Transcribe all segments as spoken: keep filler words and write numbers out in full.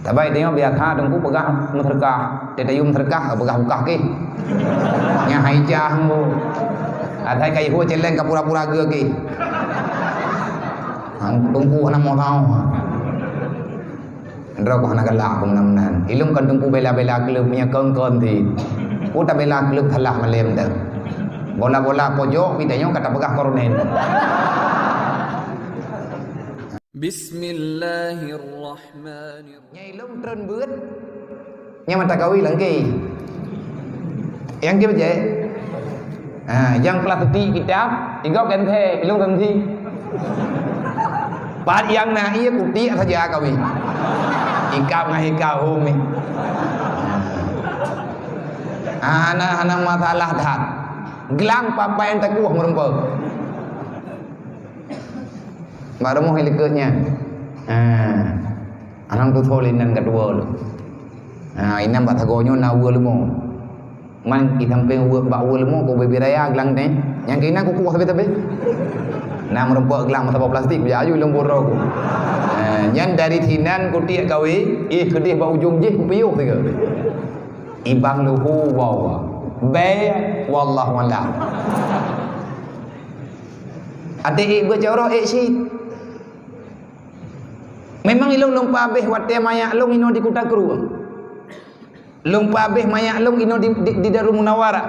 Sabai tanyoe biasa Teungku peugah meuseudeukah, teuh tayue meuseudeukah, peugah bukah keh. Nyang hai jah bu. Asai ka ihue celeng ka pura-pura geu keh. Hang Teungku hana mau tahu. Droe hana galak meunan-meunan. Ilong kan Teungku bela-bela klub nyang kon-kon ti. Ku tabela klub salah malem dah. Bola-bola pojok pih tanyoe ka tapeugah kornen. Bismillahirrahmanirrahim. Nyang ilong treun beuet. Nyang mata kawi langkée. Nyang keu bajée. Ha, nyang kelas tiga kitab, tiga kan the, ilong kan thi. Pat nyang na ié kutik saja kawi. Ikab ngai ikab hom ni. Ha, hana, hana masalah that. Glang papai nyang takuah meureumpok. Bak rumoh likot nyan. Ha. Anang tutoe lé nan keudua lom. Ha, inan bak sagoe nyoe na uwe leumo. Man i sampéng uwe, bak uwe leumo ku bibir raya glang teh. Nyang keunan kukuh sabe-sabe. Na meureumpok glang meusaboh plastik, beujayu lom buro ku. Ha, nyan dari sinan kutiek kawe, ih keudeh bak ujong jih kupiôh sigoe. Ibang luhu wawa. Be wallahu alam. Até ék beucoro ék syit. Memang ilong lôn peuabéh watée manyak lôn inoe di Kuta Krueng. Lôn peuabéh manyak lôn inoe di, di, di Darul Munawarah.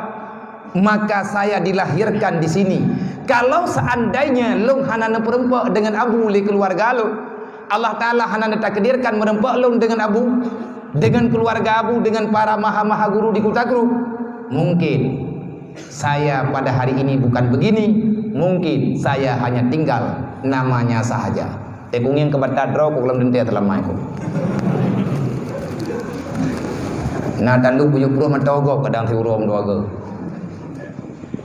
Maka saya dilahirkan di sini. Kalau seandainya lôn hana neupeureumpok dengan Abu lé keuluwarga lôn, Allah Taala hana neutakdirkan meureumpok lôn dengan Abu, dengan keuluwarga Abu, dengan para maha-maha guru di Kuta Krueng, mungkin saya pada hari ini bukan begini, mungkin saya hanya tinggal namanya sahaja. Teukungieng keu bata droe ku lom teuntée teulamai ku. Na tanduk tujoh ploh mata gob kadang siuroe dua goe.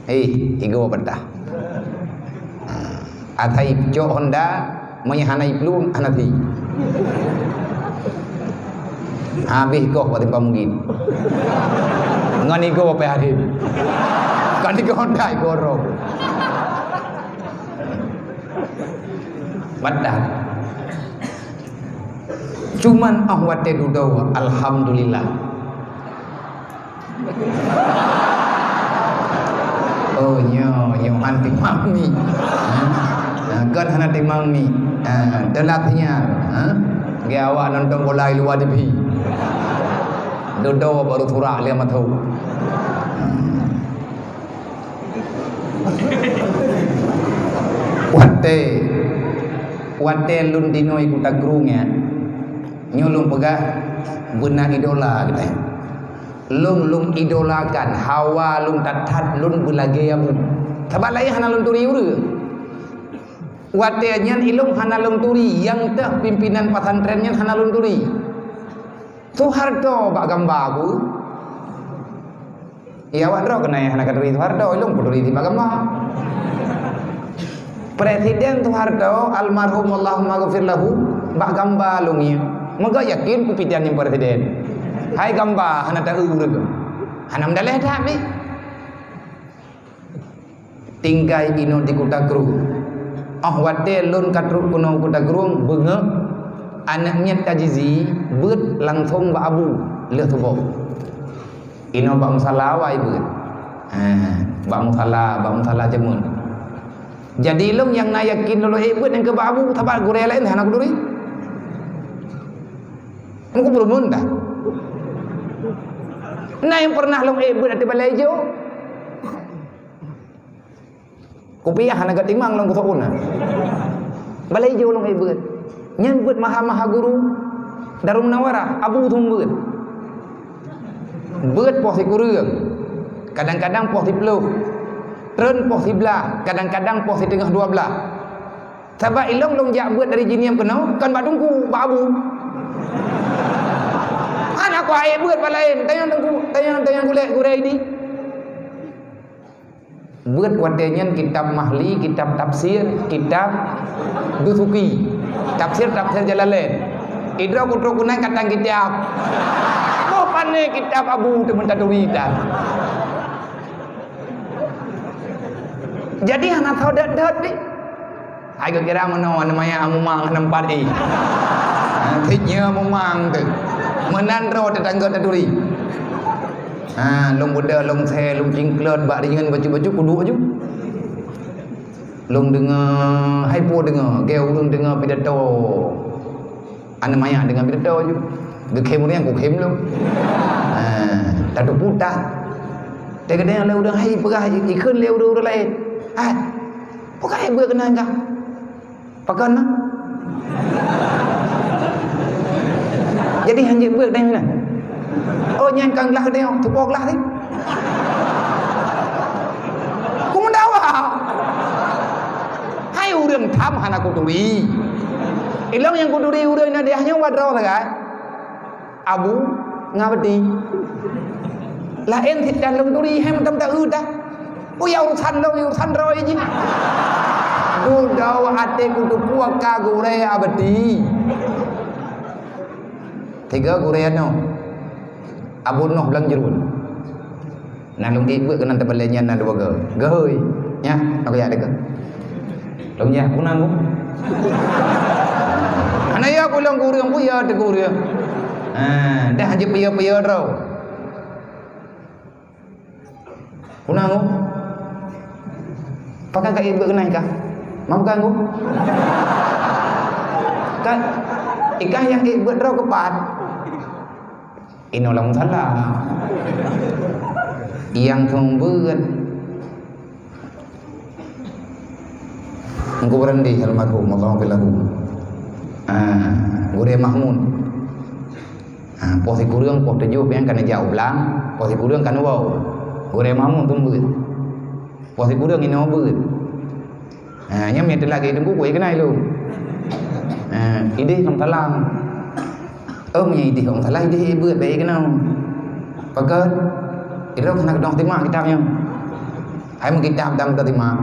Hei, igoe bata. Asai cok honda, meunyo hana iplueng, hana thi. Habéh goh bak simpang mungkin. Ngon igoe pih habéh. Kan igoe honda igoe rong. Batal. Cuman oh watée dudoe, alhamdulillah. Oh, nyoe, nyoe han timang mi. Ha? Ha, kon hana timang mi. Ha, teulat nyan. Ha? Ge awak nonton bola di luwa T V. Dudoe baru surak lé mata. Watée, watée lôn dinoe Kuta Krueng nyan, nyoe lôn peugah beuna idola geutanyoe. Lôn, lôn idolakan, hawa lôn that-that lôn beulagée Abu. Sabab laén hana lôn turi ureuëng. Watée nyan ilong hana lôn turi, nyang teuh pimpinan pesantren nyan hana lôn turi. Soeharto bak gamba ku. Ya, awak droe keunan hana katuri Soeharto, ilong kuturi di bak gamba. Presiden Soeharto, almarhum, Allahumma ghafir lahu, bak gamba lôn ngieng. Meugo yakin kupidan nyang presiden. Hai gamba, hana taeu ureuëng. Hana meudaleh that ni. Tinggai inoe di Kuta Krueng. Oh watée lôn ka trok keunoe Kuta Krueng, beungoh aneuk miet ka jizi, beuet langsong bak Abu lheueh suboh. Inoe bak musala awai beuet. Ha, bak musala, bak musala jameun. Jadi lôn nyang na yakin lôn ék beuet nyang keu bak Abu, sabab gurée laén hana kuturi. Meuku peurumun dah. Na nyang pernah lôn ék beuet ateueh balai ijo. Kupiah hana geutimang lôn kusoe na. Balai ijo lôn ék beuet. Nyan beuet maha-maha guru Darul Munawarah, Abu Thum beuet. Beuet poh sikureueng, kadang-kadang poh siploh. Treun poh siblaih, kadang-kadang poh siteungoh dua blaih. Sabab ilong lôn jak beuet dari Jeunieb keunoe, kon bak Teungku, bak Abu. Hana kuék beuet bak laén, tanyong Teungku, tanyong, tanyong gulée gurée di. Beuet watée nyan kitab Mahli, kitab tafsir, kitab Dusuki, tafsir-tafsir Jalalain. Idroe kutrok keunan katang kitab. Boh pané kitab Abu teumeutaturi tan. Jadi hana tho dot-dot deh. Hai geukira meunoe aneuk manyak amumang hana meupat éh. Akhé nyoe memang tu. Meunan droe tetangga taturi. Ha, lôn beudôh, lôn sè, lôn cingklot bak rinyeun bacut-bacut kuduek ju. Lôn deungoe, hai po deungoe, geu ureueng deungoe pidato. Aneuk manyak deungoe pidato ju. Geukhem ureueng, kukhém lôn. Ha, tateupeue that. Teukeudeh lé ureueng hai peugah ikheun lé ureueng-ureueng laén. Hai, peue ka hai beuet keunan kah? Pakon na? Jadi hanjeuet beuet deh na. Oh, nyan kan glah deh, tupo glah deh. Kumeudawa. Hai ureueng tham hana kuturi. Ilong nyang kuturi ureueng na deh nyoe wadroe sagai. Abu ngon Abati. Laén sit dan lôn turi hai mantong ta eu dah. Uya urusan lôn, urusan droe jih. Dudoe até kuteupue ka gurée Abati. Tiga gurée nyoe. Abu Noh Blang Jeurun. Nah, lôn ék beuet keunan teubalée nyan na dua go. Gehôi. Nya, aku ya dekat. Lôn ya, aku nanggung. Ana ya aku lôn kureueng, aku ya teukureueng. Ha, dah je piye-piye droe. Aku nanggung. Pakai ka ék beuet keunan kah? Mau ganggu? Kan, ikah yang ék beuet droe keupat. Inoe lam salah. Nyang keumbeuet. Engku Berandi almarhum, Allahu lahu. Ah, Gurée Mahmud. Ah, poh sikureueng, poh tujoh pian ka neujak u Blang, poh sikureueng ka neuwoe. Gurée Mahmud tu beuet. Poh sikureueng inoe beuet. Ha, nyan meuteulak keu teungku kueh keunai lôn. Ha, idéh lam talam. Oh, meunyo idéh lam talam, idéh beuet bae keunoe. Pakon? Idéh hana keudong timah kitab nyan. Hai meukitab dan keudong timah.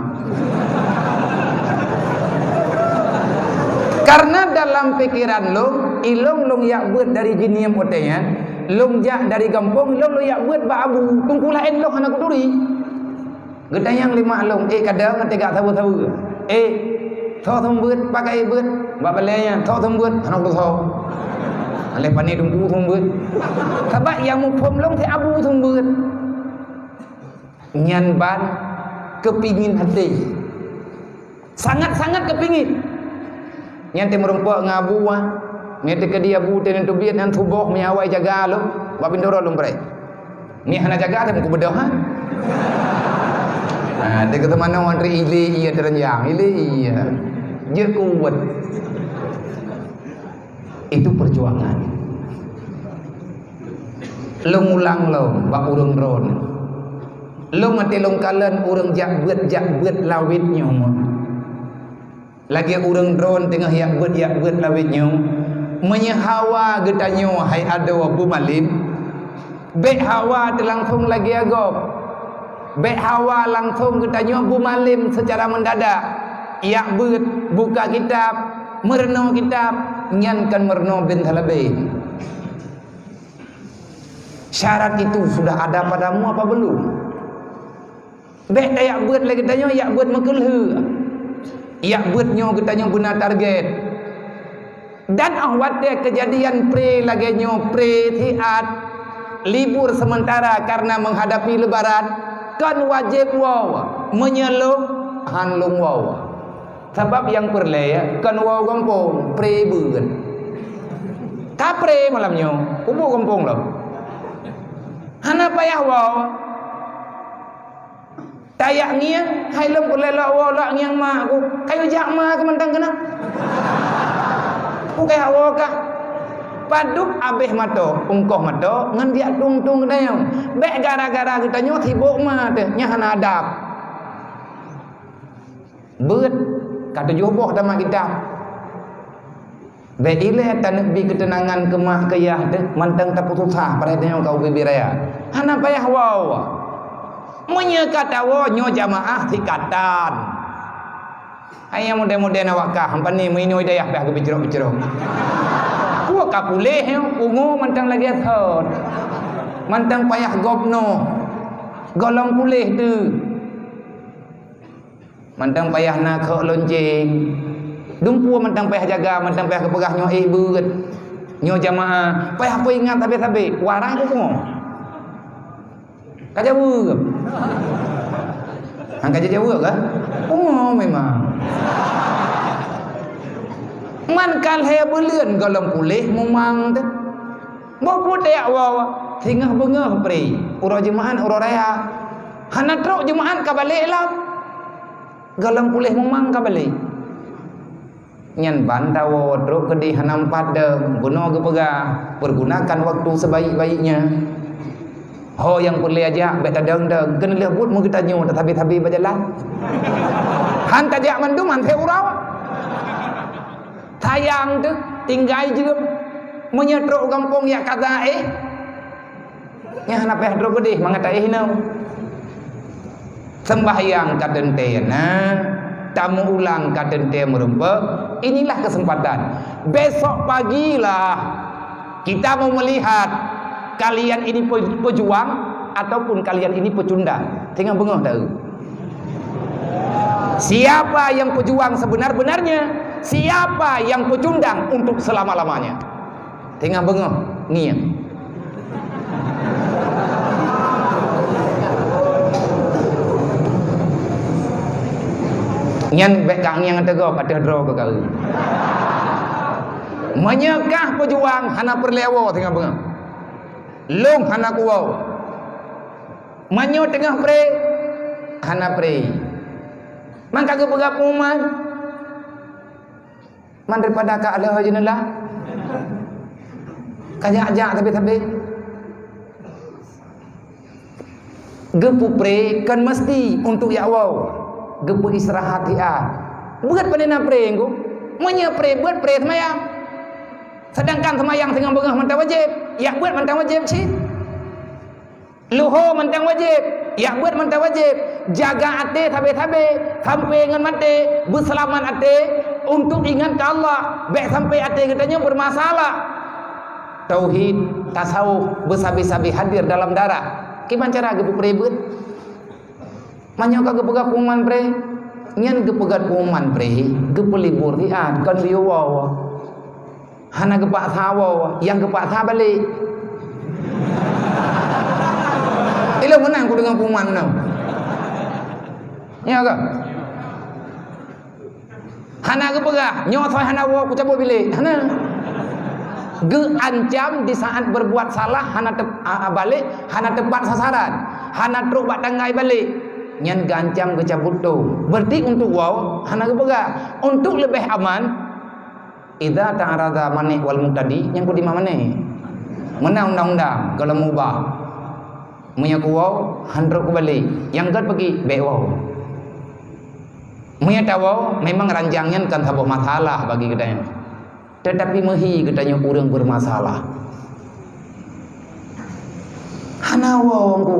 Karena dalam pikiran lôn, ilong lôn yak beuet dari Jeunieb watée nyan, lôn jak dari gampông, ilong lôn yak beuet bak Abu, teungku laén lôn hana kuturi. Geutanyong lé mak lôn, "Eh, kadang ngon teuga saweue-saweue. Eh, soe seumeubeuet, pakai beuet, bak balée nyan, soe seumeubeuet, hana kusoe." Aléh pané teungku seumeubeuet. Sabab nyang muphom lôn si Abu seumeubeuet. Nyan ban keupingin até. Sangat-sangat keupingin. Nyan teumeureumpok ngon Abu, ah. Nyan teukeudi Abu teuneuk teubiet nyan tuboh meunyo awai jaga lôn, bak pintoe rot lôn preh. Ni hana jaga teuh meukubeudôh, ha? Ha, teukeudi manoe antri ile iya teureunjang, ile iya. Jeuet kuwat. Itu perjuangan. Lôn ulang lom bak ureuëng droeneuh. Lôn até lôn kalon ureuëng jak beuet, jak beuet lawét nyoe. Lagée ureuëng droeneuh teungoh jak beuet, jak beuet lawét nyoe. Meunyoe hawa geutanyoe hai adoe beumalem, bék hawa teulangsong lagée gob. Bék hawa langsong geutanyoe beumalem seucara meundadak. Jak beuet, buka kitab, meurunoe kitab, nyan kon meurunoe ben salabée. Syarat itu sudah ada padamu apa belum? Bék tajak beuet lé geutanyoe, jak beuet meukeulheueh. Jak beuet nyoe geutanyoe beuna target. Dan óh watée keujadian pré lagée nyoe, pré siat, libur sementara karena menghadapi Lebaran, kon wajéb woe, meunyoe lôn hán lôn woe. Sabab nyang peureulée kon woe gampông, pré beuet. Ka pré malam nyoe, kubu gampông lom. Hana payah woe. Tajak ngieng, hai lôn peureulée lok woe, lok ngieng mak ku. Kayue jak ma keuh mantong keunoe. Pukée woe kah. Padub abéh mato, ungkoh mato, ngon jak tueng-tueng geutanyoe. Bék gara-gara geutanyoe sibok ma teuh, nyan hana adab. Beuet ka tujoh boh tamat kitab. Bék ilée taneubi keuteunangan keumah keuyah teuh mantong tapeususah padahai tanyoe ka ubit-ubit raya. Hana payah woe. Meunyoe ka tawoe nyoe jamaah sikatan. Hai nyang modél-modél na wakah, ampani meuinoe dayah payah geubicrok-bicrok. Woe ka puléh, ungu mantong lagée thon. Mantong payah gob noh. Gohlom puléh teuh. Mantong payah na kheuk lonceng. Dumpeue mantong payah jaga, mantong payah geupeugah nyoe éh beuet. Nyoe jamaah, payah peuingat sabe-sabe, warai ku pungo. Ka jaweueb. Han ka jaweueb ka? Pungo memang. Man ka lhèe buleuen gohlom puléh mumang teuh. Boh putéh woe, singoh beungoh pré. Uroe Jumat, uroe raya. Hana trok Jumat ka balek lom. Gohlom puléh mumang ka balek. Nyan ban tawoe trok keudeh hana meupat dong, bunoe geupeugah, "Pergunakan waktu sebaik-baiknya." Ho nyang peureulèe jak, bèk tadong-dong, keuneulheueh buet meugeutanyoe tasabe-sabe bak jalan. Han tajak mandum, han seuroe. Sayang teuh, tinggai jeuem. Meunyoe trok u gampông jak kaza éh, nyan hana payah droe keudeh mangat taéh inoe. Sembahyang ka teuntèe na, tameuulang ka teuntèe meurumpok. Inilah kesempatan. Besok pagilah kita mau melihat kalian ini pe-, pejuang ataupun kalian ini pecundang. Singoh beungoh taeu. Siapa yang pejuang sebenar-benarnya, siapa yang pecundang untuk selama-lamanya. Singoh beungoh ngieng. Nyan bèk ka ngieng teugoe, ka teuh droe keu kawin. Meunyoe kah peujuang, hana peureulèe woe singoh beungoh. Lôn hana kuwoe. Meunyoe teungoh pré, hana pré. Man ka geupeugah pengumuman. Man daripada ka aleuh jeuneulah. Ka jak-jak sabe-sabe. Geupeupré kon meusti untuk jak woe. Geupeuistirahat siat. Beuet pane na pré engko. Meunyoe pré beuet, pré seumayang. Sedangkan seumayang singoh beungoh mantong wajéb, jak beuet mantong wajéb cit. Luho mantong wajéb, jak beuet mantong wajéb. Jaga até sabe-sabe, sampoe ngon maté, beuseulamat até untuk ingat keu Allah. Bèk sampoe até geutanyoe beumasalah. Tauhid, tasawuf, beusabe-sabe hadir dalam darah. Kiban cara geupeupré beuet? Meunyoe ka geupeugah pengumuman pré, nyan geupeugah pengumuman pré, geupeulibur siat, kon geuyue woe. Hana geupaksa woe, nyang geupaksa balek. Ilôn meunan kudeungoe pengumuman nyoe. Nyo ka? Hana geupeugah, "Nyoe soe hana woe, kucabot bilék." Hana. Geuancam di saat berbuat salah, hana tep-, a, a, balek, hana tepat sasaran, hana trok bak tanggai balek. Nyan geuancam geucabot tông. Berarti untuk woe, hana geupeugah. Untuk leubeh aman, idza ta'arada mani' wal muqtadi, nyang kudima mani'. Meunan undang-undang, gohlom ubah. Meunyoe kuwoe, han trok kubalek. Nyang gèt peugi, bèk woe. Meunyoe tawoe, memang ranjang nyan kon saboh masalah bagi geutanyoe. Teutapi meuhi geutanyoe ureueng beumasalah. Hana woe Teungku.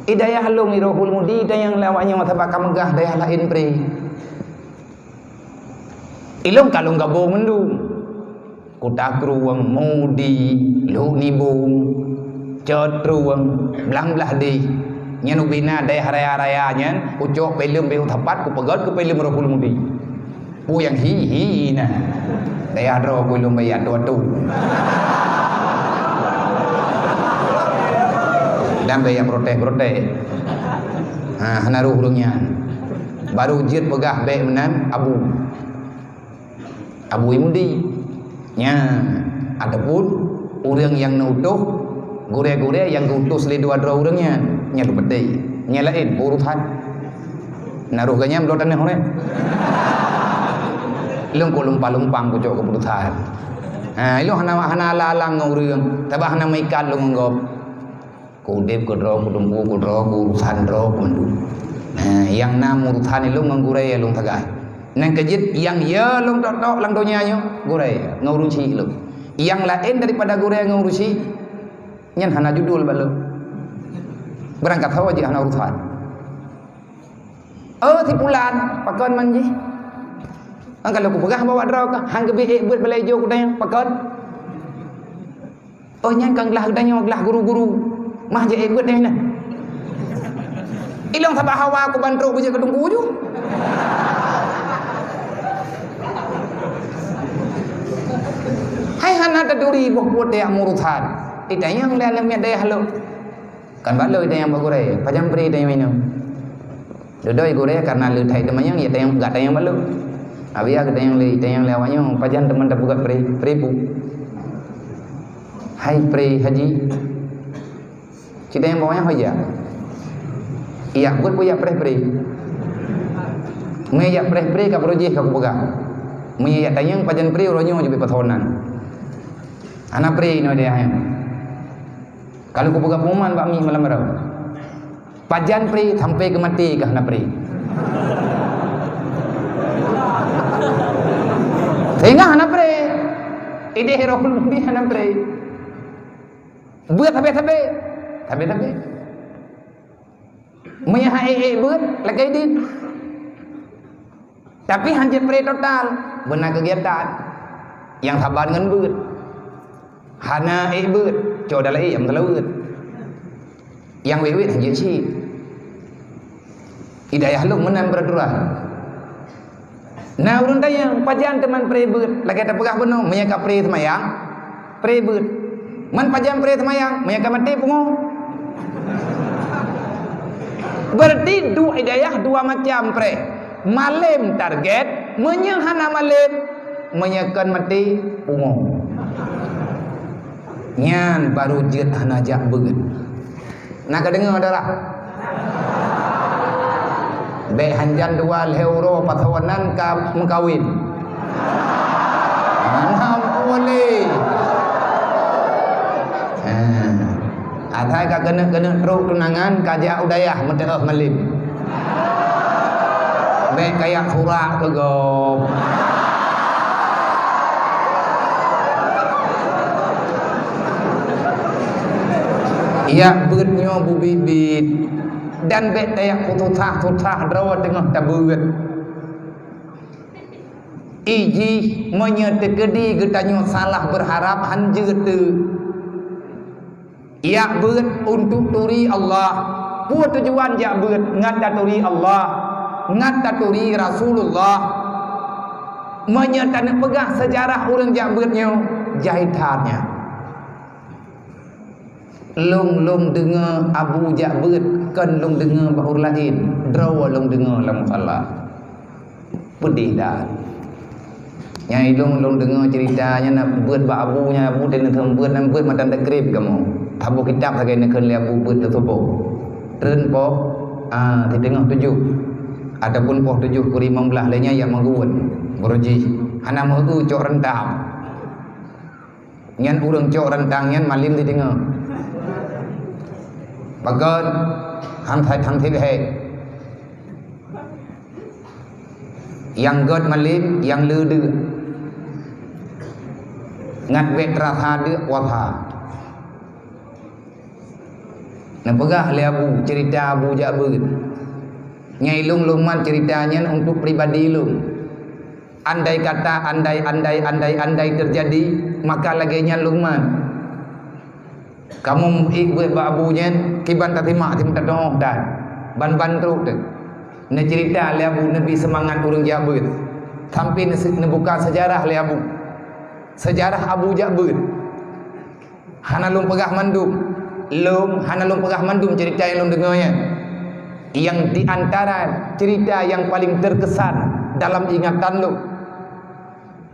I dayah lôn i Rohul Mudi, dayah lawak nyoe sabab ka meugah dayah laén pré. Ilôn ka lôn gabông mandum. Kuta Krueng, Mudi, Lhok Nibông, Cot Krueng, Blang Blahdeh. Nyan ubé na dayah raya-raya nyan, kucok filem beu sapat, kupeugöt keu filem Rohul Mudi. Peue nyang hi, hi na. Dayah droe keu lôn baya atu-atu. Dan baya protes-protes. Ha, hana roh ureueng nyan. Baru jeuet peugah bèk meunan, Abu. Abu Imudi. Nyan, ataupun ureueng nyang neutuh, gurèe-gurèe nyang geuutus lé dua droe ureueng nyan, nyan teupeuteh. Nyan laén urusan. Na roh geuh nyan bloe tanoh ureueng. Lôn keu lumpang-lumpang kucok keuputusan. Ha, ilôn hana, hana alang-alang ngon ureueng, sabab hana meuikat lôn ngon gob. Keu udép keu droe, keu teungku keu droe, keu urusan droe keu mandum. Nah, nyang na urusan ilôn ngon gurèe lôn sagai. Nyang keujeuet nyang yo lôn tok-tok lam donya nyoe, gurèe ngon ureueng chik lôn. Nyang laén daripada gurèe ngon ureueng chik, nyan hana judul bak lôn. Beurangkat sawoe jih hana urusan. Oh, si pulan, pakon man jih? Kan kalau kupeugah bahwa droe ka, han geubri ék beuet balai jo kudang, pakon? Oh, nyan kan glah geutanyoe, glah guru-guru. Mah jeuet beuet nyan. Ilôn sabab hawa kuban trok beujeuet keu teungku ju. Hai hana taturi boh peuet tajak meu urosan. Itanyong lé aneuk miet dayah lôn. Kan bak lôn itanyong bak gurée, pajan pri itanyong inong. Dudoe gurée karena lé that teumanyong, ya tanyong, gak tanyong bak lôn. Abia geutanyong lé, itanyong lé awaknyoe, pajan teuma tapeugah pri, pri peue? Hai pri haji. Cit tanyong bak awaknyoe ho jak. Ijak beuet peue ijak preh pri. Meunyo ijak preh pri ka beurujih ka kupeugah. Meunyo ijak tanyong pajan pri uroe nyoe jeuet pasonan. Hana pri inoe dayah nyoe. Ka lheueh kupeugah pengumuman bak mi malam barô. Pajan pri sampai keu maté ka hana pri. Sehingga hana pri. Idéh roh lôn pih hana pri. Beuet habéh-habéh. Habéh-habéh. Meunyo han ék-ék beuet, lakée dit. Tapi han jeuet pré total, beuna keugiatan nyang saban ngon beuet. Hana ék beuet, cok dalam ék nyang meuteuleuet. Nyang wét-wét han jeuet cit. Hidayah lôn meunan peuraturan. Na ureuëng tanyong, pajan teuma pré beuet? Lakée tapeugah bunoe, meunyo ka pré seumayang, pré beuet. Man pajan pré seumayang, meunyo ka maté pungo? Berarti du-, hidayah dua macam pré. Malém target, meunyo hana malém, meunyo kon maté pungo. Nyan baru jeuet hana jak beuet. Na ka deungoe, Dara? Bék hanjan dua lhée uroe pasonan ka meukawen. Hana boleh. Ha. Asai ka keuneuk-keuneuk trok tunangan, ka jak u dayah meuteuôh malém. Bék kajak surak keu gob. Jak beuet nyoe beubiet-biet, dan bék tajak peususah-susah droe teungoh tabeuet. Ijih meunyoe teukeudi geutanyoe salah beurharab han jeuet teuk. Jak beuet untuk turi Allah. Peue tujuan jak beuet? Ngat taturi Allah, ngat taturi Rasulullah. Meunyoe taneuk peugah seujarah ureuëng jak beuet nyoe, jai that nyan. Lôn, lôn deungoe Abu jak beuet, kon lôn deungoe bak ureuëng laén, droe lôn deungoe lam musala. Peudeh that. Nyang ilôn lôn deungoe ceurita nyan na beuet bak Abu nyan, Abu teuh neukheun beuet nyan, beuet matan teukreb kamoe. Saboh kitab sagai neukheun lé Abu beuet teusoe. Treun poh, a, siteungoh tujoh ataupun poh tujoh kureueng limong blaih lé nyan jak meuguwon. Beurujih. Hana meu-eu cok reuntang. Nyan ureuëng cok reuntang nyan malem siteungoh. Pakon? Han that, han that lhée. Nyang gét malem, nyang le deuk. Ngat bék teurasa deuk puasa. Neupeugah lé Abu, ceurita Abu jak beuet. Nyang ilôn lôn mat ceurita nyan untuk pribadi lôn. Andai kata, andai, andai, andai, andai teujadi, maka lagée nyan lôn mat. Kamoe ék beuet bak Abu nyan, kiban tasimak, simat tatu'oh that. Ban-ban trok teuk. Neuceurita lé Abu, neubri seumangat ureuëng jak beuet. Sampai neuse-, neubuka seujarah lé Abu. Seujarah Abu jak beuet. Hana lôn peugah mandum. Lôn, hana lôn peugah mandum ceurita nyang lôn deungoe nyan. Nyang di antara ceurita nyang paleng teukesan dalam ingatan lôn.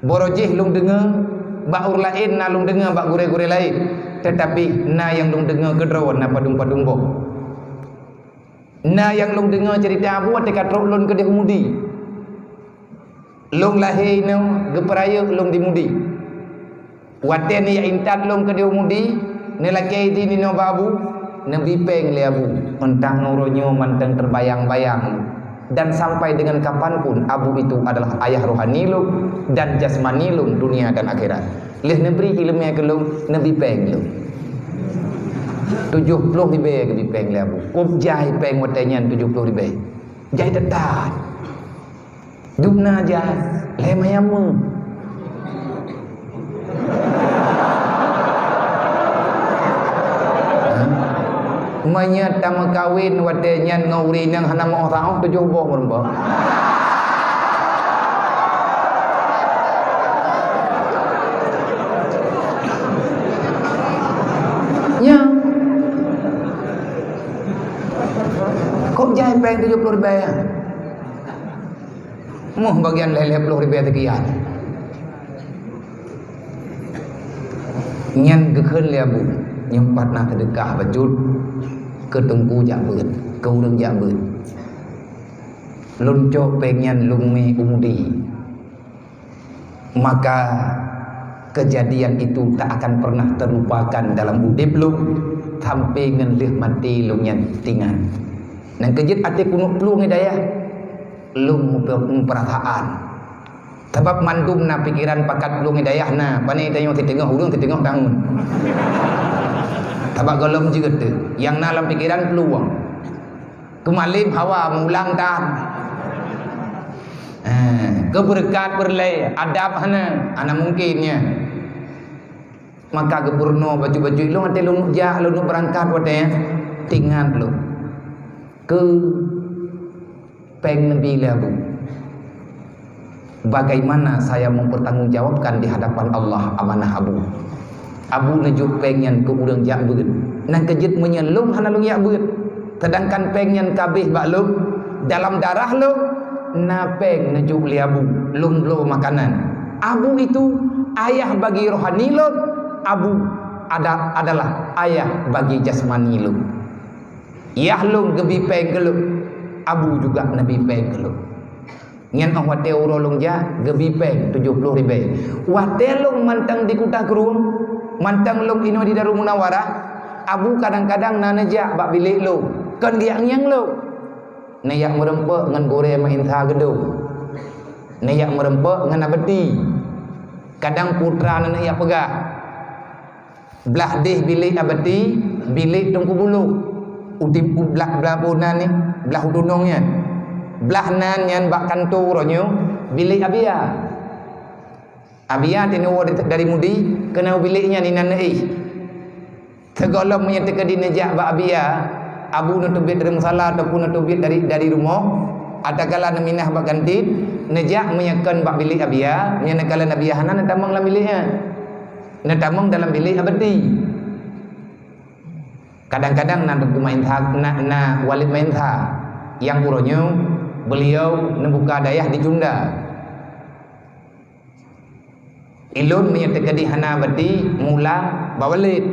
Beurujih lôn deungoe bak ureuëng laén, na lôn deungoe bak gurée-gurée laén, teutapi na nyang lôn deungoe keudroe na padum-padum boh. Na nyang lôn deungoe ceurita Abu watée ka trok lôn keudeh u Mudi. Lôn lahé inoe geupeurayeuk lôn di Mudi. Watée neujak intat lôn keudeh u Mudi, neulakée idin inoe bak Abu, neubri péng lé Abu. Mantong uroe nyoe mantong teubayang-bayang. Dan sampai dengan kapan pun, Abu itu adalah ayah rohani lôn dan jasmani lôn dunia dan akhirat. Lheueh neubri iéleumé keu lôn, neubri péng lôn. Tujoh ploh ribée geubri péng lé Abu. Kub jai péng watée nyan tujoh ploh ribée. Jai that-that. Dum na jai, lhée manyam meuh. Meunyoe tameukawen watée nyan ngon ureuëng nyang hana meu saôh tujoh boh meurumpok. Péng tujoh ploh ribèe. Moh bagian lhèe-lhèe ploh ribèe teukian. Nyan geukheun lé Abu, nyoe pat na seudeukah bacut keu teungku jak beuet, keu ureueng jak beuet. Lôn cok péng nyan lôn mè u Mudi. Maka kejadian itu tak akan pernah terlupakan dalam udép lôn, sampai ngon lheueh maté lôn nyan teuingat. Nyang keujeuet até keuneuk plueng hidayah, lôn meupe-, meupeurasaan. Sabab mandum na pikeran pakat plueng hidayah na, pane tanyoe siteungoh ureueng siteungoh tangon. Sabab gohlom jeuet teuh, nyang na lam pikeran plueng. Keumalém hawa meulang tan. Eh, keu beureukat peureulèe, adab hana, hana mungken nyan. Maka geupeurunoe bacut-bacut lôn, watèe lôn jak, lôn beurangkat watèe nyan, teuingat lôn keu péng neubi lé Abu. Bagaimana saya mempertanggungjawabkan di hadapan Allah amanah Abu? Abu neujok péng nyan keu ureueng jak beuet. Nyang keujeuet meunyoe lôn hana lôn jak beuet, seudangkan péng nyan ka abéh bak lôn, dalam darah lôn na péng neujok lé Abu, lôn bloe makanan. Abu itu ayah bagi rohani lôn, Abu ada-, adalah ayah bagi jasmani lôn. Yah lôn geubi péng keu lôn, Abu juga neubi péng keu lôn. Nyan óh watèe uroe lôn jak geubi péng tujoh ploh ribèe. Watèe lôn mantong di Kuta Krueng, mantong lôn inoe di Darul Munawarah, Abu kadang-kadang na neujak bak bilék lôn, kon geujak ngieng lôn. Neujak meureumpok ngon gurèe meuinsa geudong. Neujak meureumpok ngon Abati. Kadang putra na neujak peugah. Blah deh bilék Abati, bilék Teungku Bulu. Utim u blah, blah buna ni, blah u dunong nyan. Blah nan nyan bak kantô uroe nyoe, bilék Abia. Abia teuneuk woe dari Mudi, keunoe bilék nyan inan neuéh. Sigohlom meunyoe teukeudi neujak bak Abia, Abu neuteubiet dari musala ataupun neuteubiet dari, dari rumoh, atawa kala neuminah bak kantin, neujak meunyoe kon bak bilék Abia, meunyoe neukalon Abia hana neutamong lam bilék nyan. Neutamong dalam bilék Abati. Kadang-kadang na Teungku Mainsa, na, na Walid Mainsa, nyang uroe nyoe beliau neubuka dayah di Cunda. Ilôn meunyoe teukeudi hana Abati, mula bak Walid.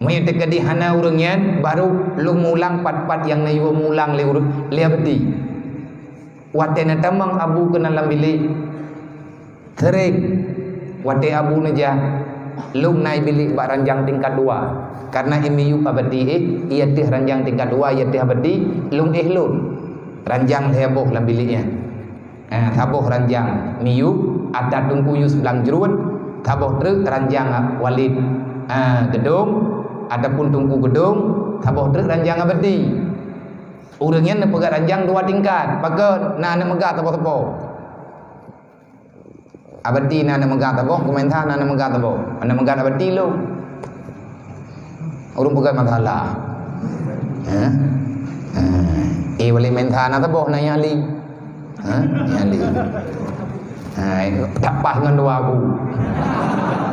Meunyoe teukeudi hana ureueng nyan, baru lôn mulang pat-pat nyang neuyue mulang lé ureueng, lé Abati. Watèe neutamong Abu keunan lam bilék, seuréng watèe Abu neujak, lôn na i bilék bak ranjang tingkat dua. Kareuna i miyueb Abati éh, i ateueh ranjang tingkat dua, i ateueh Abati, lôn éh lôn. Ranjang lhèe boh lam bilék nyan. Ha, saboh ranjang miyueb, ata Teungku Yus blang jruen, saboh treuk ranjang Walid, ha, geudong, ataupun Teungku geudong, saboh treuk ranjang Abati. Ureueng nyan neupeugah ranjang dua tingkat, pakon na aneuk meugah saboh-saboh. Abati na aneuk meugah saboh, Teungku Mainsa na aneuk meugah saboh. Aneuk meugah Abati lôn. Ureueng peugah masalah. Ha? Ha. Eh, Walid Mainsa na saboh na nyang li. Ha? Nyang li. Ha, tak paih ngon dua ku.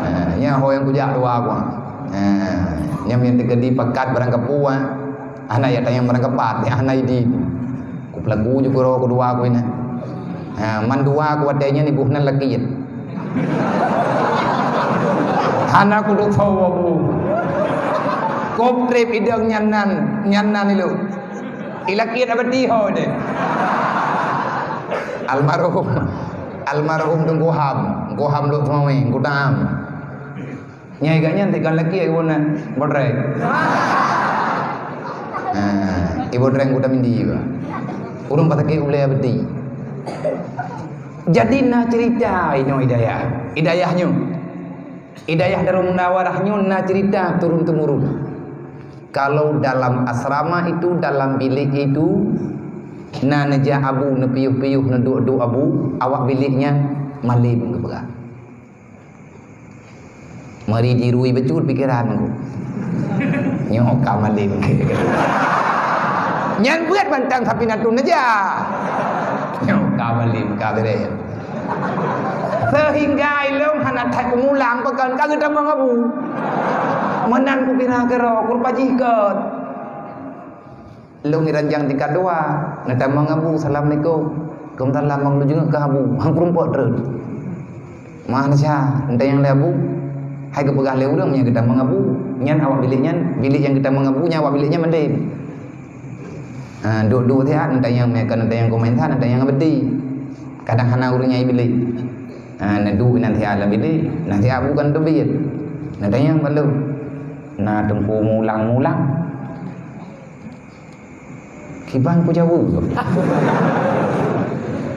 Ha, nyan ho nyang kujak dua ku. Ha, nyan meunyoe teukeudi pakat barang kapeue, ha. Hana ya tanyong barang kapat, ya hana idi. Ku peulagu ju keudroe keudua ku inan. Ha, mandua ku watèe nyan iboh nan lakèe. Hana kuduek tho Abu. Kop trép idong nyan nan, nyan nan ilôn. Ilakèe Abati ho deh. Almarhum, almarhum Teungku Ham, Teungku Ham Lhokseumawe, Teungku Taam. Nyang gobnyan teuka lakèe ibu nan, Bodreng. Ha, ibu Bodreng Kuta Mindi ba. Ureueng pasakét ulèe Abati. Jadi na cerita inoe Hidayah. Hidayah nyoe. Hidayah Darul Munawarah nyoe na cerita turun-temurun. Kalau dalam asrama itu, dalam bilik itu, na neujak Abu, neupiôh-piôh, neuduek-duek Abu, awak bilik nyan malém geupeugah. Meuri jirui bacut pikeran ku. Nyoe ka malém. Nyan buet mantong Safinatun Najah. Nyoe ka malém ka beureh. Seuhingga ilôn hana that kumulang pakon ka geutamong Abu. Meunan kukira keudroe, kurupa jih kot. Lôn iranjang tingkat dua, neutamong abu, "Assalamualaikum." "Waalaikumsalam, bang, lôn jeuet keu abu." Han peurumpok treun. "Maaf, Nasya, neutanyong lé abu." Hai geupeugah lé ureueng nyang geutamong abu, nyan awak bilék nyan, bilék nyang geutamong abu nyan awak bilék nyan mandum. Ha, duek-duek siat, neutanyong, meunyo ka neutanyong komentar, neutanyong ngon beuti. Kadang hana ureueng nyang bilék. Ha, neuduek inan siat lam bilék, na siat abu kan teubiet. Neutanyong bak lôn. Na teungku mulang-mulang. Kiban ku jaweueb.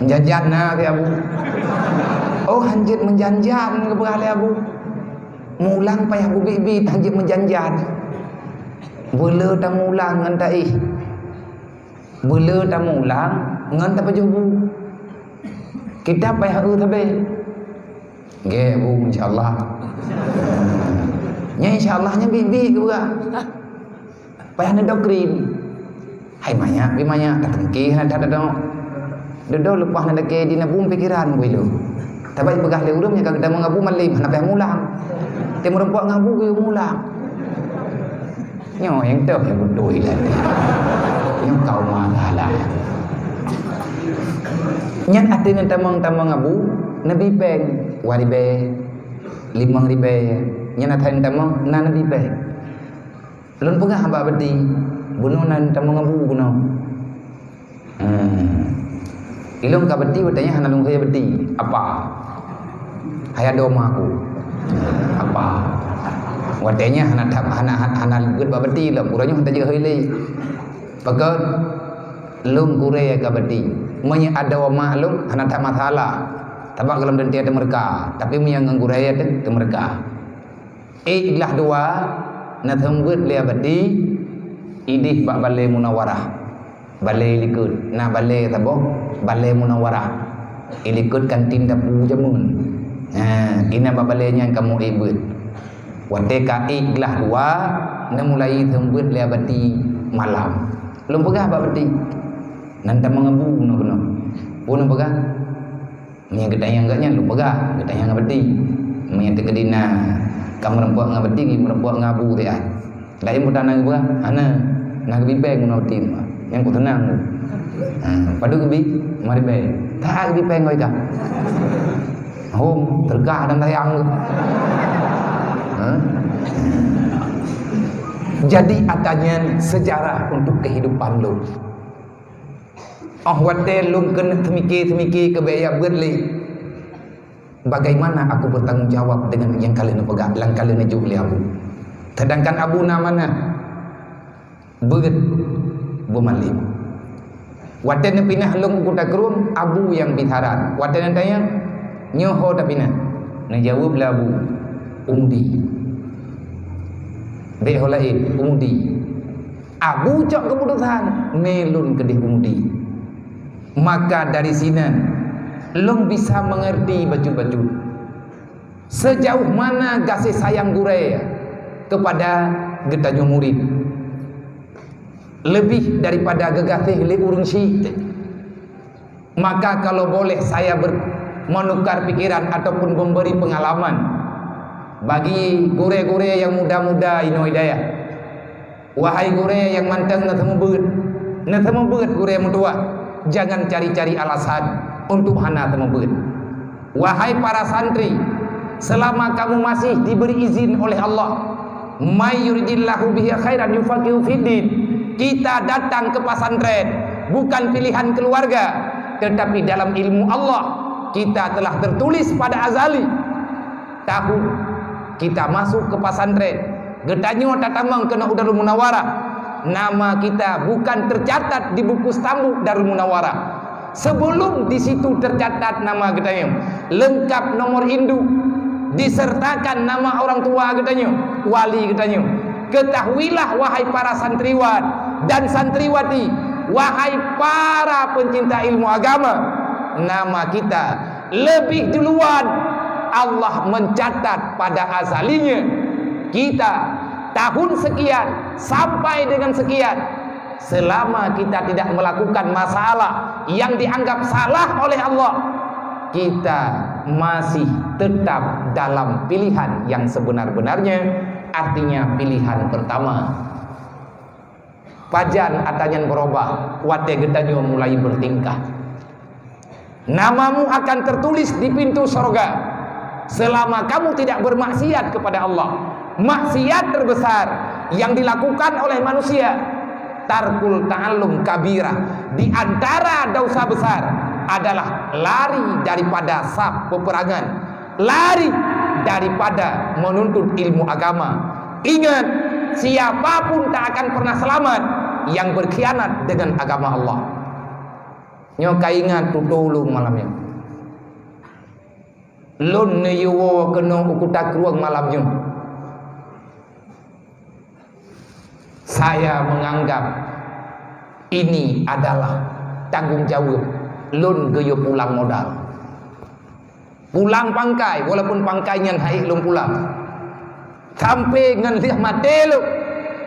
Meujanjan na keu abu. Oh, hanjeuet meujanjan geupeugah lé abu. Mulang payah bubit-bit hanjeuet meujanjan. Beuleu tamulang ngon taéh. Beuleu tamulang ngon tapajoh bu. Kitab payah eu sabe. Gét bu, insya Allah. Nyan insya Allah nyan bit-bit geupeugah. Payah neudok krim. Hai manyak, bi manyak, tateungke hana that tadok. Dudoe leupah na lakée di nabung pikeran bui lôn. Tabai peugah lé ureueng nyang ka geutamong abu malem, hana payah mulang. Teumeureumpok ngon abu geuyue mulang. Nyoe nyang toh nyang beutôi lagée. Nyoe kaum masalah. Nyan ateueh ngon tamong-tamong abu, neubi péng, dua ribée, limong ribée. Nyan ateueh ngon tamong, na neubi péng. Lôn peugah bak beuti, bunoe na tamong abu bunoe. Hmm. Ilôn ka beuti, watée nyan hana lôn kheun beuti. Apa? Hai adoe ma aku. Apa? Watée nyan hana that, hana, hana, hana geuet bak beuti lom. Uroe nyoe hana tajeuet hai lé. Pakon? Lôn gurée ka beuti. Meunyoe adoe ma lôn, hana that masalah. Sabab gohlom teuntée teumeureuka. Tapi meunyoe ngon gurée teuh, teumeureuka. Ék glah dua, na seumeubeuet lé Abati, idéh bak Balée Munawarah. Balée likot, na balée saboh, Balée Munawarah. Ilikot kantin dapu jameun. Ha, inan bak balée nyan kamoe ék beuet. Watée ka ék glah dua, na mulai seumeubeuet lé Abati malam. Lôn peugah bak Abati, nan tamong abu keunoe-keunoe. Peue neupeugah? Meunyoe geutanyong gobnyan, lôn peugah, geutanyong ngon Abati. Meunyoe teukeudi na ka meureumpok ngon Abati, meureumpok ngon abu teuh. Laén peue na geupeugah, hana, na geubi péng ngon Abati. Nyan kok teunang. Ha, padub geubi, lima ribée. That geubi péng ngon ika. Hom, teureugah dan sayang. Ha? Jadi, ata nyan sejarah untuk kehidupan lôn. Óh watée lôn keuneuk teumike-teumike keu bék jak beuet lé, bagaimana aku bertanggung jawab dengan nyang ka lheueh neupeugah, nyang ka lheueh neujok lé abu? Sedangkan abu na manah, beuet beumalém. Watée neupinah lôn u Kuta Krueng, abu nyang bisaran. Watée neutanyong, "Nyoe ho tapinah?" Neujaweueb lé abu, "U Mudi." Bék ho laén, "U Mudi." Abu cok keuputosan, "Mé lôn keudeh u Mudi." Maka dari sinan, lôn bisa mengerti bacut-bacut sejauh mana gaséh sayang gurée kepada geutanyoe murit, leubeh daripada geugaséh lé ureuëng syiek. Maka kalau boleh saya ber-, menukar pikiran ataupun memberi pengalaman bagi gurée-gurée nyang muda-muda inoe dayah. Wahai gurée nyang mantong neuseumeubeuet, neuseumeubeuet gurée meutuwah, jangan cari-cari alasan untuk hana seumeubeuet. Wahai para santri, selama kamu masih diberi izin oleh Allah, "May yuridillahu bihi khairan yufaqihu fiddin." Kita datang ke pesantren bukan pilihan keluarga, tetapi dalam ilmu Allah kita telah tertulis pada azali tahun kita masuk ke pesantren. Geutanyoe tatamong keunoe u Darul Munawarah, nama kita bukan tercatat di buku stambuk Darul Munawarah. Sebelum di situ tercatat nama geutanyoe, lengkap nomor induk, disertakan nama orang tua geutanyoe, wali geutanyoe, ketahuilah, wahai para santriwan dan santriwati, wahai para pencinta ilmu agama, nama kita lebih duluan Allah mencatat pada azalinya. Kita tahun sekian sampai dengan sekian, selama kita tidak melakukan masalah yang dianggap salah oleh Allah, kita masih tetap dalam pilihan yang sebenar-benarnya, artinya pilihan pertama. Pajan atra nyan beurubah watée geutanyoe mulai bertingkah. Namamu akan tertulis di pintu sorga selama kamu tidak bermaksiat kepada Allah. Maksiat terbesar yang dilakukan oleh manusia, tarkul ta'allum kabirah. Di antara dosa besar adalah lari daripada saf peperangan, lari daripada menuntut ilmu agama. Ingat, siapapun tak akan pernah selamat yang berkhianat dengan agama Allah. Nyoe ka ingat tutoe ulôn malam nyoe. Lôn neuyue woe keunoe u Kuta Krueng malam nyoe. Saya menganggap ini adalah tanggung jaweueb lôn geuyue pulang modal. Pulang pangkai, walaupun pangkai nyan haiek lôn pulang. Sampai ngon lheueh maté lôn,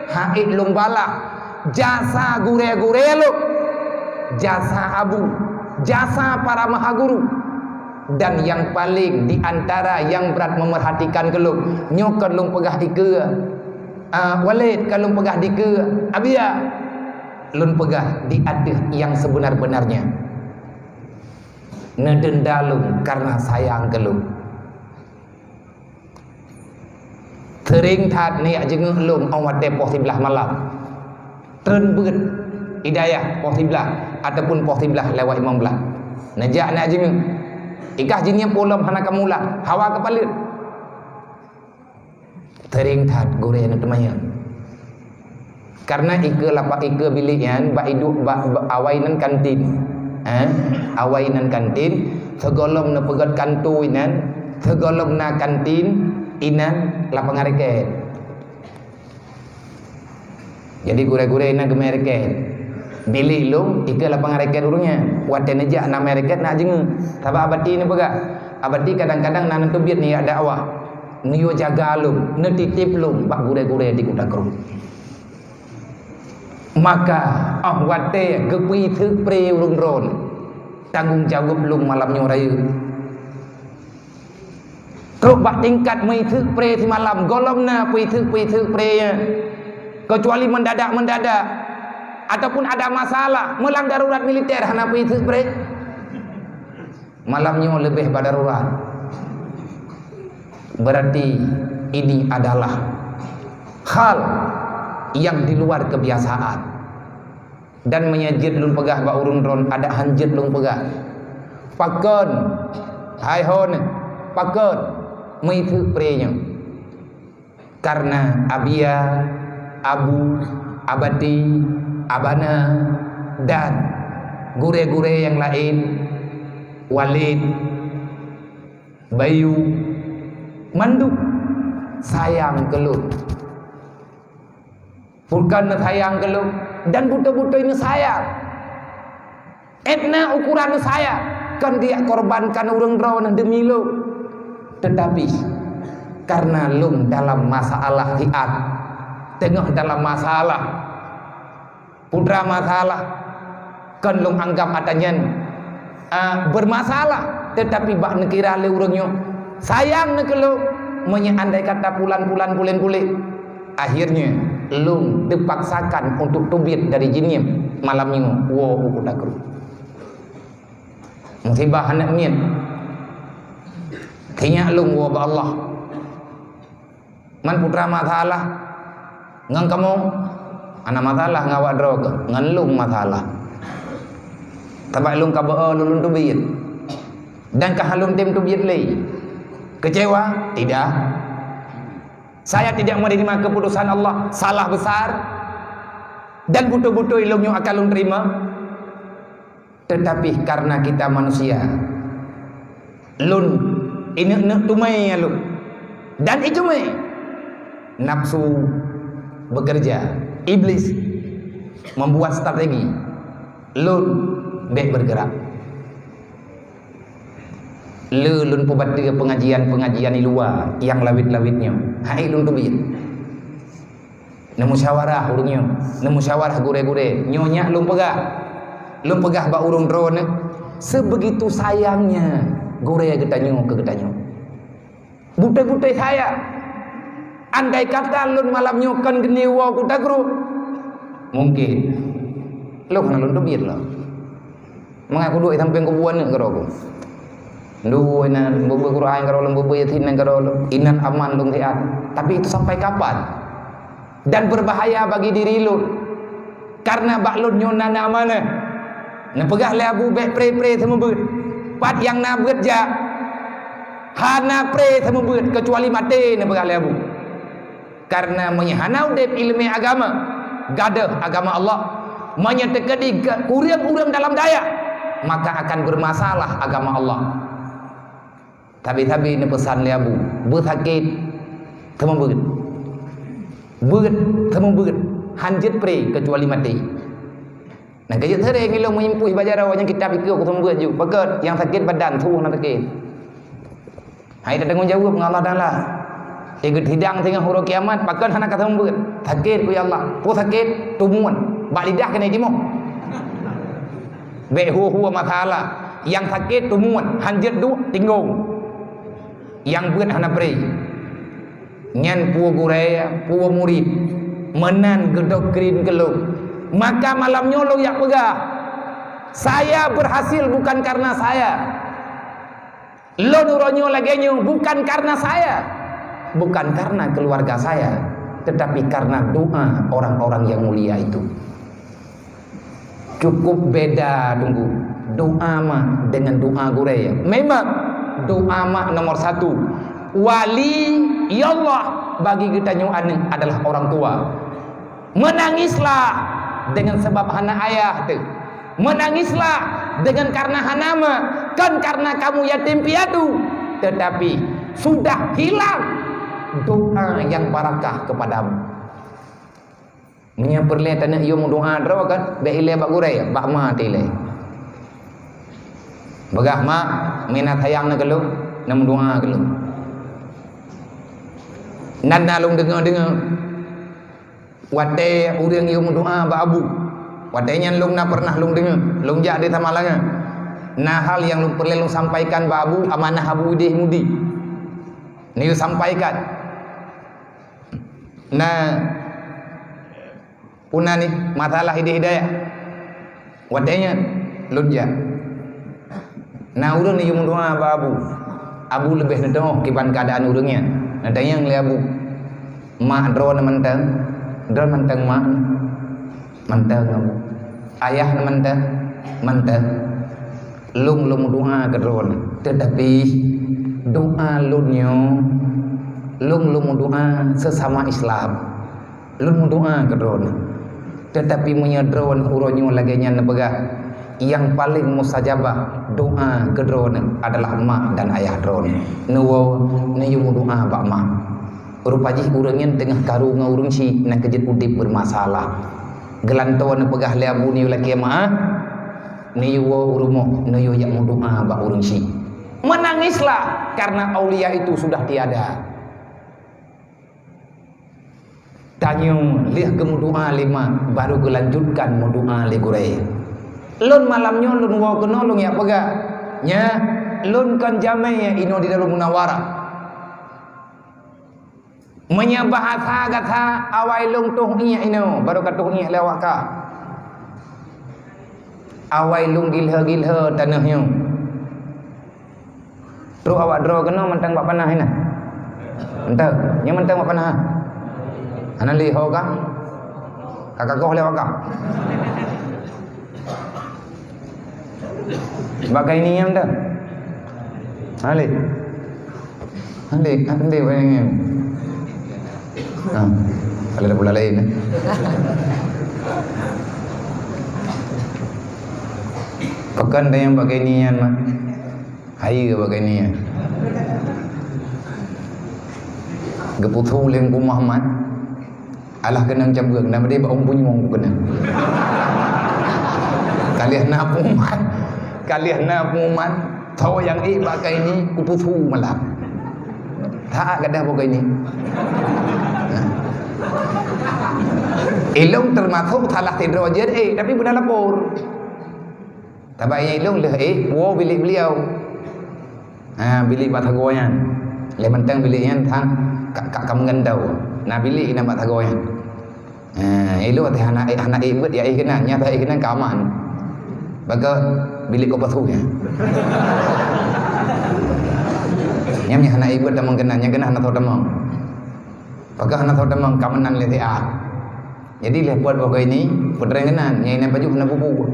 haiek lôn balah jasa gurée-gurée lôn, jasa abu, jasa para maha guru. Dan nyang paleng di antara nyang brat memerhatikan keu lôn, nyoe kon lôn peugah dikeue, ah, Walid, kon lôn peugah dikeue, Abia. Lôn peugah di ateueh nyang seubeuna-beunarnya. Neudenda lôn kareuna sayang keu lôn. Seuring that neujak jingieng lôn 'oh watée poh siblaih malam. Treun beuet i dayah poh siblaih ataupun poh siblaih lewat limong blaih. Neujak neujak jingieng. Ikah jingieng pulom hana kamoe lam, hawa ka paleuet. Seuring that gurée nyan teumanyong. Kareuna ikeue lapak ikeue bilék nyan bak iduek bak, bak awai nan kantin. Eh, awai nan kantin, sigohlom neupeugét kantô inan, sigohlom na kantin inan lapangan raket. Jadi gurée-gurée na geumé raket. Bilék lôn ikeue lapangan raket ureuëng nyan. Watée neujak na mé raket na jingieng. Sabab Abati neupeugah, Abati kadang-kadang na neuteubiet neujak dakwah. Neuyue jaga lôn, neutitép lôn bak gurée-gurée di Kuta Krueng. Maka 'oh watée geupeuiseuk pré ureuëng droen, tanggung jaweueb lôn malam nyoe rayeuk. Trok bak tingkat meuiseuk pré simalam, gohlom na peuiseuk-peuiseuk pré nyan. Keucuali mendadak-mendadak ataupun ada masalah, meulang darurat militer hana peuiseuk pré. Malam nyoe leubeh bak darurat. Berarti ini adalah hal yang di luar kebiasaan. Dan meunyoe jeuet lôn peugah bak ureuëng droen, adak han jeuet lôn peugah. Pakon, hai hon, pakon meuiseuk pré nyoe? Kareuna Abia, Abu, Abati, Abana, dan gurée-gurée nyang laén, Walid, Bayu, mandum sayang keu lôn. Bukan neusayang keu lôn dan beutôi-beutôi neusayang. Ét na ukuran neusayang, kon dikorbankan ureuëng droeneuh demi lôn. Teutapi, kareuna lôn dalam masalah hiat, teungoh dalam masalah, putra masalah, kon lôn anggab atra nyan, ah, bermasalah, teutapi bak neukira lé ureuëng nyoe sayang neuh keu lôn. Meunyoe andai kata pulan-pulan pulen-pulen, akhirnya lôn teupaksakan untuk teubiet dari Jeunieb malam nyoe woe u Kuta Krueng. Musibah aneuk miet. Keu nyan lôn woe bak Allah. Man putra masalah ngon kamoe, hana masalah ngon awak droe keuh, ngon lôn masalah. Sabab lôn ka beu-o lôn teubiet dan ka lôn tem teubiet lé. Kecewa? Tidak. Saya tidak menerima keputusan Allah, salah besar. Dan beutôi-beutôi lôn nyoe akan lôn terima. Tetapi karena kita manusia, lôn ineuk-neuk teumé lôn dan iteumé. Nafsu bekerja, iblis membuat strategi. Lôn bék bergerak. Le lôn peubateue pengajian-pengajian di luwa nyang lawét-lawét nyoe. Hai lôn teubiet. Neumusyawarah ureuëng nyoe, neumusyawarah gurée-gurée. Nyoe nyak lôn peugah. Lôn peugah bak ureuëng droeneuh, sebegitu sayangnya gurée geutanyoe keu geutanyoe. Beutôi-beutôi sayang. Andai kata lôn malam nyoe kon geuneuk woe Kuta Krueng, Mungkin. Lôn hana lôn teubiet lom. Mangat kuduek sampéng kubu aneuk keudroe ku. Ndu inan, beubeuet Quran keudroe lom, beubeuet Yasin keudroe lom. Inan aman lôn siat. Tapi itu sampai kapan? Dan berbahaya bagi diri lôn. Karena bak lôn nyoe na, na amanah. Neupeugah lé Abu, "Bék pré-pré seumeubeuet. Pat nyang na beuet jak. Hana pré seumeubeuet keucuali maté," neupeugah lé Abu. Karena meunyoe hana udeb ileumé agama, gadôh agama Allah, meunyoe teukeudi ke-, kureueng ureuëng dalam dayah, maka akan bermasalah agama Allah. Sabe-sabe neupeusan lé Abu, beusakét, seumeubeuet. Beuet, seumeubeuet, han jeuet pré keucuali maté. Nah, keujeuet seuréng ilôn meuimpui bak jaroe nyang kitab ikeu ku seumeubeuet ju. Pakon nyang sakét badan, tuboh na sakét. Hai tatanggong jaweueb ngon Allah Taala. Igeut hidang singoh uroe kiamat, pakon hana ka seumeubeuet. Sakét ku ya Allah. Peue sakét? Tumuan. Bak lidah keuneuk timoh. Bék hue-hue masalah. Nyang sakét tumuan, han jeuet duek, tinggong. Nyang beuet hana pré. Nyan peue gurée, peue murit, meunan geudoktrin keu lôn. Maka malam nyoe lôn jak peugah, saya berhasil bukan karena saya. Lôn uroe nyoe lagée nyoe bukan karena saya, bukan karena keluarga saya, tetapi karena doa orang-orang yang mulia itu. Cukup beda, Teungku, doa mak dengan doa gurée. Memang doa mak nomor satu. Wali Allah bagi geutanyoe aneuk adalah orang tua. Menangislah dengan sebab hana ayah teuh. Menangislah dengan karena hana mak, kan karena kamu yatim piatu, tetapi sudah hilang doa yang barakah kepadamu. Meunyoe peureulée taneuk yue meudoa droe kan, bék ilée bak gurée, bak ma ilée. Peugah, "Mak, mina sayang na keu lôn, na meudoa keu lôn." Nan na lôn deungoe-deungoe, watée ureuëng yue meudoa bak abu, watée nyan lôn na peureunah lôn deungoe, lôn jak di Samalanga. Na hal nyang lôn peureulée lôn sampaikan bak abu, amanah abu ideh mudi. Neuyue sampaikan. Na, peue nan nih, masalah ideh hidayah. Watée nyan, lôn jak. Na ureuëng neuyue meudoa bak abu. Abu leubeh neuteuoh kiban keuadaan ureuëng nyan. Neutanyong lé abu, "Mak droeneuh mantong?" "Droeneuh mantong mak?" "Mantong, abu." "Ayah neuh mantong?" "Mantong." "Lôn lôn meudoa keu droeneuh, teutapi doa lôn nyoe, lôn lôn meudoa seusama Islam. Lôn meudoa keu droeneuh. Teutapi meunyoe droeneuh uroe nyoe lagée nyan neupeugah, nyang paleng mustajabah doa keu droeneuh adalah mak dan ayah droeneuh. Neuwoe, neuyue meudoa bak mak." Rupa jih ureuëng nyan teungoh karu ngon ureuëng syiek nyang keujeuet udeb beurmasalah. Geulantoe neupeugah lé abu neuyue lakée meuáh, neuyue woe u rumoh, neuyue jak meudoa bak ureuëng syiek. Menangislah karena aulia itu sudah tiada. Tanyoe lheueh geumeudoa lé mak, baru geulanjutkan meudoa lé gurée. Lôn malam nyoe lôn woe keunoe lôn jak peugah, nyan lôn kon jamé inoe di Darul Munawarah. Meunyoe bahasa gata, awai lôn toh iék inoe, baru ka toh iék lé awak kah. Awai lôn gilhô-gilhô tanoh nyoe. Trok awak droe keunoe mantong bak panah inan. Mantong, nyoe mantong bak panah. Hana lé ho kah? Ka kakoh lé awak kah. Bak kayée nyan dah. Hale. Hale, hale wayang nyan. Ha, kalau ada pula lain, eh. Pakon dayang bak kayée nyan, mak. Hai bak kayée nyan. Geuputhu lé Teungku Muhammad. Alah keunong cabeueng, na meudeh bak ôn punyueng keunong. Ka lheueh na pengumuman, ka lheueh na pengumuman, tho nyang ék bak kayée nyan, kuputhu malam. That gadoh bak kayée nyan. Ilôn teumasok salah sidroe jeuet ék, tapi beuna lapor. Sabab nyang ilôn lheueh ék, woe bilék beuliau. Ha, bilék bak sagoe nyan. Lé mantong bilék nyan thang ka, ka, ka meugantoe. Na bilék inan bak sagoe nyan. Ha, ilôn watèe hana, hana ék beuet, ya ék keunan, nyan ék keunan ka aman. Bagaih bilék keu pasu nyan. Nyan, nyan hana ék beuet tamong keunan, nyan keunan hana soe tamong. Bagaih hana soe tamong, ka meunan lé siat. Jadi lheuh buet boh keu ini, peutrang keunan, nyan inan pajoh hana bubu.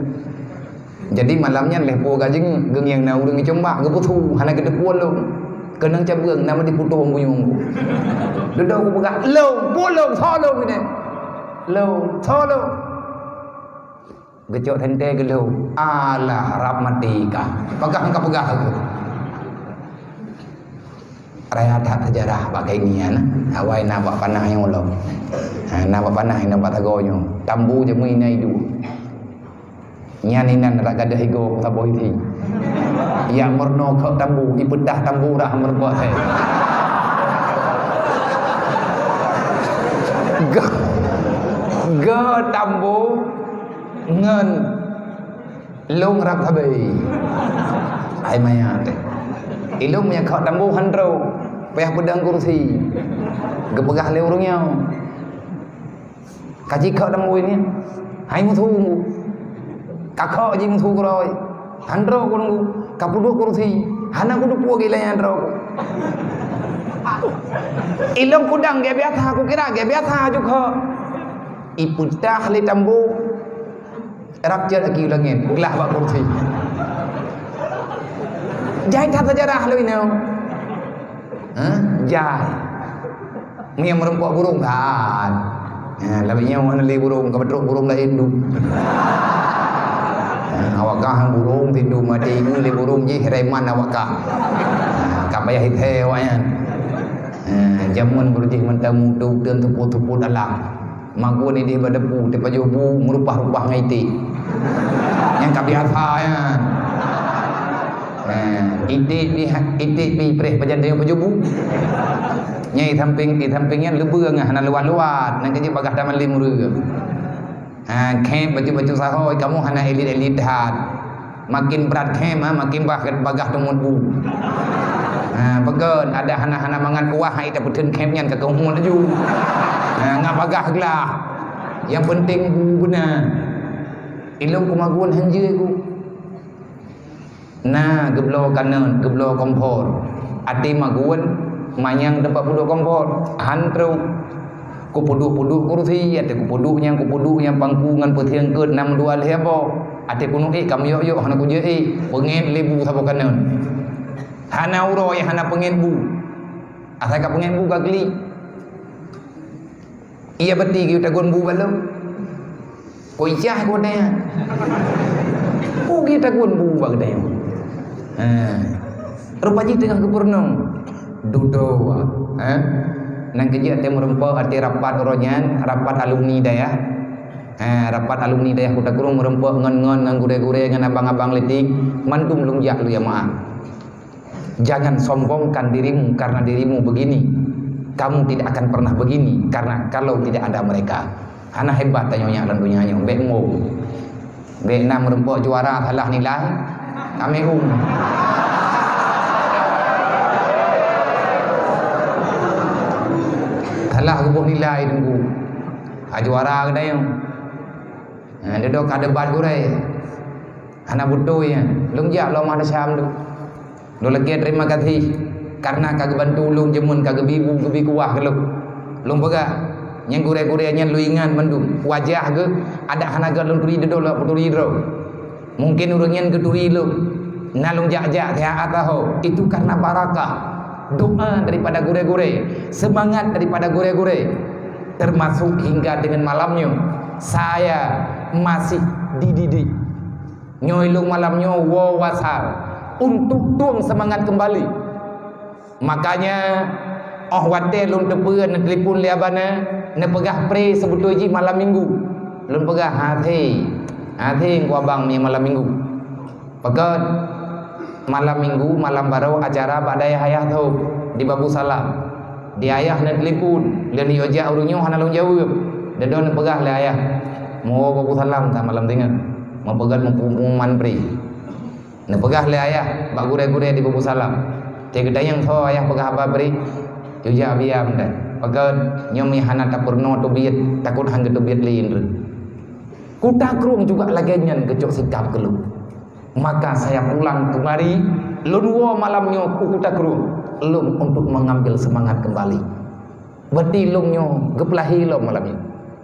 Jadi malam nyan lheuh po gajéng geungieng na ureueng icong bak, geupeusu, hana geuteupeue lôn. Keunong cabeueng na meudeh putôh bunyong. Dudoe kupeugah, "Lôn, peue lôn, soe lôn ini?" "Lôn, soe lôn?" Geucok teuntèe geulhô, "Alah, rab maté kah." Peugah ka peugah. Raya that seujarah bak kayèe nyan, awai na bak panah nyang ulông. Ha, na bak panah inong bak tagoe nyoe. Tambu jamé inan iduek. Nyan inan rak gadôh igoe saboh isi. Nyang meurunoe kheuk tambu, ipeutah tambu rhah meurumpok thèe. Geu-, geu tambu ngon lôn rab sabe. Hai maya teuh. Ilôn nyang kheuk tambu han trôk, payah peudong kursi. Geupeugah lé ureueng nyoe. Ka jikheuk lam buet nyan. Hai meusu. Ka kheuk jimeusu keudroe. Han trôk ku nunggu. Ka peuduek kursi. Hana kuteupeue gila nyang trôk. Ilôn kudang gét biasa, kukira gét biasa jukheuk. Ipeutah lé tambu. Rab cit aki u langét, glah bak kursi. Jai that seujarah lôn inoe. Ha? Jai. Meunyoe meurumpok burông kan. Ha, lagèe nyoe hana lé burông, ka peutrok burông laén du. Ha, awak kah burông tindu maté ngon lé burông jih reman awak kah. Ha, ka payah ithèe awak nyan. Ha, jameun beureuh jih mantong mutu-, teun tupot-tupot alam. Magun idéh bak depu, teupajoh bu, meurupah-rupah ngon iték. Nyang ka biasa nyan. Ha, iték pih, iték pih preh pajan tayue pajoh bu. Nyan i sampéng, i sampéng nyan leubeh ngon hana luwat-luwat, nyan keuh jih bagah tamalém ureueng. Ha, khép bacut-bacut sahoe, kamoe hana elit-elit that. Makin brat khép, ha, makin bah bagah teumut bu. Ha, peugöt, adak hana-hana mangat kuah, hai tapeutheun khép nyan ka keuhue laju. Ha, ngat bagah glah. Nyang peunteng bu beuna. Ilôn kumagun hanjeuet ku. Na geubloe kanot, geubloe kompor. Até magun manyang teumpat peuduek kompor. Han trôk. Kupeuduek-peuduek kursi, até kupeuduek nyang, kupeuduek nyang pangku ngon peusieng keut nam dua lhèe boh. Até kunuék ka meuyok-yok hana kujeuet ék, peungét lé bu saboh kanot. Hana uroe hana peungét bu. Asai ka peungét bu ka klik. Iya beuti geuh tagun bu bak lôn. Kok ijah ku deh. Ku geuh tagun bu bak deh. Ha. Rupa jih teungoh geupeureunoe. Dudoe, ha? Nyan keuh jih até meurumpok, até rapat uroe nyan, rapat alumni dayah. Ha, rapat alumni dayah Kuta Krueng meurumpok ngon, ngon, ngon gurèe-gurèe, ngon abang-abang litik, mandum lôn jak lôn jak meu'ah. Jangan sombongkan dirimu karena dirimu begini. Kamu tidak akan pernah begini karena kalau tidak ada mereka. Hana hebat tanyoe nyak lam donya nyoe, bèk mum. Bèk na meurumpok juara salah nilai. Kami um. Salah geuboh nilai teungku. Ha, juara geutanyoe. Ha, dudoe ka debat gurèe. Hana beutôi nyan. Lôn jak lom hana Syam tu. Lôn lakèe terima kasih karena ka geubantu ulôn jameun ka geubi bu, geubi kuah keu lôn. Lôn peugah, nyan gurèe-gurèe nyan lôn ingat mandum. Wajah geuh adak hana gèt lôn turi dudoe lôn peuturi droe. Mungkin ureueng nyan geuturi lôn. Na lôn jak-jak siat atawa itu karena barakah doa daripada gurèe-gurèe, semangat daripada gurèe-gurèe. Termasuk hingga dengan malam nyoe, saya masih dididik. Nyoe lôn malam nyoe woe wasar untuk tueng seumangat keumbali. Makanya, óh watèe lôn teupeue neutelepon lé abana, neupeugah pré seubeutôi jih malam minggu. Lôn peugah, "Hasé, hasé Teungku Abang meunyoe malam minggu." Pakon? Malam minggu, malam barô acara bak dayah ayah tho di Babu Salam. Di ayah neutelepon, lheuh neuyue jak ureueng nyoe hana lôn jaweueb. Dudoe neupeugah lé ayah, "Meuwoe Babu Salam that malam singoh, meupeugöt pengumuman pré." Neupeugah lé ayah bak gurèe-gurèe di Babu Salam. Teugeutanyong soe ayah peugah haba pré, yue jak biya meunan. Pakon, nyoe meuhana tapeurunoe teubiet, takot han geuteubiet lé indri. Kuta Krueng juga lagée nyan geucok sikap keu lôn. Maka saya pulang kemari, lôn woe malam nyoe u Kuta Krueng, lôn untuk mengambil semangat kembali. Berarti lôn nyoe geupeulahé lom malam nyoe.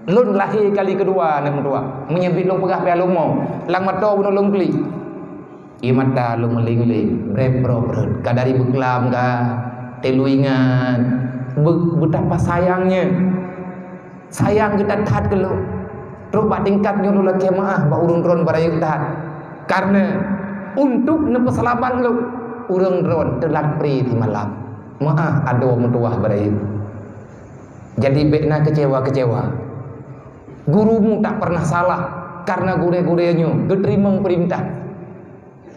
Lôn lahé kali keudua aneuk meutuah. Meunyoe bit lôn peugah pih lôn mo, lam mata bunoe lôn klik. Ie mata lôn meuling-ling, brem-brok brot. Ka dari beuklam ka, teuluingan, be-, betapa sayangnya. Sayang geutat that keu lôn. Trok bak tingkat nyoe lôn lakée meu'ah bak ureuëng droen beurayeuk that. Karena untuk neupeuseulamat lôn, ureuëng droen teulat pri simalam. Meu'ah adoe meutuwah beurayeuk. Jadi bék na keucewa-keucewa. Gurumu tak pernah salah karena gurée-gurée nyoe geuteurimong peurintah.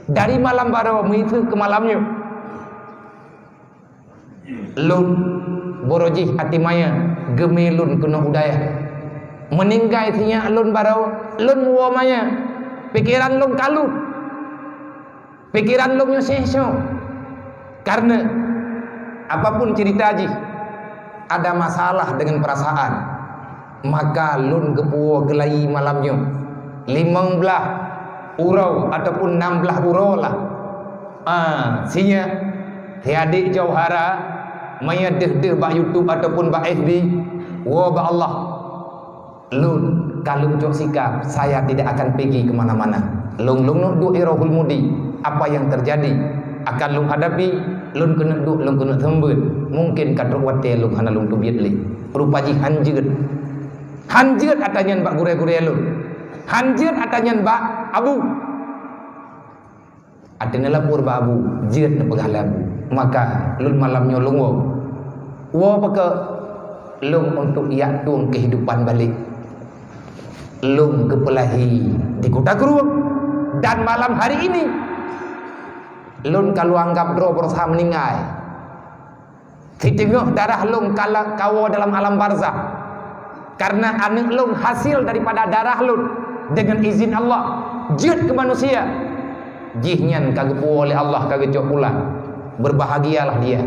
Dari malam baroe meuiseuk keu malam nyoe. Lôn, Borojih Atimaya, geumé lôn keunoe u dayah. Meuninggai sinyak lôn baroe, lôn muwoe maya. Pikeran lôn kalut. Pikeran lôn nyoe seh-seh. Karena apapun cerita jih, ada masalah dengan perasaan. Maka lôn geupuwoe geulayi malam nyoe, limong blaih uroe ataupun nam blaih uroe lah. Ah, sinyak, hai adik Jauhara, meunyoe deuh-deuh bak YouTube ataupun bak F B, woe bak Allah. Lôn ka lôn cok sikap, saya tidak akan pigi ke mana-mana. Lôn, lôn neuk duek i Rohul Mudi. Apa yang terjadi akan lôn hadapi, lôn keuneuk duek, lôn keuneuk seumeubeuet. Mungkin ka trok watée lôn hana lôn teubiet lé. Rupa jih han jeuet. Han jeuet ata nyan bak gurée-gurée lôn. Han jeuet ata nyan bak abu. Até neulapor bak abu, jeuet neupeugah lé abu. Maka lôn malam nyoe lôn woe. Woe pakon? Lôn untuk jak tueng kehidupan balek. Lôn geupeulahé di Kuta Krueng. Dan malam hari ini, lôn ka lôn anggap droe berusaha meuninggai. Siteungoh darah lôn ka la-, ka woe dalam alam barzakh. Karena aneuk lôn hasil daripada darah lôn, dengan izin Allah, jeuet keu manusia. Jihnyan ka geupuwoe lé Allah, ka geucok pulang. Berbahagialah dia.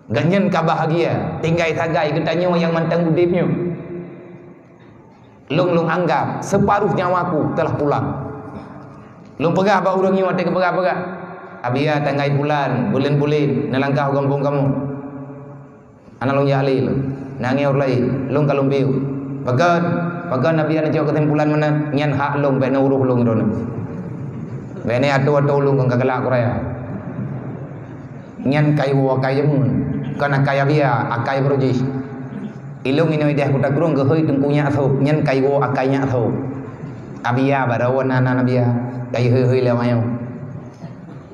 Gobnyan ka bahagia, tinggai sagai geutanyoe nyang mantong udeb nyoe. Lôn, lôn anggap separuh nyawaku telah pulang. Lôn peugah bak ureuëng nyoe watée geupeugah-peugah, "Abiya, tanggai pulan, buleuen-buleuen neulangkah u gampông kamoe." Hana lôn jak lé lôn. Nangée ureuëng laén, lôn ka lôn piôh. Pakon, pakon Abiya neucok keusimpulan meunan, nyan hak lôn, bék neuuroh lôn droeneuh. Bék neuatô-atô lôn kon ka galak kuraya. Nyan kai woe akai jameun, kon akai Abiya, akai Borojih. Ilôn inoe ideh Kuta Krueng geuhôi teungku nyak sôb, nyan kai woe akai nyak sôb. Abiya baroe na, na Abiya, kai hôi-hôi lé awaknyoe.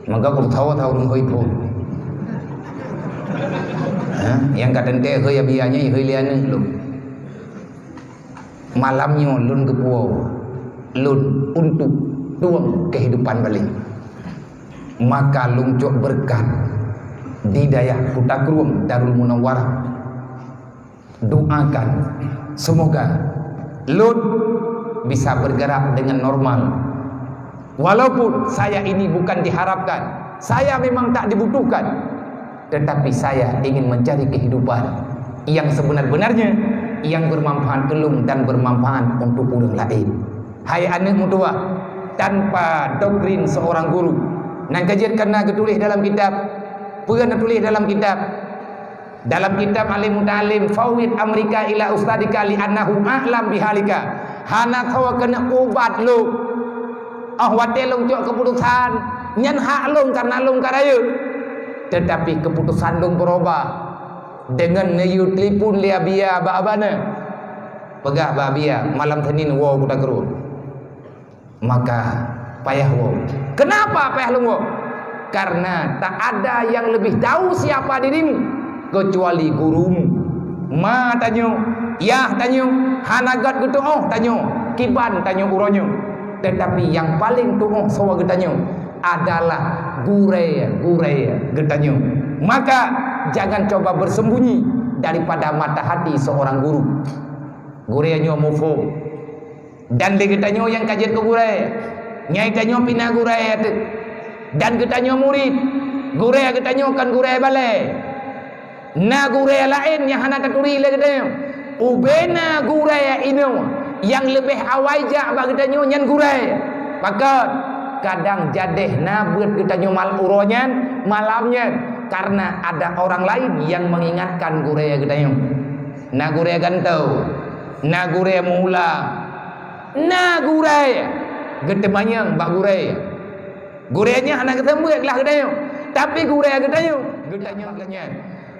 Maka kurthawa thawa ureuëng hôi phon. Ha? Nyang ka teuntée hôi Abiya nyan hôi lé aneuk lôn. Malam nyoe lôn geupuwoe lôn untuk tueng kehidupan balek. Maka lôn cok beureukat di dayah Kuta Krueng Darul Munawwarah. Doakan semoga lôn bisa bergerak dengan normal. Walaupun saya ini bukan diharapkan, saya memang tak dibutuhkan, tetapi saya ingin mencari kehidupan yang sebenar-benarnya, yang bermanfaat keu lôn dan bermanfaat untuk ureuëng laén. Hai aneuk meutuwah, tanpa doktrin seorang guru. Nyang ka jeuet kana geutuléh dalam kitab. Peue na tuléh dalam kitab? Dalam kitab Alim Muta'alim, "Fawwid amrika ila ustadika li annahu a'lam bihalika." Hana soe keuneuk ubat lôn. Oh, watée lôn cok keuputusan, nyan hak lôn karena lôn ka rayeuk. Tetapi keuputusan lôn beurubah deungon neuyue telepon lé Abiya bak abana. Peugah bak Abiya, malam Senin woe Kuta Krueng. Maka payah woe. Kenapa payah lôn woe? Karena tak ada yang lebih tahu siapa dirimu kecuali gurumu. Ma tanyoe, yah tanyoe, hana gét geutuoh tanyoe, kiban tanyoe uroe nyoe. Tetapi yang paling tuoh soe geutanyoe adalah gurée-gurée geutanyoe. Maka jangan coba bersembunyi daripada mata hati seorang guru. Gurée nyoe muphom. Dan di geutanyoe nyang ka jeuet keu gurée, nyai tanyoe pih na gurée teuk. Dan geutanyoe murit, gurée geutanyoe kon gurée balée. Na gurée laén nyang hana taturi lé geutanyoe. Ubena gurée inong nyang leubeh awai jak bak geutanyoe nyan gurée. Pakon? Kadang jadeh na beuet geutanyoe mal-, uroe nyan, malam nyan, karena ada orang lain yang mengingatkan gurée geutanyoe. Na gurée gantoe, na gurée mula, na gurée geuteumanyong bak gurée. Gurée nyan hana geuseumeubeuet lah geutanyoe, tapi gurée geutanyoe, geutanyoe nyan.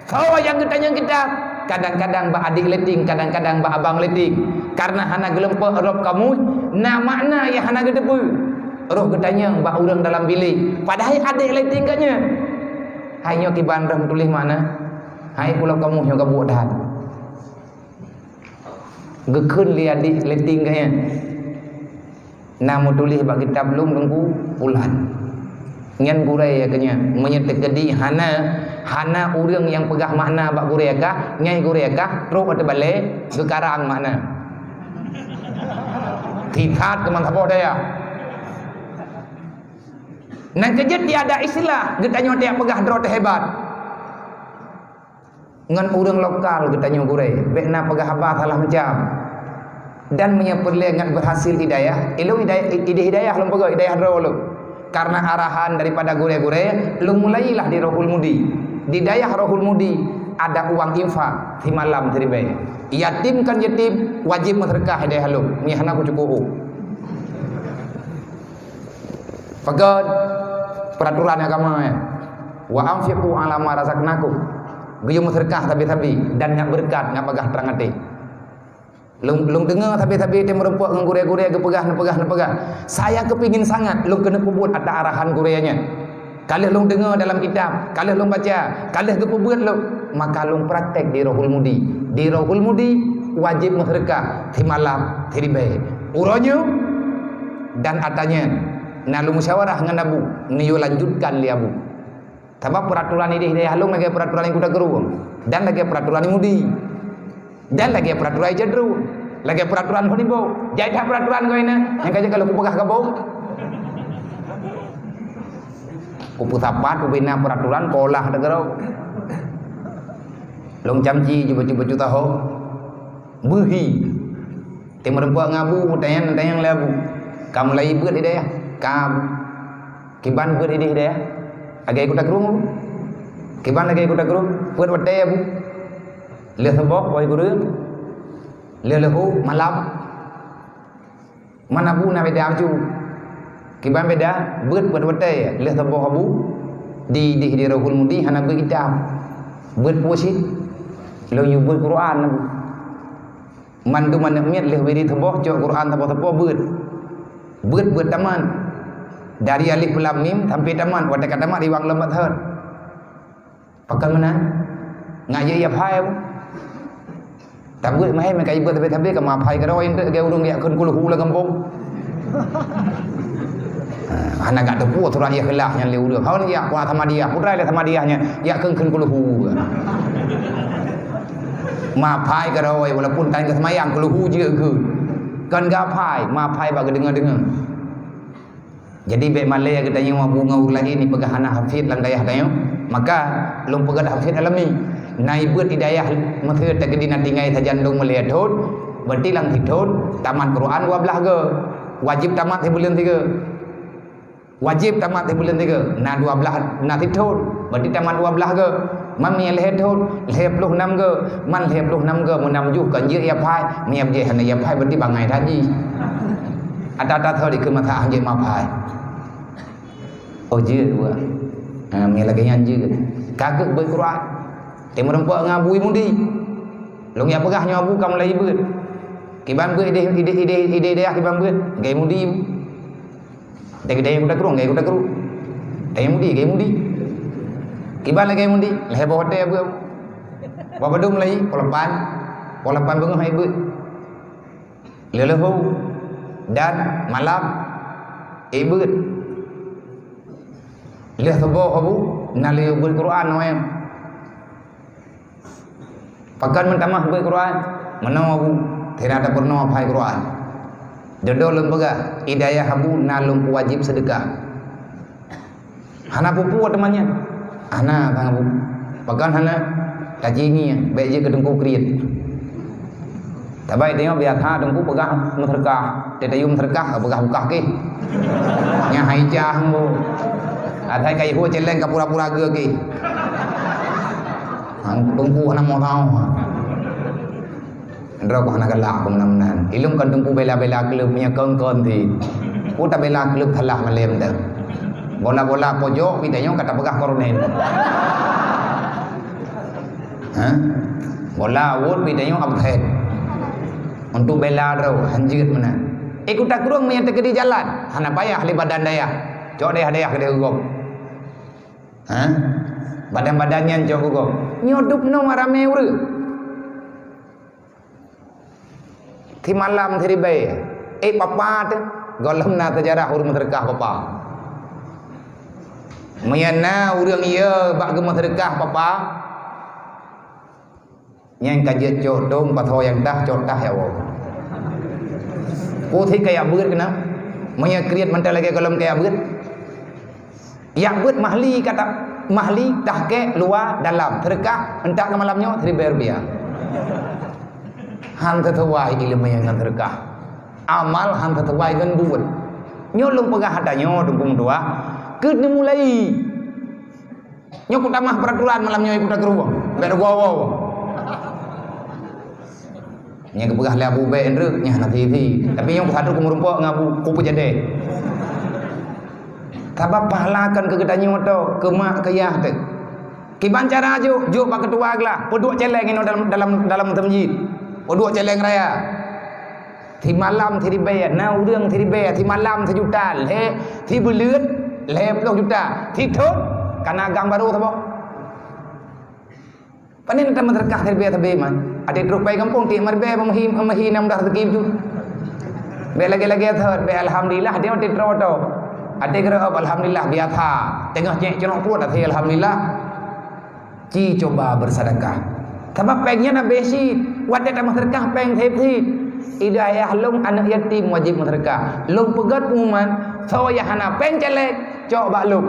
Soe nyang geutanyong kitab? Kadang-kadang bak adék leting, kadang-kadang bak abang leting. Karena hana geulumpok rot kamus, na makna nyang hana geuteupeue. Roh geutanyong bak ureuëng dalam bilék, padahai adék leting geuh nyan. Hai nyoe kiban roh meutuléh makna. Hai pulo kamus nyoe gabuek that. Geukheun lé adék leting geuh nyan. Na meutuléh bak kitab lôn Teungku Pulan. Nyan gurée ya keu nyan. Meunyoe teukeudi hana, hana ureuëng nyang peugah makna bak gurée kah, nyan gurée kah, trok ateueh balée, geukarang makna. Sisat keuman saboh dayah. Nan keujeuet tiada istilah, geutanyoe tiak peugah droe teuhebat. Ngon ureuëng lokal geutanyoe gurée, bék na peugah haba salah macam. Dan meunyoe peureulée ngat beurhasil hidayah, ilôn hidayah, idéh hidayah lôn peugah, hidayah droe lôn. Karena arahan daripada gurée-gurée, lôn mulailah di Rohul Mudi. Di dayah Rohul Mudi, ada uang infak, simalam siribée. Yatim kon yatim, wajéb meuseudeukah hidayah lôn. Nyan hana kucukup. Peugét peuraturan agama nyan. "Wa anfiqu ala ma razaqnakum." Geuyue meuseudeukah sabe-sabe dan nyak beureukat, nyak bagah trang até. Lôn, lôn deungoe sabe-sabe teumeureumpok ngon gurée-gurée geupeugah, neupeugah, neupeugah. Saya keupingin sangat lôn keuneuk peubuet ata arahan gurée nyan. Ka lheueh lôn deungoe dalam kitab, ka lheueh lôn baca, ka lheueh geupeubeuet lôn, maka lôn praktek di Rohul Mudi. Di Rohul Mudi wajéb meuseudeukah simalam siribée. Uroe nyoe dan ata nyan na lôn musyawarah ngon Abu, neuyue lanjutkan lé Abu. Sabab peuraturan idéh hidayah lôn lagée peuraturan di Kuta Krueng dan lagée peuraturan di Mudi. Dan lagée peuraturan Ija Dru, lagée peuraturan phon iboh. Jai that peuraturan keu inan, nyang ka jeuet ka lheueh kupeugah keu boh. Kupeusapat, kubina peuraturan, polah teugeurok. Lôn camci ju bacut-bacut taho. Beuhi. Teumeureumpok ngon Abu, tanyong-tanyong lé Abu. Ka mulai beuet idéh, ka. Kiban beuet idéh-idéh, lagée Kuta Krueng, Abu. Kiban lagée Kuta Krueng, peuet watée, Abu. Lheueh suboh, boh gureueng. Lheueh leuhô, malam. Man Abu na beda, Abu. Kiban beda, beuet peuet watée, lheueh suboh, Abu. Di, di, di Rohul Mudi hana beuet kitab. Beuet puwoe cit. Lôn yue beuet Quran, Abu. Mandum aneuk miet lheueh wirid suboh cok Quran sapo-sapo beuet. Beuet-beuet tamat. Dari alif lam mim sampai tamat, watée ka tamat iwang lom bak thon. Pakon meunan? Ngat jeuet ya phai. Tabeuet meuhai meuka ibeuet sabe-sabe ka ma phai keudroe enteuk lagée ureuëng jak kheun kulhu lam gampông. Hana gak teupeu surat Ikhlas nyan lé ureuëng. Hon jak kuat Samadiyah, putra lé Samadiyah nyan, jak kheun-kheun kulhu. Ma phai keudroe walaupun tan geuseumayang kulhu jeuet kheun. Kon gak phai, ma phai bak geudeungoe-deungoe. Jadi bék malée geutanyoe Abu ngon ureuëng laén ipeugah hana hafid lam dayah tanyoe. Maka lôn peugah hafid alami. Na ibeuet di dayah Mesir teukeudi na tinggai sajan lôn meulée thon, berarti lam sithon tamat Quran dua blaih go. Wajéb tamat sibuleuen sigo. Wajéb tamat sibuleuen sigo. Na dua blaih, na sithon, berarti tamat dua blaih go. Man meunyo lhée thon, lhée ploh nam go. Man lhée ploh nam go, meunam juh kon jeuet ya phai. Meunyo jih hana ya phai, berarti bangai that jih. Ata-ata thon dikeue masa jeuet ma phai. Oh, jeuet buet. Ha, meunyo lagée nyan jeuet. Ka geuet beuet Quran. Teumeureumpok ngon Abu i Mudi. Lôn jak peugah nyoe Abu ka mulai beuet. Kiban beuet idéh, idéh, idéh, idéh dayah kiban beuet. Gai Mudi. Dai, dai Kuta Krueng, gai Kuta Krueng. Dai Mudi, gai Mudi. Kiban lagée Mudi, lhée boh watée beuet. Bak padum mulai, pukul lapan. Pukul lapan beungoh hai beuet. Lheueh leuhô dan malam, eh, beuet. Lheueh suboh Abu, na lheueh beuet Quran nyoe. Pakon meutamah beuet Quran? Meunoe Abu, teunyata peurunoe phai Quran. Dudoe lôn peugah, i dayah Abu na lôn peuwajéb seudeukah. Hana peue-peue teuma nyan. Hana, sang Abu. Pakon hana? Tajingi, bèk jeuet keu teungku kriet. Tabai tanyoe biasa teungku peugah meuseudeukah. Teuh tayue meuseudeukah, peugah bukah keh. Nyang hai cah ngô. Asai ka ihue céléng ka pura-pura geu keh. Hang teungku hana moh tau. Droe keuh hana galak keu meunan-meunan. Ilôn kon teungku bela-bela klub meunyoe kon-kon cit. Ku tabela klub salah malém dah. Bola-bola pojok pih tanyoe ka tapeugah kornén. Ha? Bola awot pih tanyoe absen. Untuk bela droe, hanjeuet meunan. Eh, kuta krueng meunyoe teukeudi jalan, hana payah lé badan dayah. Cok dayah-dayah keudéh gob. Ha? Badan-badan nyan cok gob. Nyoe dub noe ramé ureueng. Simalam siribèe. Eh, papa teuh. Gohlom na seujarah ureueng meuseudeukah papa. Meunyoe na ureueng ie bak geumeuseudeukah papa, nyan ka jeuet cok tông, pasoe nyang tah, cok tah ya Allah. Peue sit ka yak beuet keunan? Meunyoe kriet mantong lagèe gohlom ka yak beuet. Yak beuet mahli kata, mahli tahkek luwa dalam. Seudeukah, entak keu malam nyoe, siribèe rupiah. Han seusuai ileumèe ngon seudeukah. Amal han seusuai ngon buet. Nyoe lôn peugah ata nyoe, teungku meutuah, keu neumulai. Nyoe kutamah peuraturan malam nyoe, kuta krueng. Bèk rugoe-woe. Nyang geupeugah lé Abu Ubed Indra, nyan hana sisi. Tapi nyang satu keumeurumpok ngon Abu, kupeujadèe. Sabab pahala kan keu geutanyoe teuh, keu mak, keu yah teuh. Kiban cara jok, jok bak keutua glah, peuduek céléng inoe dalam, dalam, dalam meuseujid. Peuduek céléng raya. Simalam siribèe, na ureueng siribèe, simalam sijuta, lhèe, sibuleuen, lhèe ploh juta. Sithon, kana gang barô saboh. Pane na tameuseudekah siribèe sabe man. Até trok pai gampông, tiek meuribèe, meuhi, meuhi nam dah rezeki tu. Bèk lagèe-lagèe thot, bèk alhamdulillah, dia meuti troe to. Até geureup, alhamdulillah, biasa. Teungoh cek cenok pun, até alhamdulillah. Ci cuba bersedekah. Sabab péng nyan habéh cit. Watèe tameuseudekah péng sép cit. Ida ayah lôn aneuk yatim wajéb meuseudekah. Lôn peugöt pengumuman, soe nyang hana péng céléng, cok bak lôn.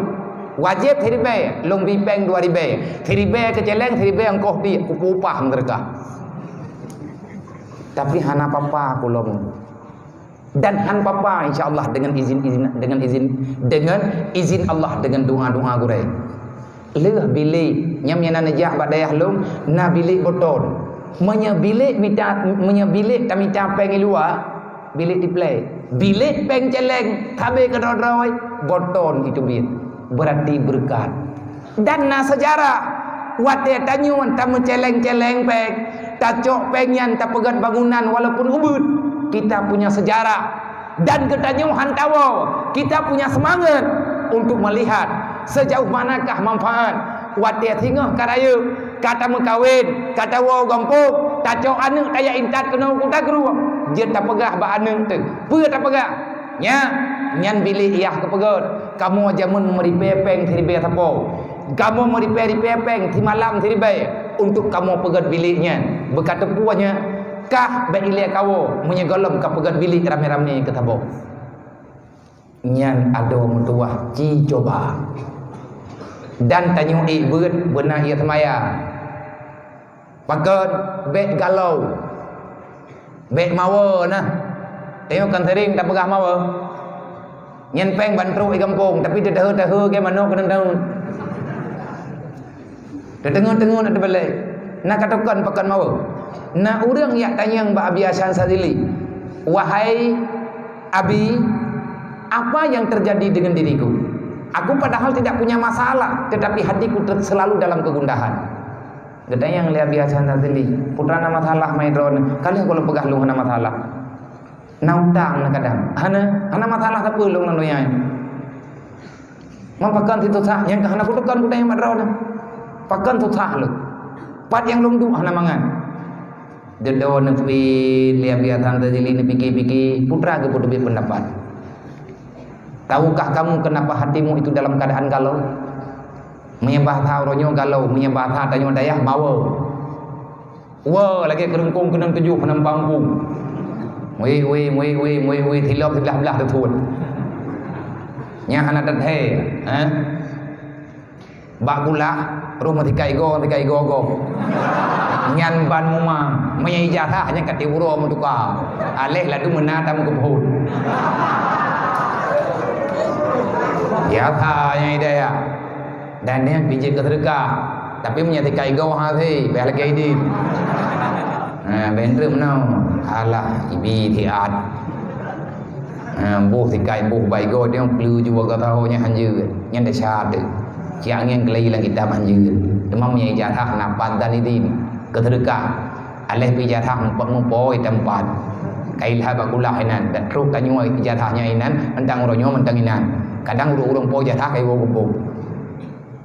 Wajéb siribèe, lôn bi péng dua ribèe. Siribèe keu céléng, siribèe ongkoh tiek, kupeupah meuseudekah. Tapi hana papa kulom. Dan han papa, insya Allah, dengan izin, izin, dengan izin, dengan izin Allah, dengan doa-doa gurèe. Lheueh bilék, nyang meunan neujak bak dayah lôn, na bilék boton. Meunyoe bilék mita, meunyoe bilék tamita péng i luwa, bilék tiplek. Bilék péng céléng, sabe keudroe-droe, boton itu biet. Berarti beureukat. Dan na seujarah, watèe tanyoe tameucéléng-céléng péng, tacok péng nyan tapeugöt bangunan walaupun ubeut, kita punya sejarah. Dan geutanyoe han tawoe, kita punya semangat untuk melihat sejauh manakah manfaat. Watèe singoh ka rayeuk, ka tameukawen, ka tawoe gampông, tacok aneuk tajak intat keunoe u Kuta Krueng, jeuet tapeugah bak aneuk teuh. Peue tapeugah? Nyak, nyan bilék yah keupeugöt. Kamoe jameun meuripèe péng siribèe sapo. Kamoe meuripèe-ripèe péng simalam siribèe untuk kamoe peugöt bilék nyan. Beuka teupeue nyan, kah bèk ilèe kawoe meunyoe gohlom ka peugöt bilék ramé-ramé keu saboh. Nyan adoe meutuwah ci cuba. Dan tanyoe ék beuet beuna ié seumaya. Pakon? Bèk galao. Bèk mawe nah. Tanyoe kan sering tapeugah mawe. Nyan péng ban trok i gampông, tapi teuteue-teue geuh manok keuneuk-neuk. Teuteungeut-teungeut na teubalek. Na katokon pakon mawe. Na ureueng jak tanyong bak Abi Hasan Sazili, "Wahai Abi, apa yang terjadi dengan diriku? Aku padahal tidak punya masalah, tetapi hatiku ter-, selalu dalam kegundahan." Geutanyong lé Abi Hasan Sazili, "Peue teuma na masalah, mai droeneuh?" "Ka lheueh gohlom peugah lôn hana masalah." "Na utang na kadang?" "Hana, hana masalah sapeue lôn lam donya nyoe." "Man pakon sit susah, nyang ka hana kutukon kudai mat droeneuh. Pakon susah lôn? Pat nyang lôn duek hana mangat." Dudoe neupit lé Abi Hasan Sazili, neupike-pike, peue teuma geupeuteubiet peundapat. "Tahukah kamu kenapa hatimu itu dalam keadaan galau?" Meunyoe bahasa uroe nyoe galau, meunyoe bahasa tanyoe dayah mawe. Woe lagèe keureungkong keunong tujoh hana muphom. Wei, wei, wei, wei, wei, wei, silop siblah-blah teuthon. Nyan hana teuthèe, eh? Bak kulah, Roh meusikai goe, sikai goe-goe. Nyan ban muma, meunyo ijazah nyan ka tiep uroe meutuka. Aléh laju meuna tameugeuphon. Biasa nyang idéh ya. Dan nyan pih jeuet keu seudeukah. Tapi meunyo sikai goe hase, payah lakée idin. Ha, bèk treuk meunoe. Alah, ibi siat. Ha, boh sikai, boh bai goe, dia kleu ju warga saho nyan hanjeuet. Nyan desya teuh. Siat ngieng keulai lam kitab hanjeuet. Teuma meunyo ijazah na pat dan idin keu seudeukah. Aléh pih ijazah meupat meupo i teumpat. Ka ilhah bak kulah inan, dan trok tanyoe ijazah nyan inan, mantong uroe nyoe mantong inan. Kadang ureueng-ureueng po ijazah ka iwoe geupok.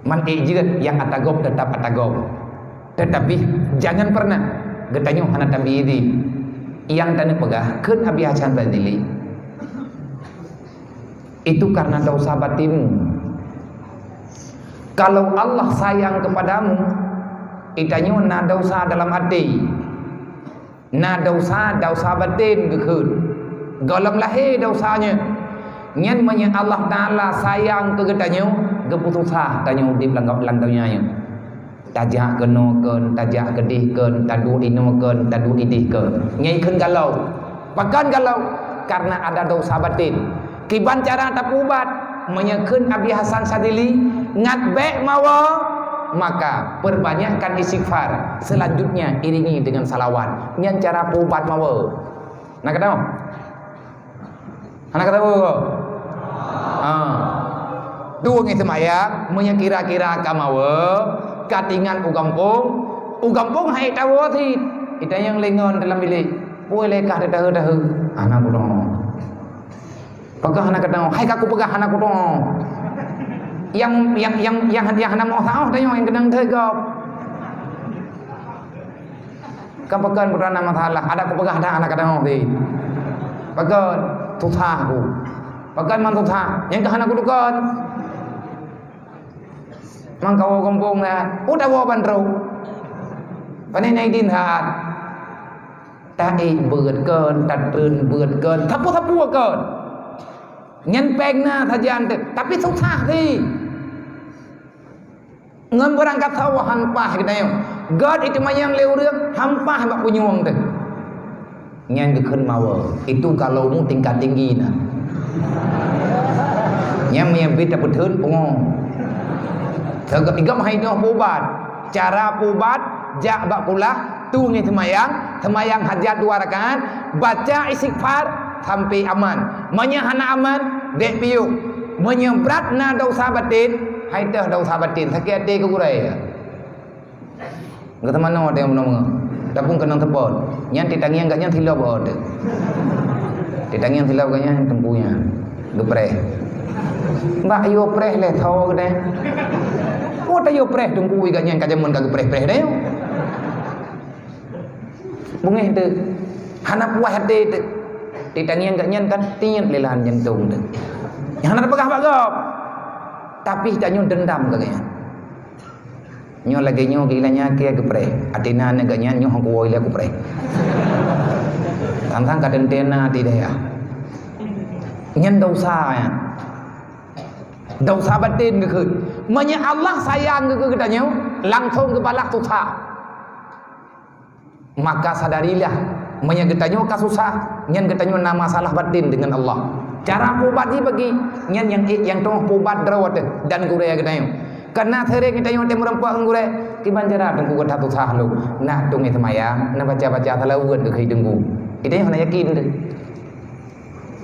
Man ék jeuet nyang ata gob teutap ata gob. Teutapi jangan pernah geutanyoe hana tabi idin. Nyang taneuk peugah kheun Abi Hasan Sadili, itu karena dosa batinmu. Kalau Allah sayang kepadamu, geutanyoe na dosa dalam até. Na dosa, dosa batin geukheun. Gohlom lahé dosa nyan. Nyan meunyo Allah Taala sayang keu geutanyoe, geupeususah tanyoe udeb lam, lam donya nyoe. Tajak keunoe kheun, tajak keudeh kheun, taduek inoe kheun, taduek ideh kheun. Nyan kheun galom. Pakon galom? Karena ada dosa batin. Kiban cara tapeuubat? Meunyo kheun Abi Hasan Sadili, ngat bèk mawe, maka perbanyakkan istighfar. Selanjutnya iringi dengan salawat. Nyan cara peuubat mawe. Na kateu'oh? Hana kateu'oh? Ha. Tueng seumayang, meunyo kira-kira ka mawe, ka tingat u gampông, u gampông hai tawoe cit. Itanyong lé ngon dalam bilék, "Peue lé kah teuteue-teue?" "Hana kudeungoe." "Pakon hana kateu'oh?" "Hai ka kupeugah hana kudeungoe." Nyang, nyang, nyang, nyang, nyang hana meu'oh saôh tanyoe nyang keunong teuh gob. Kan pakon beurana masalah, adak kupeugah dah hana kateu'oh teuh. Pakon susah ku. Pakon man susah, nyang ka hana kudukon. Mangkawoe gampông na, udah woe bandro. Pane na idin hat. Taék beuet kon, tatreun beuet kon, sapeue-sapeue kon. Nyan péng na sajan teuh, tapi susah teuh. Ngon beurangkat sawoe han paih geutanyoe. Göt iteumayang lé ureueng han paih bak punyueng teuh. Nyan geukheun mawe. Itu kalau mu tingkat tinggi na. Nyan meunyo bit tapeutheun pungo. Teuga igam hai nyoe peuubat. Cara peuubat, jak bak kulah, tueng seumayang, seumayang hajat dua rakaat, baca istighfar sampai aman. Meunyo hana aman, dek piôh. Meunyo brat na dosa batin, hai teuh dosa batin, sakét até keu gurée. Geuteumanoe teuh meunyoe, tapi keunong teupot. Nyan titangieng gak nyan silop oh teuh. Titangieng silop gak nyan teungku nyan. Geupreh. Bak yo preh lé tho geude. Oh ta yo preh teungku gak nyan ka jameun ka geupreh-preh deh. Beungéh teuh. Hana puas até teuh. Titangieng gak nyan kan tiet lé lam jantong teuh. Nyang hana tapeugah bak gob. Tapi tanyoe dendam gak nyan. Nyoe lagée nyoe gila nyang akhé geupreh. Até na aneuk gak nyan nyoe hong kuwoe lé geupreh. Tang-tang ka teuntée na até dayah. Nyan dosa nyan. Dosa batin geukheun. Meunyoe Allah sayang keu geutanyoe, langsong geubalah susah. Maka sadarilah, meunyoe geutanyoe ka susah, nyan geutanyoe na masalah batin deungon Allah. Cara peuubat jih bagi, nyan nyang ék nyang teungoh peuubat droe teuh dan gurée geutanyoe. Kana seuréng geutanyoe teuh meureumpok ngon gurée, kiban cara teungku gata susah lom. Nak tueng seumayang, nak baca-baca seulaweuet keu teungku. Geutanyoe hana yakin teuh.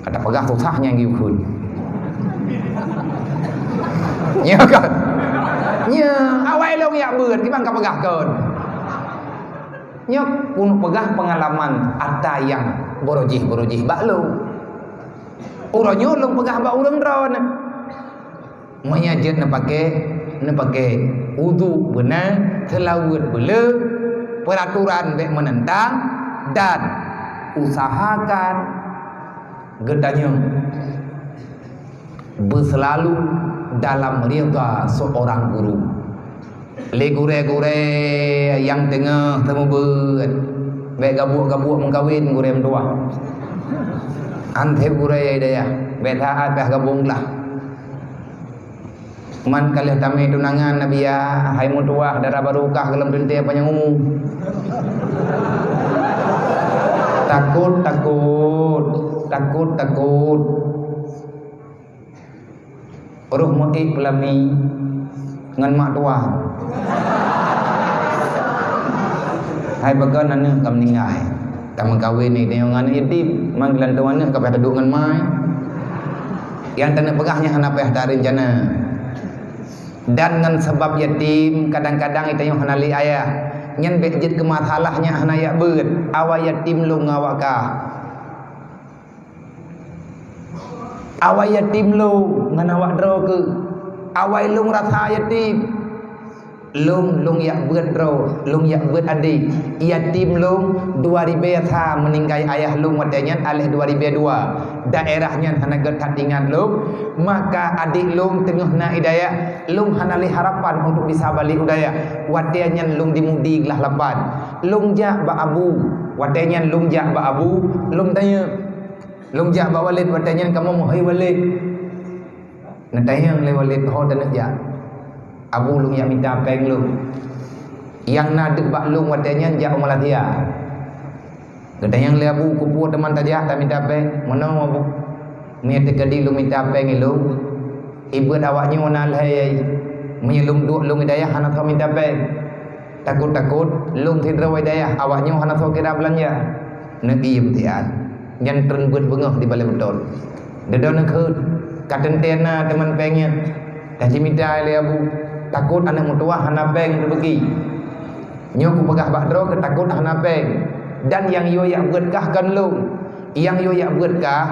Ka tapeugah susah nyang geukheun. Nyo kan? Nyo, awai lôn jak beuet, kiban ka peugah kon. Nyo keuneuk peugah peungalaman ata nyang beurojih-beurojih bak lôn. Uroe nyoe lôn peugah bak ureuëng droeneuh. Meunyoe jeuet neupaké, neupaké udhu beuna, seulaweuet beuleu, peuraturan bék meunentang, dan usahakan geutanyoe beuseulalu dalam ridha seurang guru. Lé gurée-gurée nyang teungoh teumeubeuet, bék gabuek-gabuek meukawen gurée meutuwah. Anté gurée dayah, bék that pih gabong glah. Man ka lheueh tamé tunangan, Nabiah, hai meutuwah dara barô kah gohlom teuntée panyang umu. Takot, takot, takot, takot. Roh meuék peulami ngon mak tuwah. Hai pakon aneuk ka meuninggai. Tameukawen ni tanyoe ngon aneuk yatim, man geulantoe aneuk ka payah taduek ngon mai. Nyang taneuk peugah nyan hana payah tareuncana. Dan ngon sabab yatim, kadang-kadang tanyoe hana lé ayah. Nyan bék jeuet keu masalah nyan hana yak beuet. Awai yatim lôn ngon awak kah. Awai yatim lôn ngon awak droe keuh. Awai lôn rasa yatim. Lôn, lôn yak beuet droe, lôn yak beuet adék. Yatim lôn dua ribée sa meuninggai ayah lôn watée nyan, aléh dua ribée dua. Daerah nyan hana gét that ingat lôn. Maka adék lôn teungoh na i dayah, lôn hana lé harapan untuk bisa balek u dayah. Watée nyan lôn di Mudi glah lapan. Lôn jak bak abu. Watée nyan lôn jak bak abu, lôn tanyong. Lôn jak bak Walid, watée nyan kamoe meuhôi Walid. Neutanyong lé Walid, "Ho taneuk jak?" "Abu, lôn jak mita péng lôn. Nyang na deuek bak lôn watée nyan jak u Malaysia." Geutanyong lé abu, "Keupeue teuma tajak tamita péng?" "Meunoe, Abu. Meunyoe teukeudi lôn mita péng ilôn, ibeuet awak nyoe na lhée. Meunyoe lôn duek lôn i dayah hana soe mita péng. Takot-takot lôn sidroe i dayah awak nyoe hana soe kira beulanja." Neuié beutian. Nyan treun beuet beungoh di balée beutôi. Dudoe neukheun, ka teuntée na teuma péng nyan. Tajimita lé abu, takot aneuk meutuwah hana péng teubeuki. Nyoe kupeugah bak droe keu takot hana péng. Dan nyang yue yak beuet kah kon lôn. Nyang yue yak beuet kah,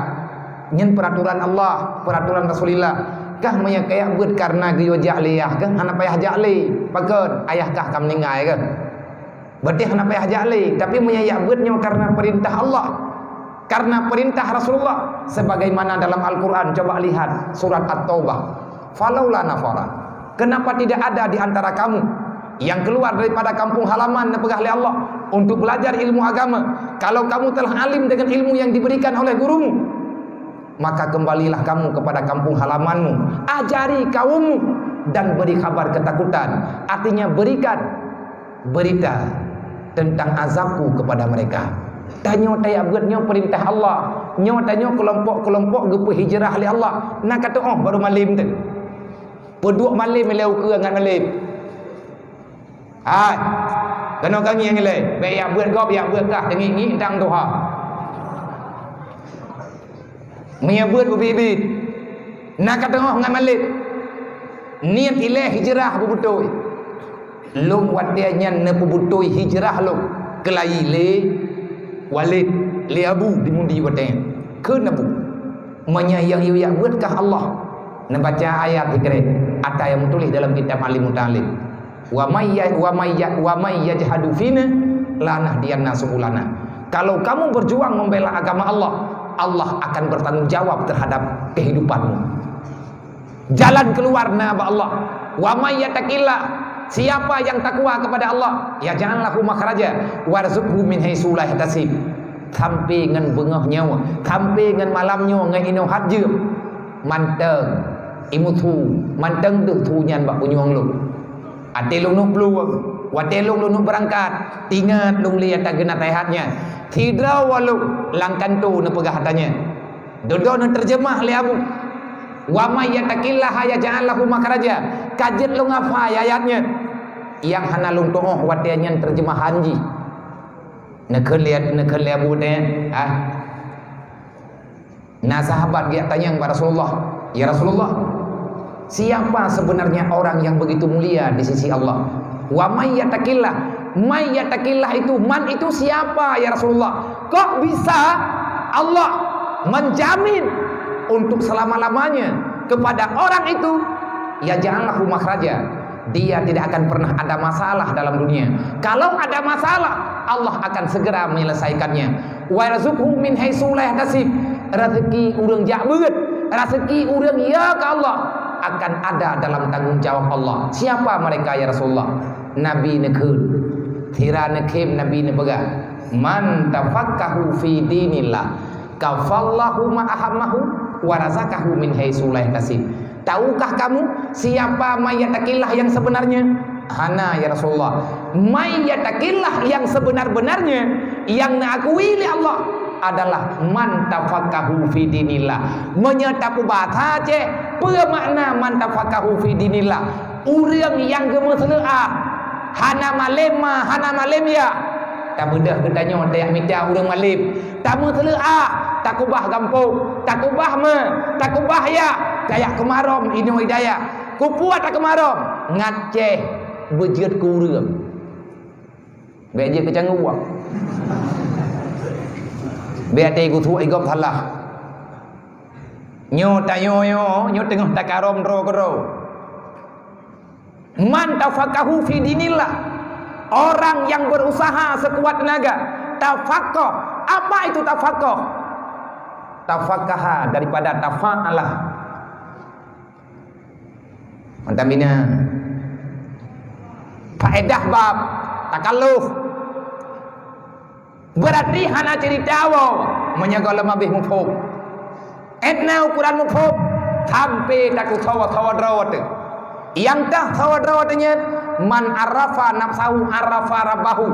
nyan peuratoran Allah, peuratoran Rasulillah. Kah meunyoe ka yak beuet kareuna geuyue jak lé ayah kah, hana payah jak lé. Pakon? Ayah kah ka meuninggai kah? Berarti hana payah jak lé, tapi meunyoe yak beuet nyoe kareuna peurintah Allah, kareuna peurintah Rasulullah, sebagaimana dalam Al-Quran, coba lihat surat At-Taubah, "Falaula nafara." Kenapa tidak ada di antara kamu yang keluar daripada kampung halaman, neupeugah lé Allah, untuk belajar ilmu agama, kalau kamu telah alim dengan ilmu yang diberikan oleh gurumu, maka kembalilah kamu kepada kampung halamanmu, ajari kaummu, dan beri kabar ketakutan, artinya berikan berita tentang azabku kepada mereka. Tanyoe tayak beuet nyoe peurintah Allah. Nyoe tanyoe keulompok-keulompok geupeuhijrah lé Allah. Na ka tuoh barô malem teuh. Peuduek malem ilée ukeue ngat malem. Hai. Keunoe ka ngieng ilée. Bék yak beuet gob, yak beuet kah, teungiek-ngiek dang tuha. Meunyoe beuet ubit-ubit, na ka teungoh ngat malem. Niet ilée hijrah beubeutôi. Lôn watée nyan neupeubeutôi hijrah lôn keulayi lé Walid, lé Abu di Mudi watée nyan. Kheun Abu, "Meunyoe nyang yue yak beuet kah Allah, neubaca ayat sikrek ata nyang meutuléh dalam kitab Alim Mutalim." "Wa may ya-, wa may ya-, wa may yajhadu fina lanahdiyannah subulana." Kalau kamu berjuang membela agama Allah, Allah akan bertanggung jawab terhadap kehidupanmu. Jalan keluar na bak Allah. "Wa may yattaqillah," siapa yang takwa kepada Allah, "yaj'al lahu makhraja warzuqhu min haitsu la yahtasib." Sampai ngon beungoh nyoe, sampai ngon malam nyoe ngon inoe hat jeuem. Mantong imeuthu, mantong deuh thu nyan bak punyueng lôn. Até lôn nuek plueng, watée lôn lôn nuek beurangkat, ingat lôn lé ata geunaseuhat nyan. Sidroe lôn lam kantô neupeugah ata nyan. Dudoe neuteurjeumah lé Abu. "Wa may yattaqillaha yaj'al lahu makhraja." Ka jeuet lôn hafai ayat nyan. Nyang hana lôn tuoh watée nyan teurjeumahan jih. Neukheun lé, neukheun lé Abu nyan, ah. Na sahabat geujak tanyong bak Rasulullah, "Ya Rasulullah, siapa sebenarnya orang yang begitu mulia di sisi Allah?" "Wa may yattaqillah." May yattaqillah itu, man itu siapa, ya Rasulullah? Kok bisa Allah menjamin untuk selama-lamanya kepada orang itu, "Yaj'al lahu makhraja." Dia tidak akan pernah ada masalah dalam dunia. Kalau ada masalah, Allah akan segera menyelesaikannya. "Wa yarzuqhu min haitsu la yahtasib." Rezeki ureuëng jak beuet, rezeki ureuëng ya ke Allah akan ada dalam tanggung jawab Allah. Siapa mereka, ya Rasulullah? Nabi neukheun, sira neukhém Nabi neupeugah, "Man tafaqahu fi dinillah, kafallahu ma ahammahu, wa razaqahu min haitsu la yahtasib." Tahukah kamu siapa man yattaqillah yang sebenarnya? Hana, ya Rasulullah. Man yattaqillah yang sebenar-benarnya, yang neukui lé Allah, adalah man tafaqahu fi dinillah. Meunyoe tapeubaca cit, peue makna man tafaqahu fi dinillah? Ureuëng nyang geumeuseuleuah, hana malém ma, hana malém ya. Tabeudôh geutanyoe tajak mita ureuëng malém. Tameuseuleuah, takubah gampông, takubah ma, takubah ya, tajak keumarom inoe i dayah. Kupuat takeumarom, ngat ceh beujeuet keu ureuëng. Bék jeuet keu cangguek. Bék até geusuek i gob salah. Nyoe tanyoe nyoe, nyoe teungoh takarom droe keudroe. Man tafaqahu fi dinillah. Orang yang berusaha sekuat tenaga. Tafaqah. Apa itu tafaqah? Tafaqaha daripada tafa'ala. Mantap bina. Faedah bab takalluf. Berarti hana cerita woe meunyoe gohlom habéh muphom. Etna ukuran muphom sampai taku sawa-sawa droe teuh. Nyang tah sawa droe teuh nyan, man arafa nafsahu arafa rabbahu.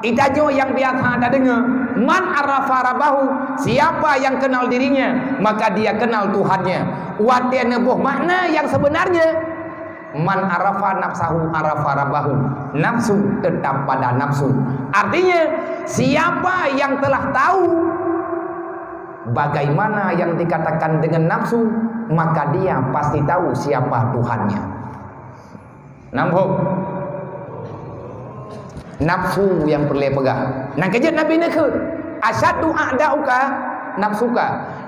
Itanyoe nyang biasa tadeungoe, man arafa rabbahu, siapa yang kenal dirinya, maka dia kenal Tuhannya. Watée neuboh makna yang sebenarnya, man arafa nafsahu arafa rabbahu. Nafsu tetap pada nafsu. Artinya, siapa yang telah tahu bagaimana yang dikatakan dengan nafsu, maka dia pasti tahu siapa Tuhannya. Nambah. Nafsu nyang peureulée peugah. Nyang keujeuet Nabi neukheun, "Asyaddu a'da'uka nafsuka."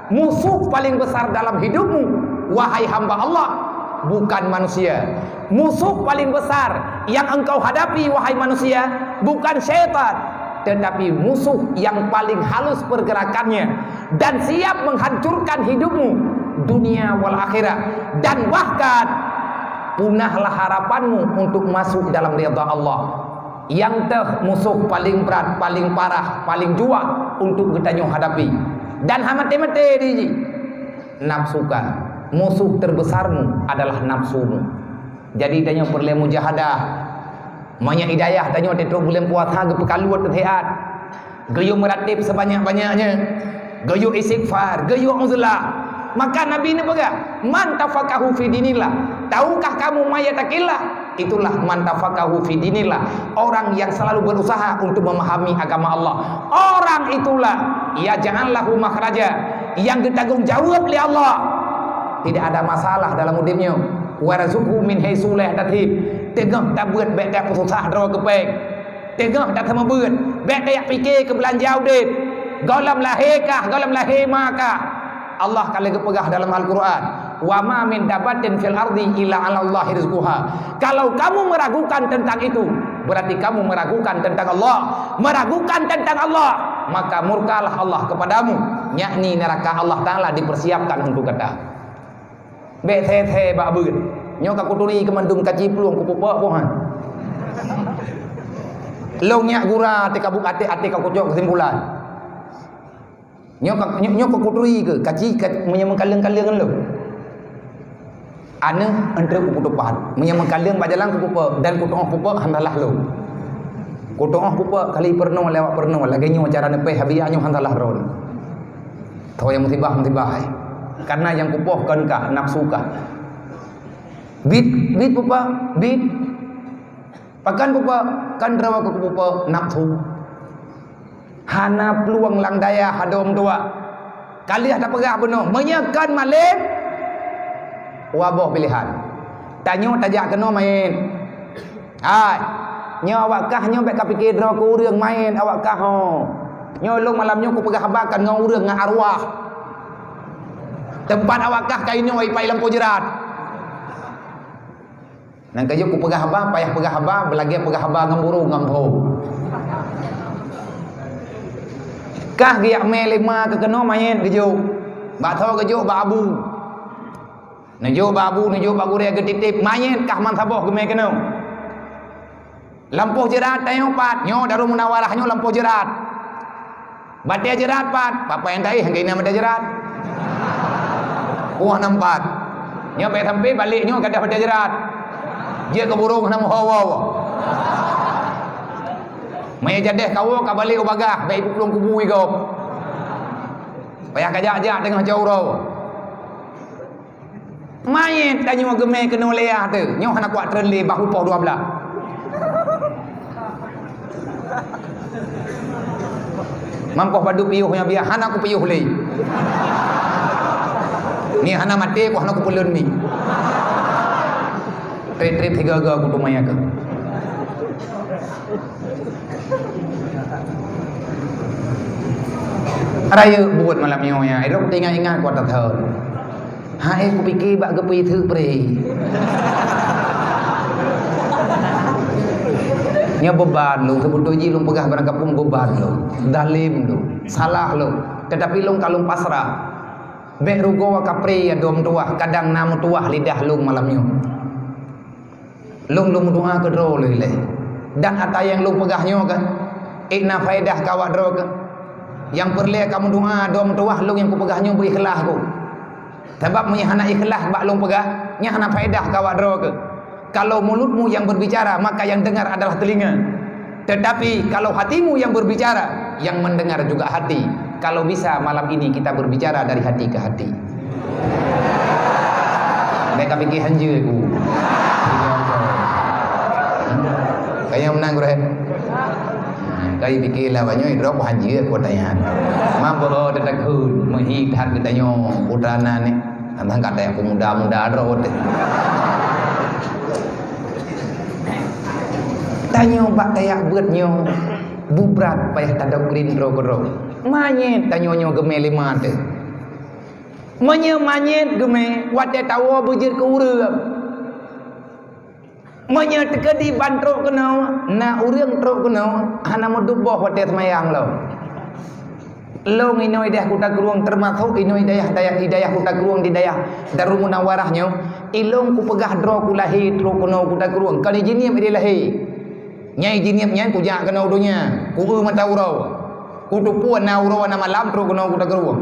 Musuh paling besar dalam hidupmu, wahai hamba Allah, bukan manusia. Musuh paling besar yang engkau hadapi, wahai manusia, bukan syaitan, tetapi musuh yang paling halus pergerakannya dan siap menghancurkan hidupmu, dunia wal akhirat, dan bahkan punahlah harapanmu untuk masuk dalam ridha Allah. Nyang teuh musuh paling brat, paling parah, paling juah untuk geutanyoe hadapi. Dan hana maté-maté di jih. Nafsuka, musuh terbesarmu adalah nafsumu. Jadi tanyoe peureulée mujahadah. Meunyoe i dayah tanyoe tiep buleuen puasa geupeukaluet teuh siat. Geuyue meuratéb sebanyak-banyaknya, geuyue istighfar, geuyue uzlah. Maka Nabi neupeugah, "Man tafaqahu fi dinillah." Tahukah kamu man yattaqillah? Itulah man tafaqahu fi dinillah. Orang yang selalu berusaha untuk memahami agama Allah. Orang itulah yaj'al lahu makhraja, yang ditanggung jawab oleh Allah. Tidak ada masalah dalam udeb nyoe. Warzuqhu min haitsu la yahtasib. Teungoh tabeuet bék tapeusosah droe geupéng. Teungoh that meubeuet, bék tajak pike keu beulanja udeb. Gohlom lahé kah, gohlom lahé ma kah. Allah ka lheueh geupeugah dalam Al-Quran, "Wa ma min dabbatin fil ardi illa 'alallahi rizquha." Kalau kamu meragukan tentang itu, berarti kamu meragukan tentang Allah. Meragukan tentang Allah, maka murkalah Allah kepadamu, yakni neraka Allah Taala dipersiapkan untuk kita. Bék thé-thé bak beuet. Nyoe ka kuturi keu mandum kaci plueng kupeupok boh han. Lôn nyak gura até ka bu-, até, até ka kucok keusimpulan. Nyoe ka, nyoe, nyoe ka kuturi keu kaci ka, meunyoe meukaleueng-kaleueng lôn. Aneuk entrek kupeuteupat. Meunyoe meukaleueng bak jalan kupeupok dan kutu'oh pupok han salah lôn. Kutu'oh pupok kali peurunoe lewat peurunoe lagée nyoe cara neupéh habiya nyoe han salah droe. Tho nyang musibah-musibah hai. Karena nyang kupoh kon kah, nafsu kah. Bit, bit pupa, bit. Pakon pupa, kan rawa keu pupa nafsu. Hana plueng lam dayah hadom tuak. Ka lheueh tapeugah bunoe, meunyoe kon malém, dua boh piléhan. Tanyoe tajak keunoe manyét. Hai, nyoe awak kah nyoe bék kapike droe keu ureuëng manyét awak kah ho. Nyoe lôn malam nyoe kupeugah haba kon ngon ureuëng ngon arwah. Teumpat awak kah ka inoe ipai lampôh jeurat. Nyang keujeuet kupeugah haba, payah peugah haba, beulagée peugah haba ngon burông ngon bhô. Kah geujak mé lé ma keu keunoe manyét geujok. Bak tho geujok bak abu. Neujok bak abu, neujok bak gurée geutitép, manyét kah man saboh geumé keunoe. Lampôh jeurat tanyoe pat, nyoe Darul Munawarah nyoe lampôh jeurat. Batée jeurat pat, papa nyang taéh hana inan batée jeurat. Wah nampat. Nyoe bèk sampai balek nyoe gadoh watèe jrat. Jeuet keu burông hana meuho-ho. Meunyo jadeh kawoe ka balek u bagaih, bèk iplueng kubu igob. Payah kajak-jak teungoh cot uroe. Manyét tanyoe geumè keunoe lé yah teuh. Nyoe hana kuat treun lé, bah upoh dua blah. Mampoh padub piôh nyoe biah hana kupiôh lé. Ni hana maté, ku hana kupeuleuen mi. Trép-trép sigaga kuteumèe keu. Rayeuk buet malam nyoe ya, ilôn teuingat-ingat kuat that. Hai kupike bak geupeu teuk pre. Nyoe beuban lôn, seubeutôi jih lôn peugah barangkapeue beuban lôn, dalem lôn, salah lôn. Tetapi lôn ka lôn pasrah. Bèk rugoe kapré ya dom tuwah, kadang na meutuwah lidah lôn malam nyoe. Lôn, lôn meudoa keudroe lôn ilèe. Dan ata nyang lôn peugah nyoe kan, ék na faedah keu awak droe kan. Nyang peureulèe ka meudoa dom tuwah lôn nyang kupeugah nyoe beuikhlaih ku. Sabab meunyo hana ikhlaih bak lôn peugah, nyan hana faedah keu awak droe keuh. Kalau mulutmu yang berbicara, maka yang dengar adalah telinga. Tetapi kalau hatimu yang berbicara, yang mendengar juga hati. Kalau bisa malam ini kita berbicara dari hati ke hati. Bèk kapike hanjeuet ku. Kayang menang, Gurèe. Kai pikir lah banyoe droe hanjeuet ku tanya. Mampu oh tetakheun meuhi that geutanyoe putra na ni. Tantang kata nyang peumuda-muda droe teuh. Tanyoe bak tajak beuet nyoe bubrat payah tadok green droe keudroe. Manyét tanyoe nyoe geumè lima teuh. Meunyoe manyét geumè watèe tawoe beujeuet keu ureueng. Meunyoe teukeudi ban trok keunoe, na ureueng trok keunoe, hana meuduek boh watèe seumayang lom. Lôn inoe i dayah Kuta Krueng, teumasok inoe i dayah, dayah, i dayah Kuta Krueng di dayah Darul Munawarah nyoe, ilôn kupeugah droe kulahé trok keunoe Kuta Krueng, kon i Jeunieb ilèe lahé. Nyang i Jeunieb nyan kujak keunoe u donya, kueu mata uroe, kuteupue na uroe na malam trok keunoe Kuta Krueng.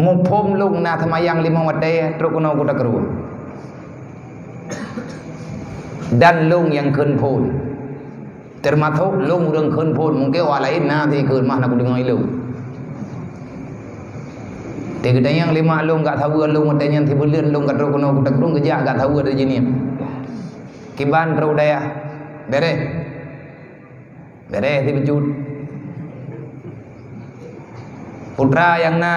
Muphom lôn na seumayang limong watèe trok keunoe Kuta Krueng. Dan lôn nyang kheun phôn. Teumasok lôn ureueng kheun phôn, mungken awak laén na sikheun mah na kudeungoe ilôn. Teugeutanyong lé mak lôn gak saweue lôn watèe nyan sibuleuen lôn ka trok keunoe Kuta Krueng geujak gak saweue di Jeunieb. Kiban trok dayah. Bèrèh. Bèrèh sibeujeuet. Putra nyang na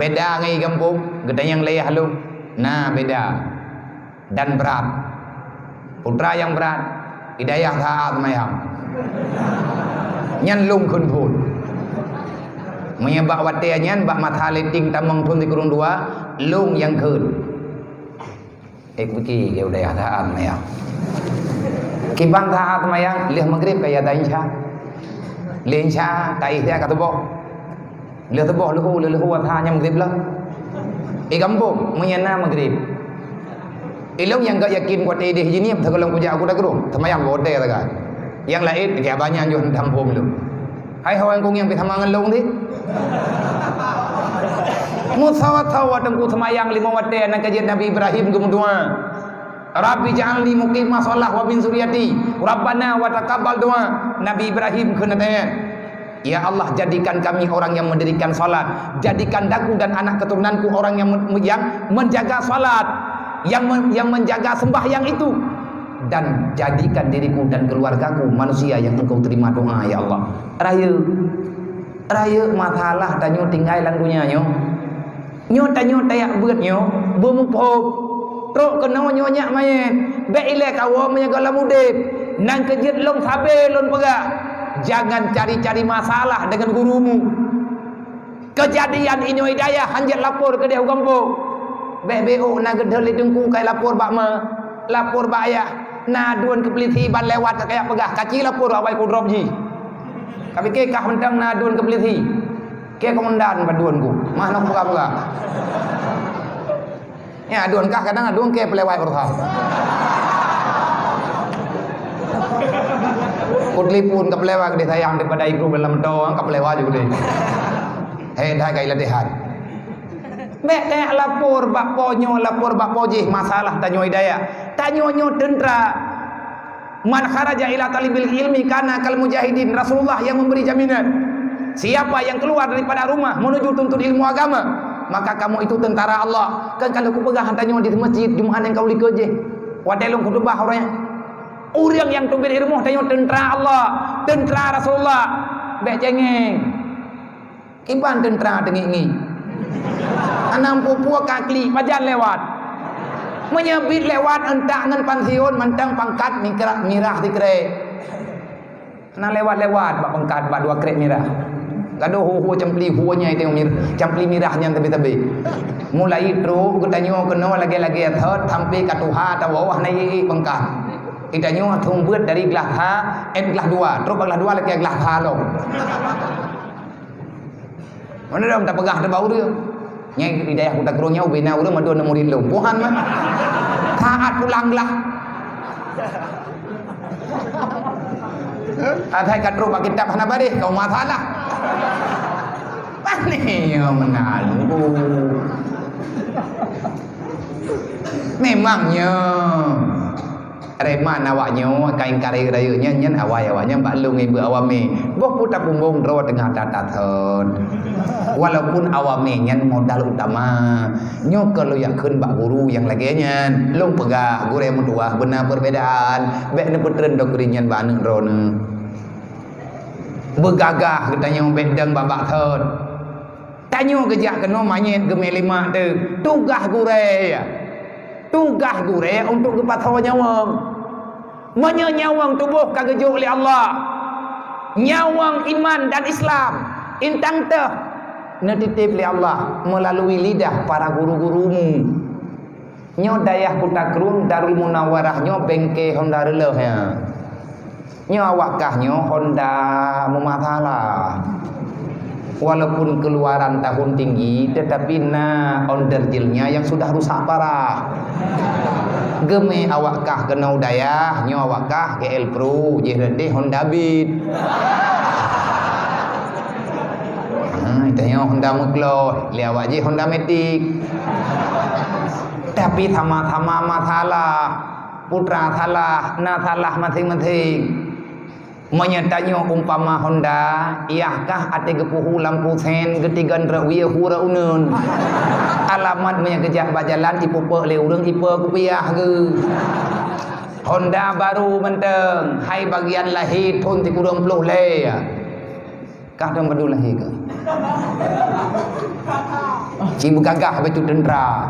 beda ngon i gampông, geutanyong lé yah lôn, na beda dan brat. Putra nyang brat, i dayah saat seumayang. Nyan lôn kheun phôn. Meunyo bak watèe nyan, bak masa letting tamong thôn sikureueng dua, lôn nyang kheun. Eh, pike keu dayah saat maya. Kiban saat maya, lheueh maghrib kaya ta insya. Lheueh insya, ta ihya ka tuboh. Lheueh tuboh leuhu, lheueh leuhu asa nyang maghrib lah. Eh, gampông, meunyo na maghrib. Ilôn nyang gak yakin kuat ideh Jeunieb, sagoe lôn kujak Kuta Krueng. Seumayang boh watèe sagai. Nyang laén, kaya banyak jeuet tampông lôn. Hai hawai kong nyang pih sama ngon lôn teuh. Meusawa-sawa teungku seumayang limong watèe nyang ka jeuet Nabi Ibrahim geumeudoa. Rabbi ja'alni muqimas shalah wa min dzurriyyati. Rabbana wa taqabbal du'a. Nabi Ibrahim kheun nyan. Ya Allah, jadikan kami orang yang mendirikan salat. Jadikan daku dan anak keturunanku orang yang men-, yang menjaga salat. Yang men-, yang menjaga sembahyang itu. Dan jadikan diriku dan keluargaku manusia yang Engkau terima doa, ya Allah. Rayeuk, rayeuk masalah tanyoe tinggai lam donya nyoe. Nyoe tanyoe tajak beuet nyoe, beumuphom. Trok keunoe nyoe nyak manyét, bèk ilèe kawoe meunyoe goh lom udép. Nyan keuh jeuet lôn sabé lôn peugah, jangan cari-cari masalah dengan gurumu. Keujadian inoe i dayah hanjeuet lapor keudeh u gampông. Bèk beuôk na geudhôt lé teungku kai lapor bak ma, lapor bak ayah. Na aduen keu peulisi ban lewat ka kajak peugah, kaci lapor awai kudrop jih. Kapike kah mantong na aduen keu peulisi. Kèe komandan bak aduen ku, mah na kupeugah-peugah. Nyan aduen kah kadang aduen kèe peulewat baroesa. Kutelepon ka peulewat keudeh sayang daripada ikru dalam moto, ka peulewat jih keudeh. Hei, dah kai latihan. Bèk, bèk lapor bak po nyoe, lapor bak po jih, masalah tanyoe hidayah. Tanyoe nyoe teuntra. "Man kharaja ila talibil ilmi kana kal mujahidin." Rasulullah yang memberi jaminan. Siapa yang keluar daripada rumah menuju tuntut ilmu agama, maka kamu itu tentara Allah. Kan kalau kupeugah tanyoe di masjid Jumat nyang ka u likot jih, watèe lôn khutubah ureueng, ureueng nyang teubiet di rumoh tanyoe teuntra Allah, teuntra Rasulullah. Bèk cengeng. Kiban teuntra teungiek-ngiek. Hana peue-peue ka klik, pajan lewat. Meunyoe biet lewat, euntak ngon pansiun, mantong pangkat mingkra-, mirah sikrek. Hana lewat-lewat bak pangkat, bak dua krek mirah. Gadoh hu-hu campli hu nyan, itu mir-, campli mirah nyan tabe-tabe. Mulai trok geutanyoe keunoe lagèe-lagèe thot, sampai ka tuha tawoe hana ié-ié pangkat. Geutanyoe thôn beuet dari glah sa, eh, glah dua, trok bak glah dua lakèe glah sa lom. Mana dong tapeugah teuh bak ureueng. Nyang di dayah Kuta Krueng nyoe ubena ureueng mandum na murit lôn. Tuhan mah. Saat pulang lah. Asai ka trok bak kitab hana baréh, kau masalah. Pane nyoe meunan. Memang nyoe. Preman awak nyoe ka ingkari rayeuk nyan, nyan awai awak nyan bak lôn ngibeuk awamé. Boh peue tapumbong droe teungoh that-that thon. Walaupun awamé nyan modal utama. Nyoe ka lôn yakheun bak guru nyang lagèe nyan. Lôn peugah, gurèe meutuwah beuna perbedaan. Bèk neupeutreun doktrin nyan bak aneuk droeneuh. Beugagah geutanyoe bèk dong babah thon. Tanyoe geujak keunoe manyét geumé lima teuh. Tugaih gurèe, tugaih gurèe untuk geupasoe nyawöng. Meunyoe nyawöng tuboh ka geujok lé Allah, nyawöng iman dan Islam, intang teuh neutitip lé Allah meulalu lidah para guru-gurumu. Nyoe dayah Kuta Krueng, Darul Munawarah nyoe bengke Honda reuleuh nyan. Nyoe awak kah nyoe Honda meumasalah. Walaupun keluaran tahun tinggi, tetapi na onderdeelnya yang sudah rusak parah. Geumé awak kah keunoe dayah, nyoe awak kah G L Pro, jih reudeh Honda Beat. Ha, tanyoe Honda meuklot, lé awak jih Honda Matic. Tapi sama-sama masalah. Putra salah, na salah maséng-maséng. Meunyoe tanyoe umpama Honda, yah kah até geupeuhu lampu sen, geutigon rot wie hu rot uneun. Alamat meunyoe geujak bak jalan, ipeupok lé ureueng ipe kupiah geuh. Honda baru mantong, hai bagian lahé thon sikureueng ploh lhèe. Kah thon padub lahé kah? Ci beugagah bacut teuntra.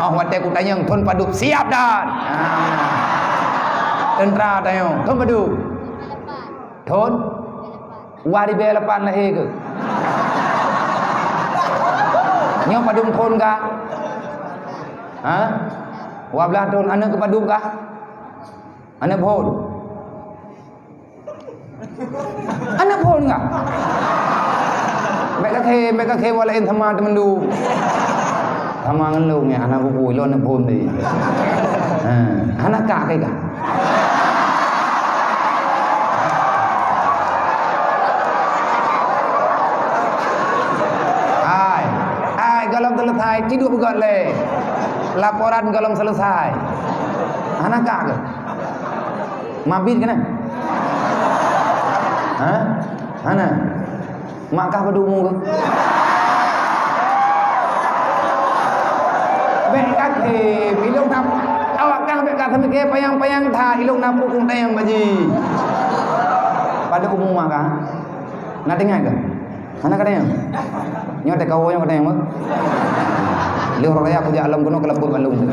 Oh, watèe kutanyong thon padub, siap dan. Ah. Teuntra tanyong, thon padub? Thon? Dua ribèe lapan lahé kah? Nyoe padub thon kah? Ha? Dua blaih thon, aneuk keu padub kah? Aneuk phôn. Aneuk phôn kah? Bèk kakhe, bèk kakhe, walaén sama teumandum. Sama ngon lôn nyan, hana peue-peue, lôn aneuk phôn tadi. Ha, hana kah kah? Hai, hai, gohlom selesai, tiduek beugöt lé. Laporan gohlom selesai. Hana kah kah? Mabit keunan? Ha? Hana. Mak kah padub umu kah? Bèk kakhe, ilôn na, awak kah bèk kah seumiké panyang-panyang that, ilôn na pukung tayang baji. Padub umu mak kah? Na teuingat kah? Hana ka tanyong? Nyoe teuka woe nyoe ka tanyong, beuh? Lheueh raya kujak lom keunoe keu lapor bak lôn.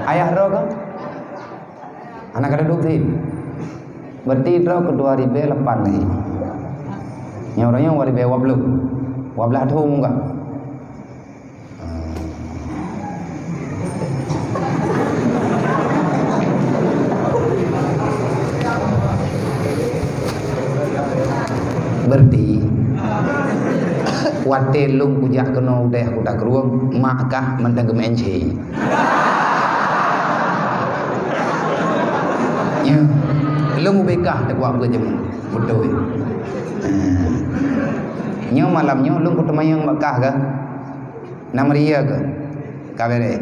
Ayah droe kah? Hana ka duek thon. Berarti droe keu dua ribèe lapan lagèe. Nyoe uroe nyoe dua ribèe dua ploh. Dua blaih thon ka. Berarti, watèe lôn kujak keunoe u dayah Kuta Krueng, mak kah mantong geumeu'en cit. Nyoe, lôn ubé kah teukuak beuet jameun. Beutôi. Nyoe malam nyoe lôn kuteumanyong bak kah, kah? Na meuria keu? Ka bereh.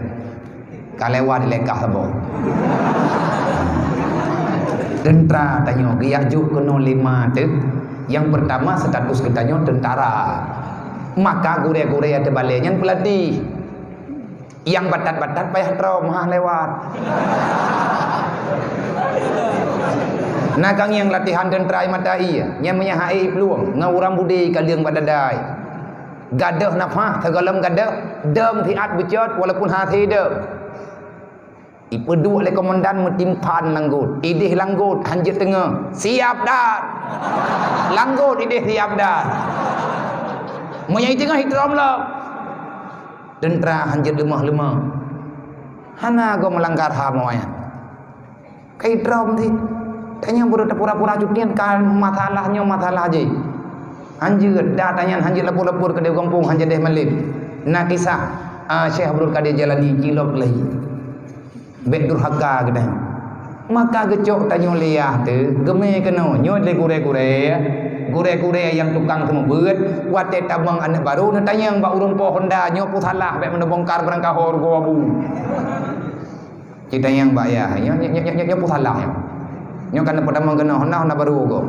Ka lewat dilekah saboh. Teuntra tanyoe geujak jok keunoe lima teuk. Nyang peurtama status geutanyoe teuntara. Maka gurée-gurée nyang teubalée nyan peulatéh. Nyang batat-batat payah trom, hah lewat. Na ka ngieng latihan teuntra mata ie, nyan meunyo hai plueng, ngon urang budé ka leueng bak dadai. Gadôh nafah, sigohlom gadôh, dong siat beucot walaupun hase dong. Ipeuduek lé komandan meutimpan langgot, idéh langgot hanjeuet teungoh. Siap dan! Langgot idéh siap dan! Meunyo iteungoh itrom lom. Teuntra hanjeuet leumah-leumah. Hana goe meulanggar ham awaknyan. Ka itrom sit. Tanyoe beureuta pura-pura cut nyan ka masalah nyoe masalah jih. Hanjeuet, da tanyan hanjeuet lapor-lapor keudéh gampông hanjeuet deh malém. Na kisah, ah, Syekh Abdul Qadir Jailani cilok lé. Bék durhaka geutanyoe. Maka geucok tanyoe lé yah teuh, geumé keunoe, nyoe lé gurée-gurée. Gurée-gurée nyang tukang seumeubeuet, watée tamong aneuk barô neutanyong bak ureuëng po Honda, nyoe peue salah bék meuneubongkar beurangkaho rugoe abu. Jitanyong bak yah, nyoe, nyoe, nyoe, nyoe, nyoe peue salah nyoe. Nyoe ka neupeutamong keunoe Honda, Honda barô gob.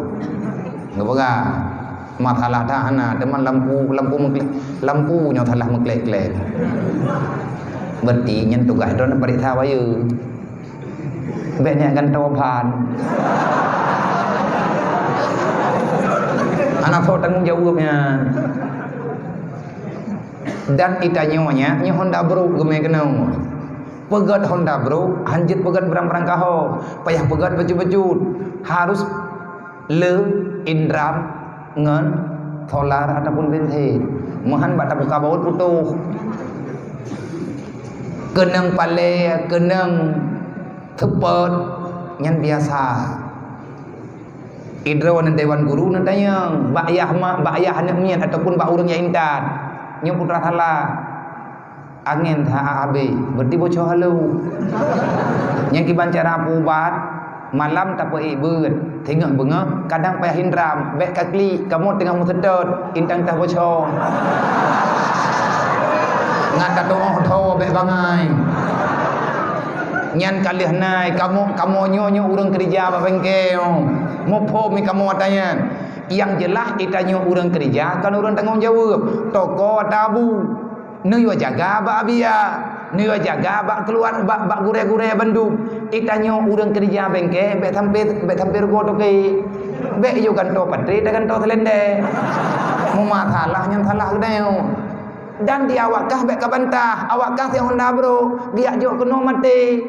Geupeugah, masalah that hana, teuma lampu, lampu meuklek, lampu nyoe salah meuklek-klek. Berarti nyan tugaih droeneuh pareksa wayeu. Bék nyak gantoe ban. Hana soe tanggong jaweueb nyan. Dan itanyoe nyak, nyoe Honda brôk geumé keunoe. Peugét Honda brôk, hanjeuet peugét beurang-beurang kaho, payah peugét bacut-bacut. Harus le indram ngon solar ataupun bensin. Meuhan bak tabuka baut putôh. Keunong palée, keunong seupôt, nyan biasa. Idroe ngon dewan guru neutanyong, bak yah ma-, bak yah aneuk miet ataupun bak ureuëng nyang intat. Nyoe putra salah. Angén that habéh, berarti boco halo. Nyang kiban cara peuubat, malam tapeuék beuet, singoh beungoh, kadang payah indram, bék ka klik, kamoe teungoh meuseutôt, intat teuh boco. Ngat tatuoh tho bék bangai. Nyan ka lheueh nai, kamoe, kamoe nyoe, nyoe ureuëng keurija bak bengke. Muphom mi kamoe ata nyan. Nyang jeulaih, itanyoe ureuëng keurija kon ureuëng tanggong jaweueb, toko atawa abu. Neuyue jaga bak abiya, neuyue jaga bak keuluwarga, bak, bak gurée-gurée bandum. Itanyoe ureuëng keurija bengke, bék sampai, bék sampai rugoe toke. Bék yue gantoe patré, tagantoe seulendé. Meumasalah nyan salah geutanyoe. Dan di awak kah bék ka bantah, awak kah si Honda brôk, geujak jok keunoe maté.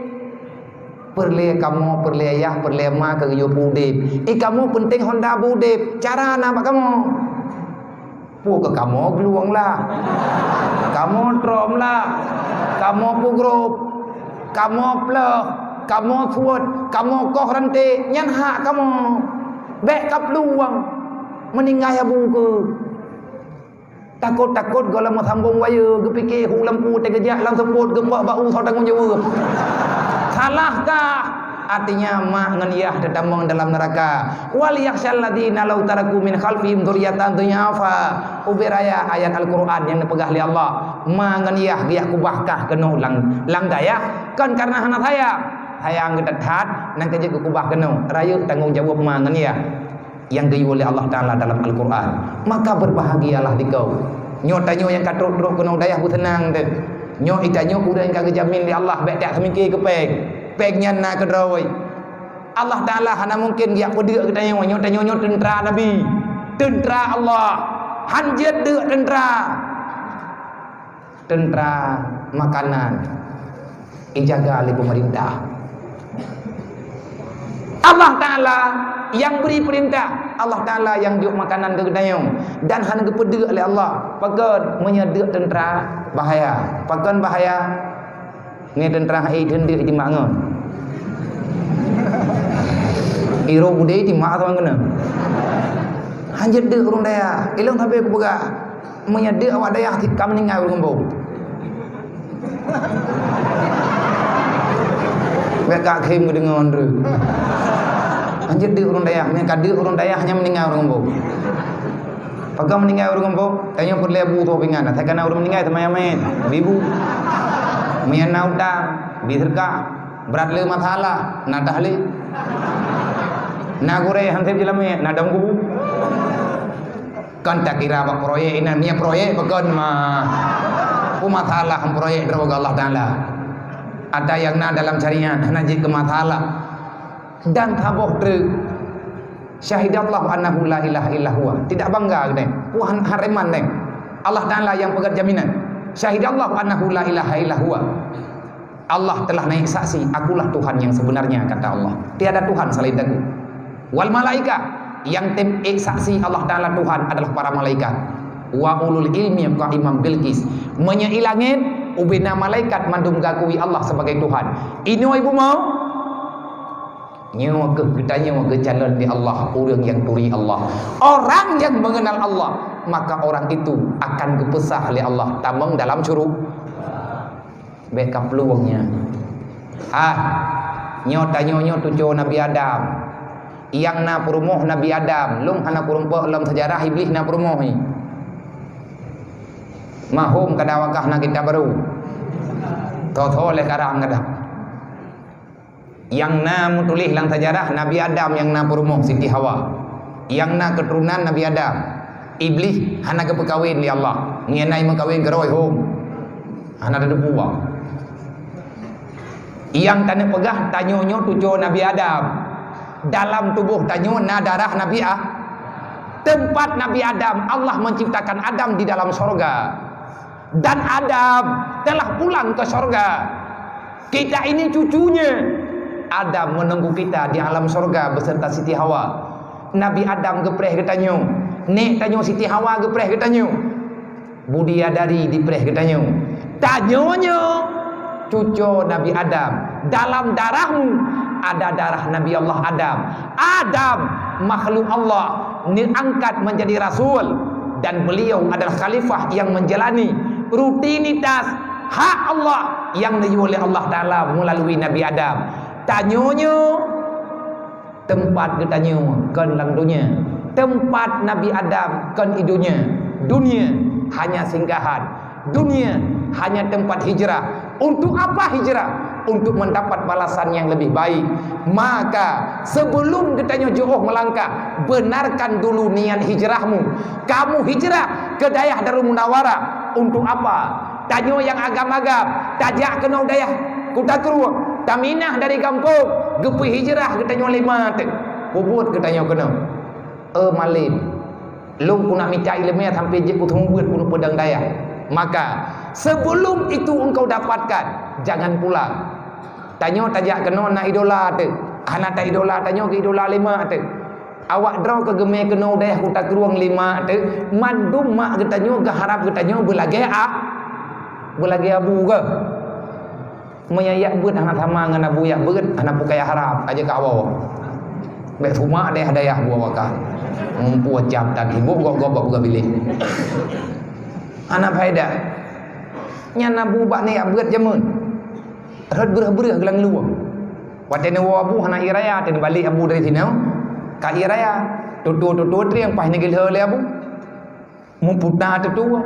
Peureulée kamoe, peureulée yah, peureulée ma keu geuyue udeb. I kamoe peunteng Honda beu udeb, cara na bak kamoe. Peue keu kamoe glueng lah, kamoe trom lah, kamoe peugrob, kamoe pleuh, kamoe suet, kamoe koh ranté, nyan hak kamoe. Bék ka plueng meuninggai abu keuh. Takot-takot gohlom meusambong wayeu, geupike hu lampu teugeujak lam seupôt geupok bak u soe tanggong jaweueb. Salah kah? Artinya mak ngon yah teutamong dalam neuraka. Wal yakhsyal ladzina law taraku min khalfihim dzurriyyatan dzhi'afa. Ubé raya ayat Al-Qur'an nyang neupeugah lé Allah, ma ngon yah geujak kubah kah keunoe lam, lam dayah, kon kareuna hana sayang. Sayang geutat-that, nyan keuh jeuet geukubah keunoe, rayeuk tanggong jaweueb ma ngon yah nyang geuyue lé Allah Taala dalam Al-Qur'an. Maka berbahagialah dikau. Nyoe tanyoe nyang ka trok-trok keunoe dayah beuseunang teuh. Nyoe itanyoe ureuëng ka geujamin lé Allah bék tajak seumike keu péng. Péng nyan na keudroe. Allah Taala hana mungken geujak peudeuek geutanyoe. Nyoe tanyoe nyoe teuntra Nabi. Teuntra Allah. Han jeuet deuk teuntra. Teuntra makanan ijaga lé peumeurintah. Allah Taala nyang bri peurintah, Allah Taala nyang jok makanan keu geutanyoe dan hana geupeudeuek lé Allah. Pakon? Meunyoe deuk teuntra bahaya. Pakon bahaya? Nyoe teuntra hai deuk timak ngon. Iro budé timak atau ngon. Han jeuet deuk ureuëng dayah. Ilong sabe kupeugah. Meunyoe deuk awak dayah cit ka meuninggai ureuëng embong. Bék ka khém geudeungoe ngon reueh. Han jeuet deuk ureuëng dayah, meunyoe ka deuk ureuëng dayah nyan meuninggai ureuëng embong. Pakon meuninggai ureuëng gampông? Tanyoe peureulée bu tho pingan. Asai kana ureuëng meuninggai teuma nyang meuet, beu bu. Meunyan na utang, beu seudeukah. Brat le masalah, na tahlil. Na gurée han sép jeulamé, na dong kubu. Kan takira bak proyek inan, meunyo proyek pakon mah. Peue masalah proyek droe Allah Taala. Ada nyang na dalam syariat, hana jeuet keu masalah. Dan saboh treuk, syahidallahu annahu la ilaha illa huwa. Tidak bangga geutanyoe. Tuhan hareman deh. Allah Taala nyang peugah jaminan. Syahidallahu annahu la ilaha illa huwa. Allah telah naik saksi, akulah Tuhan yang sebenarnya, kata Allah. Tiada Tuhan selain Aku. Wal malaika, yang tem ek saksi Allah Taala Tuhan adalah para malaikat. Wa ulul ilmi qaiman bil qis. Meunyo i langét, ubena malaikat mandum gakui Allah sebagai Tuhan. Inoe ibu mau? Nyoe keuh geutanyoe geucalon lé Allah, ureuëng nyang turi Allah. Orang yang mengenal Allah, maka orang itu akan geupeusah lé Allah tamong dalam syuru-, bék ka plueng nyan. Ah, nyoe tanyoe nyoe cucoe Nabi Adam. Nyang na peurumoh Nabi Adam, lôn hana kureumpok lom seujarah Iblih na peurumoh nyoe. Mahom kada wakah na kitab baru. Tho-tho lé karang kada. Nyang na meutuléh lam seujarah, Nabi Adam nyang na peurumoh Siti Hawa. Nyang na keuturonan Nabi Adam. Iblih hana geupeukawen lé Allah. Ngieng na meukawen keurôi hom. Hana teupeu. Nyang taneuk peugah, tanyoe nyoe cucoe Nabi Adam. Dalam tuboh tanyoe na darah Nabi Ah. Teumpat Nabi Adam, Allah menciptakan Adam di dalam sorga. Dan Adam telah pulang ke sorga. Kita ini cucunya. Adam menunggu kita di alam sorga beserta Siti Hawa. Nabi Adam geupreh geutanyoe. Nek tanyoe Siti Hawa geupreh geutanyoe. Bidadari dipreh geutanyoe. Tanyoe nyoe cucoe Nabi Adam. Dalam darahmu ada darah Nabi Allah Adam. Adam, makhluk Allah, diangkat menjadi rasul, dan beliau adalah khalifah yang menjalani rutinitas hak Allah yang diyue oleh Allah Taala melalui Nabi Adam. Tanyoe nyoe teumpat geutanyoe kon lam dunia. Teumpat Nabi Adam kon i dunia. Dunia hanya singgahan. Dunia hanya tempat hijrah. Untuk apa hijrah? Untuk mendapat balasan yang lebih baik. Maka, sebelum geutanyoe jiôh meulangkah, benarkan dulu niat hijrahmu. Kamu hijrah ke dayah Darul Munawarah. Untuk apa? Tanyoe nyang agam-agam, tajak keunoe dayah Kuta Krueng, taminah dari gampông, geupeuhijrah geutanyoe lima teuk. Peubuet geutanyoe keunoe. Eh, malem. Lôn keuneuk mita iéleumé sampoe jeuet kuteumeubeuet keuneuk peudong dayah. Maka, sebelum itu engkau dapatkan, jangan pulang. Tanyoe tajak keunoe na idola teuk. Hana ta idola tanyoe keu idola lé mak teuk. Awak droe keu geumé keunoe dayah Kuta Krueng lé mak teuk. Mandum mak geutanyoe geuharab geutanyoe beulagée a-, beulagée abu keuh. Meunyo yak beuet hana sama ngon abu yak beuet, hana pukaya harab, aja ka awoe. Bék sumak deh dayah buah wakah. Mumpua jam tagih, bok gok-gok bak buka biléh. Hana faedah. Nyan abu bak ni yak beuet jameun. Rhot breuh-breuh geulang luwang. Watée neuwoe abu hana ie raya, teuh neubalek abu dari sinoe. Ka ie raya. Tutoe-tutoe trieng paih neugeulheu lé abu. Muputa teutue,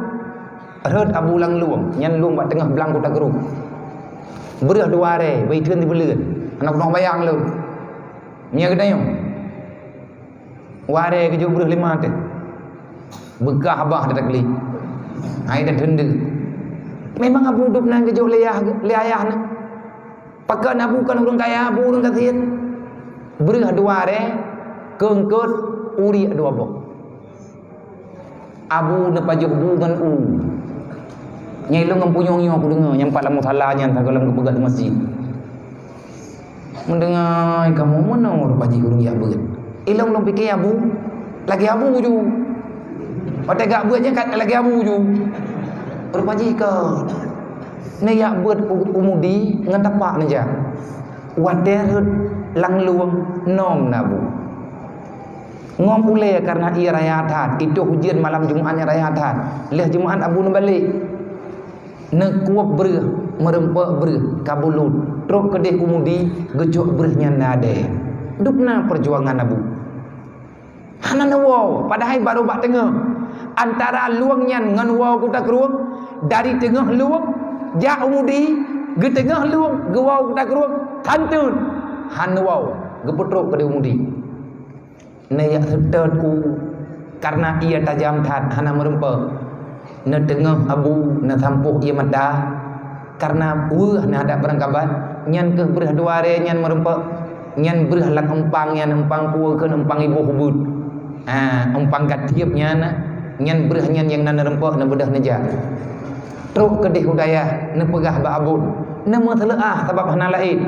rhot abu lam luwang, nyan luwang bak teungoh blang Kuta Krueng. Breuh dua aré, bak itheun sibuleuen. Hana kunoh bayang lôn. Meunyo geutanyoe, dua aré geujok breuh lima teuk. Beukah babah teuk kali. Hai dan teundeuk. Memang abu dub nan geujok lé ayah, lé ayah na. Pakon abu kon ureuëng kaya, abu ureuëng gasien. Breuh dua aré, keungkot, uriek dua boh. Abu neupajoh bu ngon u. Nyai lôn ngon punyueng nyoe kudeungoe, nyang pat lam musala nyan sagoe lom geupeugah di masjid. Meudeungoe kamoe meunoe rupa jih ureuëng jak beuet. Ilong lôn pike abu, lagée abu ju. Watée gak beuet nyan ka lagée abu ju. Rupa jih ka neujak beuet u, u Mudi ngon tapak neujak. Watée rhot lam luwang, nom na abu. Ngom ulée kareuna ie raya that, itoh ujeuen malam Jumat nyang raya that. Lheueh Jumat abu neubalek. Neukueb breuh, meureumpok breuh, ka bulut. Trok keudeh u Mudi, geucok breuh nyan na adée. Dub na peujuangan abu. Hana neuwoe, padahai barô bak teungoh. Antara lueng nyan ngon woe Kuta Krueng, dari teungoh lueng jak u Mudi, geuteungoh lueng geuwoe Kuta Krueng, tanteun han woe, geupeutrok keudeh u Mudi. Neujak seutôt u, kareuna ié tajam that hana meurumpok. Neuteungoh abu, neusampôh ié mata, kareuna weueh neuhadap barangkaban, nyan keuh breueh dua ré nyan meurumpok. Nyan breueh lam eumpang nyan, eumpang peue kheun, eumpang iboh ubit. Ha, eumpang ka tieb nyan, nyan breueh nyan nyang na neurumpok neubeudôh neujak. Trok keudeh u dayah, neupeugah bak abon, neumeuseuleubah sabab hana laén.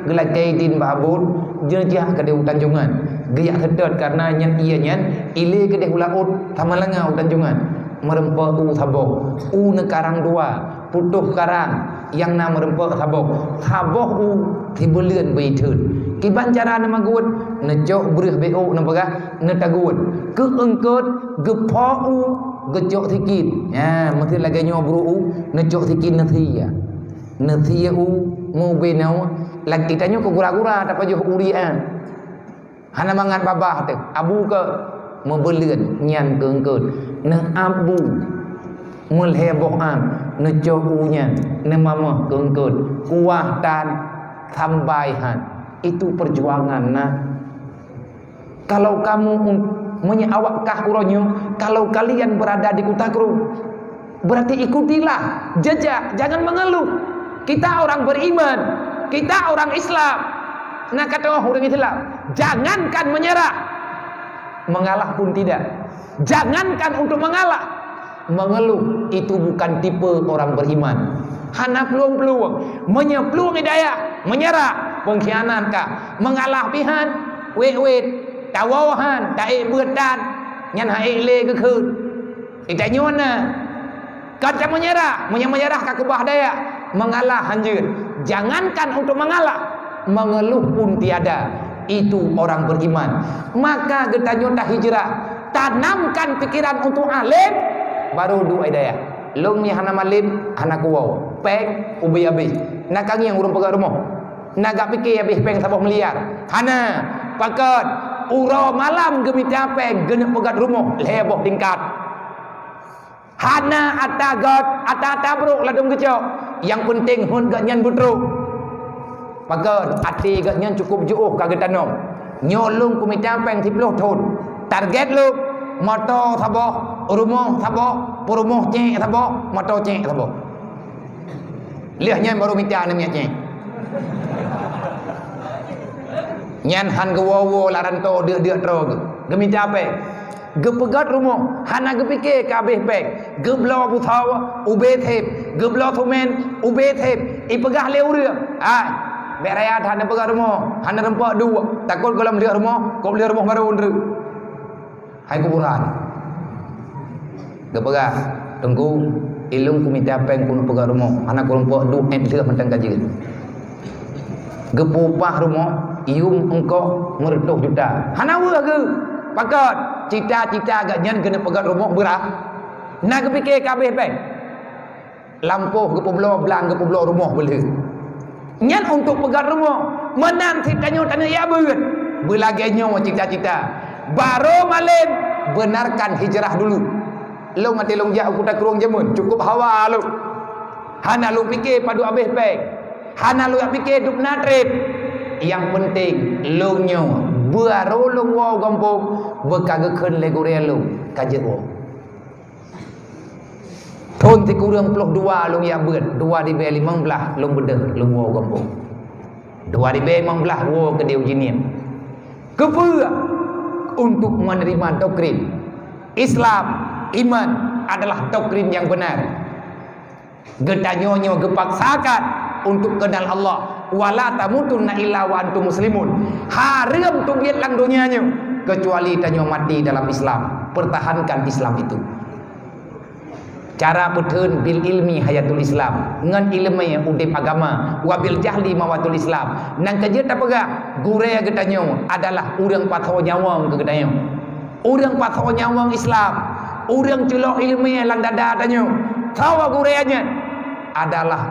Geulakée idin bak abon, geujak keudeh u Tanjongan. Geujak seutôt kareuna nyan ié nyan ilée keudeh u laôt, Samalanga u Tanjongan. Meurumpok u saboh, u neukarang dua, putôh karang, nyang na meurumpok saboh. Saboh u sibeuleuen beuitheun. Kiban cara neumaguen, neucok breueh beuôk neupeugah, neutagun. Keu eungkôt, geupho u, geucok sikin. Nyan, meusti lagée nyoe breueh u, neucok sikin neusie. Neusie u, mubinoe, lagée tanyoe keu gura-gura tapajoh u rian. Hana mangat babah teuh, abu keu meubeuleuen nyan keu eungkôt. Neuabu meulhée boh am, neucok u nyan, neumamoh keu eungkôt. Kuah tan, sambai han. Itu perjuangan na. Kalau kamu un-, meunyoe awak kah uroe nyoe, kalau kalian berada di Kuta Krueng, berarti ikutilah jejak, jangan mengeluh. Kita orang beriman, kita orang Islam. Nah, kata ureuëng Islam, jangankan menyerah, mengalah pun tidak. Jangankan untuk mengalah, mengeluh itu bukan tipe orang beriman. Hana peulueng-peulueng. Meunyoe peulueng hidayah, menyerah, pengkhianat kah, mengalah pih han, wét-wét, tawoe han, taék beuet tan, nyan han ék lé geukheun. Geutanyoe na, ka ta menyerah, meunyoe menyerah ka keubah daya, mengalah hanjeuet. Jangankan untuk mengalah, mengeluh pun tiada. Itu orang beriman. Maka geutanyoe tahijrah, tanamkan pikiran untuk alim, baru duek hidayah. Lôn ni hana malem, hana kuwoe, péng ubé abéh. Na ka ngieng ureuëng peugöt rumoh. Na gak pike abéh péng saboh miliar. Hana, pakon, uroe malam geumita péng geuneuk peugöt rumoh lhée boh tingkat. Hana ata göt, ata-ata brok ladôm geucok. Nyang peunteng heuet geuhnyan beutrok. Pakon, até geuhnyan cukup jiôh ka geutanom. Nyoe lôn kumita péng siplôh thon. Target lôn, moto saboh, rumoh saboh, peurumoh cék saboh, moto cék saboh. Lheueh nyan baru mita aneuk miet nyan. Nyan han geuwoe-woe lam rantô deuk-deuk troe geuh. Geumita péng. Geupeugöt rumoh, hana geupike ka abéh péng. Geubloe busoe, ubé sép. Geubloe sumen, ubé sép. Ipeugah lé ureuëng, "Hai, bék raya that neupeugöt rumoh, hana rumpok duek. Takot gohlom lheueh rumoh, kôb lheueh rumoh barô neureuek." Hai kuburan. Geupeugah, "Teungku, ilôn kumita péng keuneuk peugöt rumoh, hana kurumpok duek ék lheueh mantong ka jeuet." Geupeu-upah rumoh, yum eungkôt meureutoh juta. Hana weueh geuh. Pakon, cita-cita geuhnyan keuneuk peugöt rumoh beurah. Na geupike ka abéh péng. Lampôh geupeubloe blang, geupeubloe rumoh beulheueh. Nyan untuk peugöt rumoh, meunan cit tanyoe taneuk jak beuet. Beulagée nyoe cita-cita. Barô malem, benarkan hijrah dulu. Lôn até lôn jak u Kuta Krueng jameun, cukup hawa lôn. Hana lôn pike padub abéh péng. Hana lôn jak pike dub na treb. Nyang peunteng, lôn nyoe, barô lôn woe u gampông, beu ka geukheun lé gurée lôn, ka jeuet woe. Thon sikureueng ploh dua lôn jak beuet, dua ribée limong blaih lôn beudôh lôn woe u gampông. Dua ribée limong blaih woe keudeh u Jeunieb. Keupeue? Untuk menerima doktrin Islam, iman adalah doktrin yang benar. Geutanyoe nyoe geupaksakan untuk kenal Allah. "Wala tamutunna illa wa antum muslimun." Hareuem teubiet lam donya nyoe keucuali tanyoe maté dalam Islam. Pertahankan Islam itu. Cara peutheun, "Bil ilmi hayatul Islam", ngon iéleumé udeb agama, "wa bil jahli mawatul Islam". Nyang ka jeuet tapeugah, gurée geutanyoe adalah ureuëng pasoe nyawöng keu geutanyoe. Ureuëng pasoe nyawöng Islam, ureuëng culok iéleumé lam dada tanyoe. Soe gurée nyan? Adalah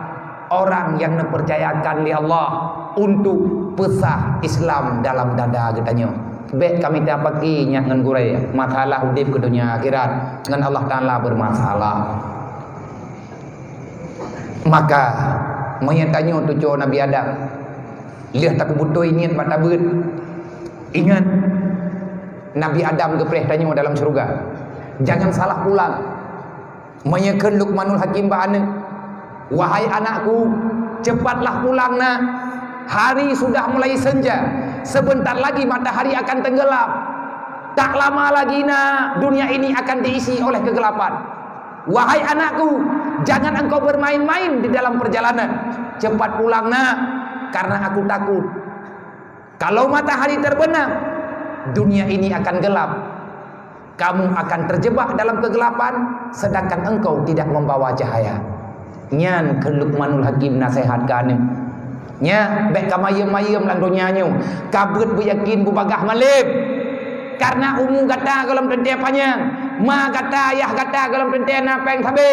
orang yang neupeurcayakan lé Allah untuk peusah Islam dalam dada geutanyoe. Bék ka mita paki nyak ngon gurée, masalah udeb keu donya akhirat ngon Allah Taala bermasalah. Maka, meunyoe tanyoe tuco Nabi Adam, lheueh tapeubeutôi niet bak tabeuet. Ingat, Nabi Adam geupreh tanyoe dalam syeuruga. Jangan salah pulang. Meunyoe kheun Luqmanul Hakim bak aneuëk, "Wahai anakku, cepatlah pulang, Nak. Hari sudah mulai senja. Sebentar lagi matahari akan tenggelam. Tak lama lagi, Nak, dunia ini akan diisi oleh kegelapan. Wahai anakku, jangan engkau bermain-main di dalam perjalanan. Cepat pulang, Nak, karena aku takut. Kalau matahari terbenam, dunia ini akan gelap. Kamu akan terjebak dalam kegelapan, sedangkan engkau tidak membawa cahaya." Nyan kheun Luqmanul Hakim naseuhat keu aneuëk. Nyak, bék ka mayeuem-mayeuem lam donya nyoe. Ka beuet beuyakin beubagaih malem. Karena umu gata gohlom teuntée panyang, ma gata, yah gata gohlom teuntée na péng sabe.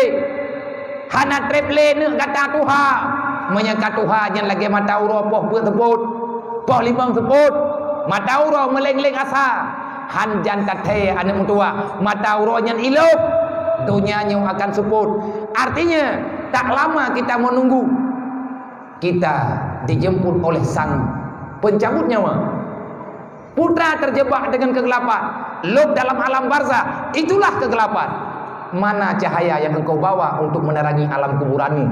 Hana treb lé neuk gata tuha. Meunyoe ka tuha nyan lagée mata uroe poh peuet seupôt, poh limong seupôt, mata uroe meuleng-leng asa. Han jan tathée aneuëk meutuwah, mata uroe nyan ilop. Donya nyoe akan seupôt. Artinya, tak lama kita menunggu. Kita dijemput oleh sang pencabut nyawa. Putra terjebak dengan kegelapan, lom dalam alam barzah, itulah kegelapan. Mana cahaya yang engkau bawa untuk menerangi alam kuburanmu?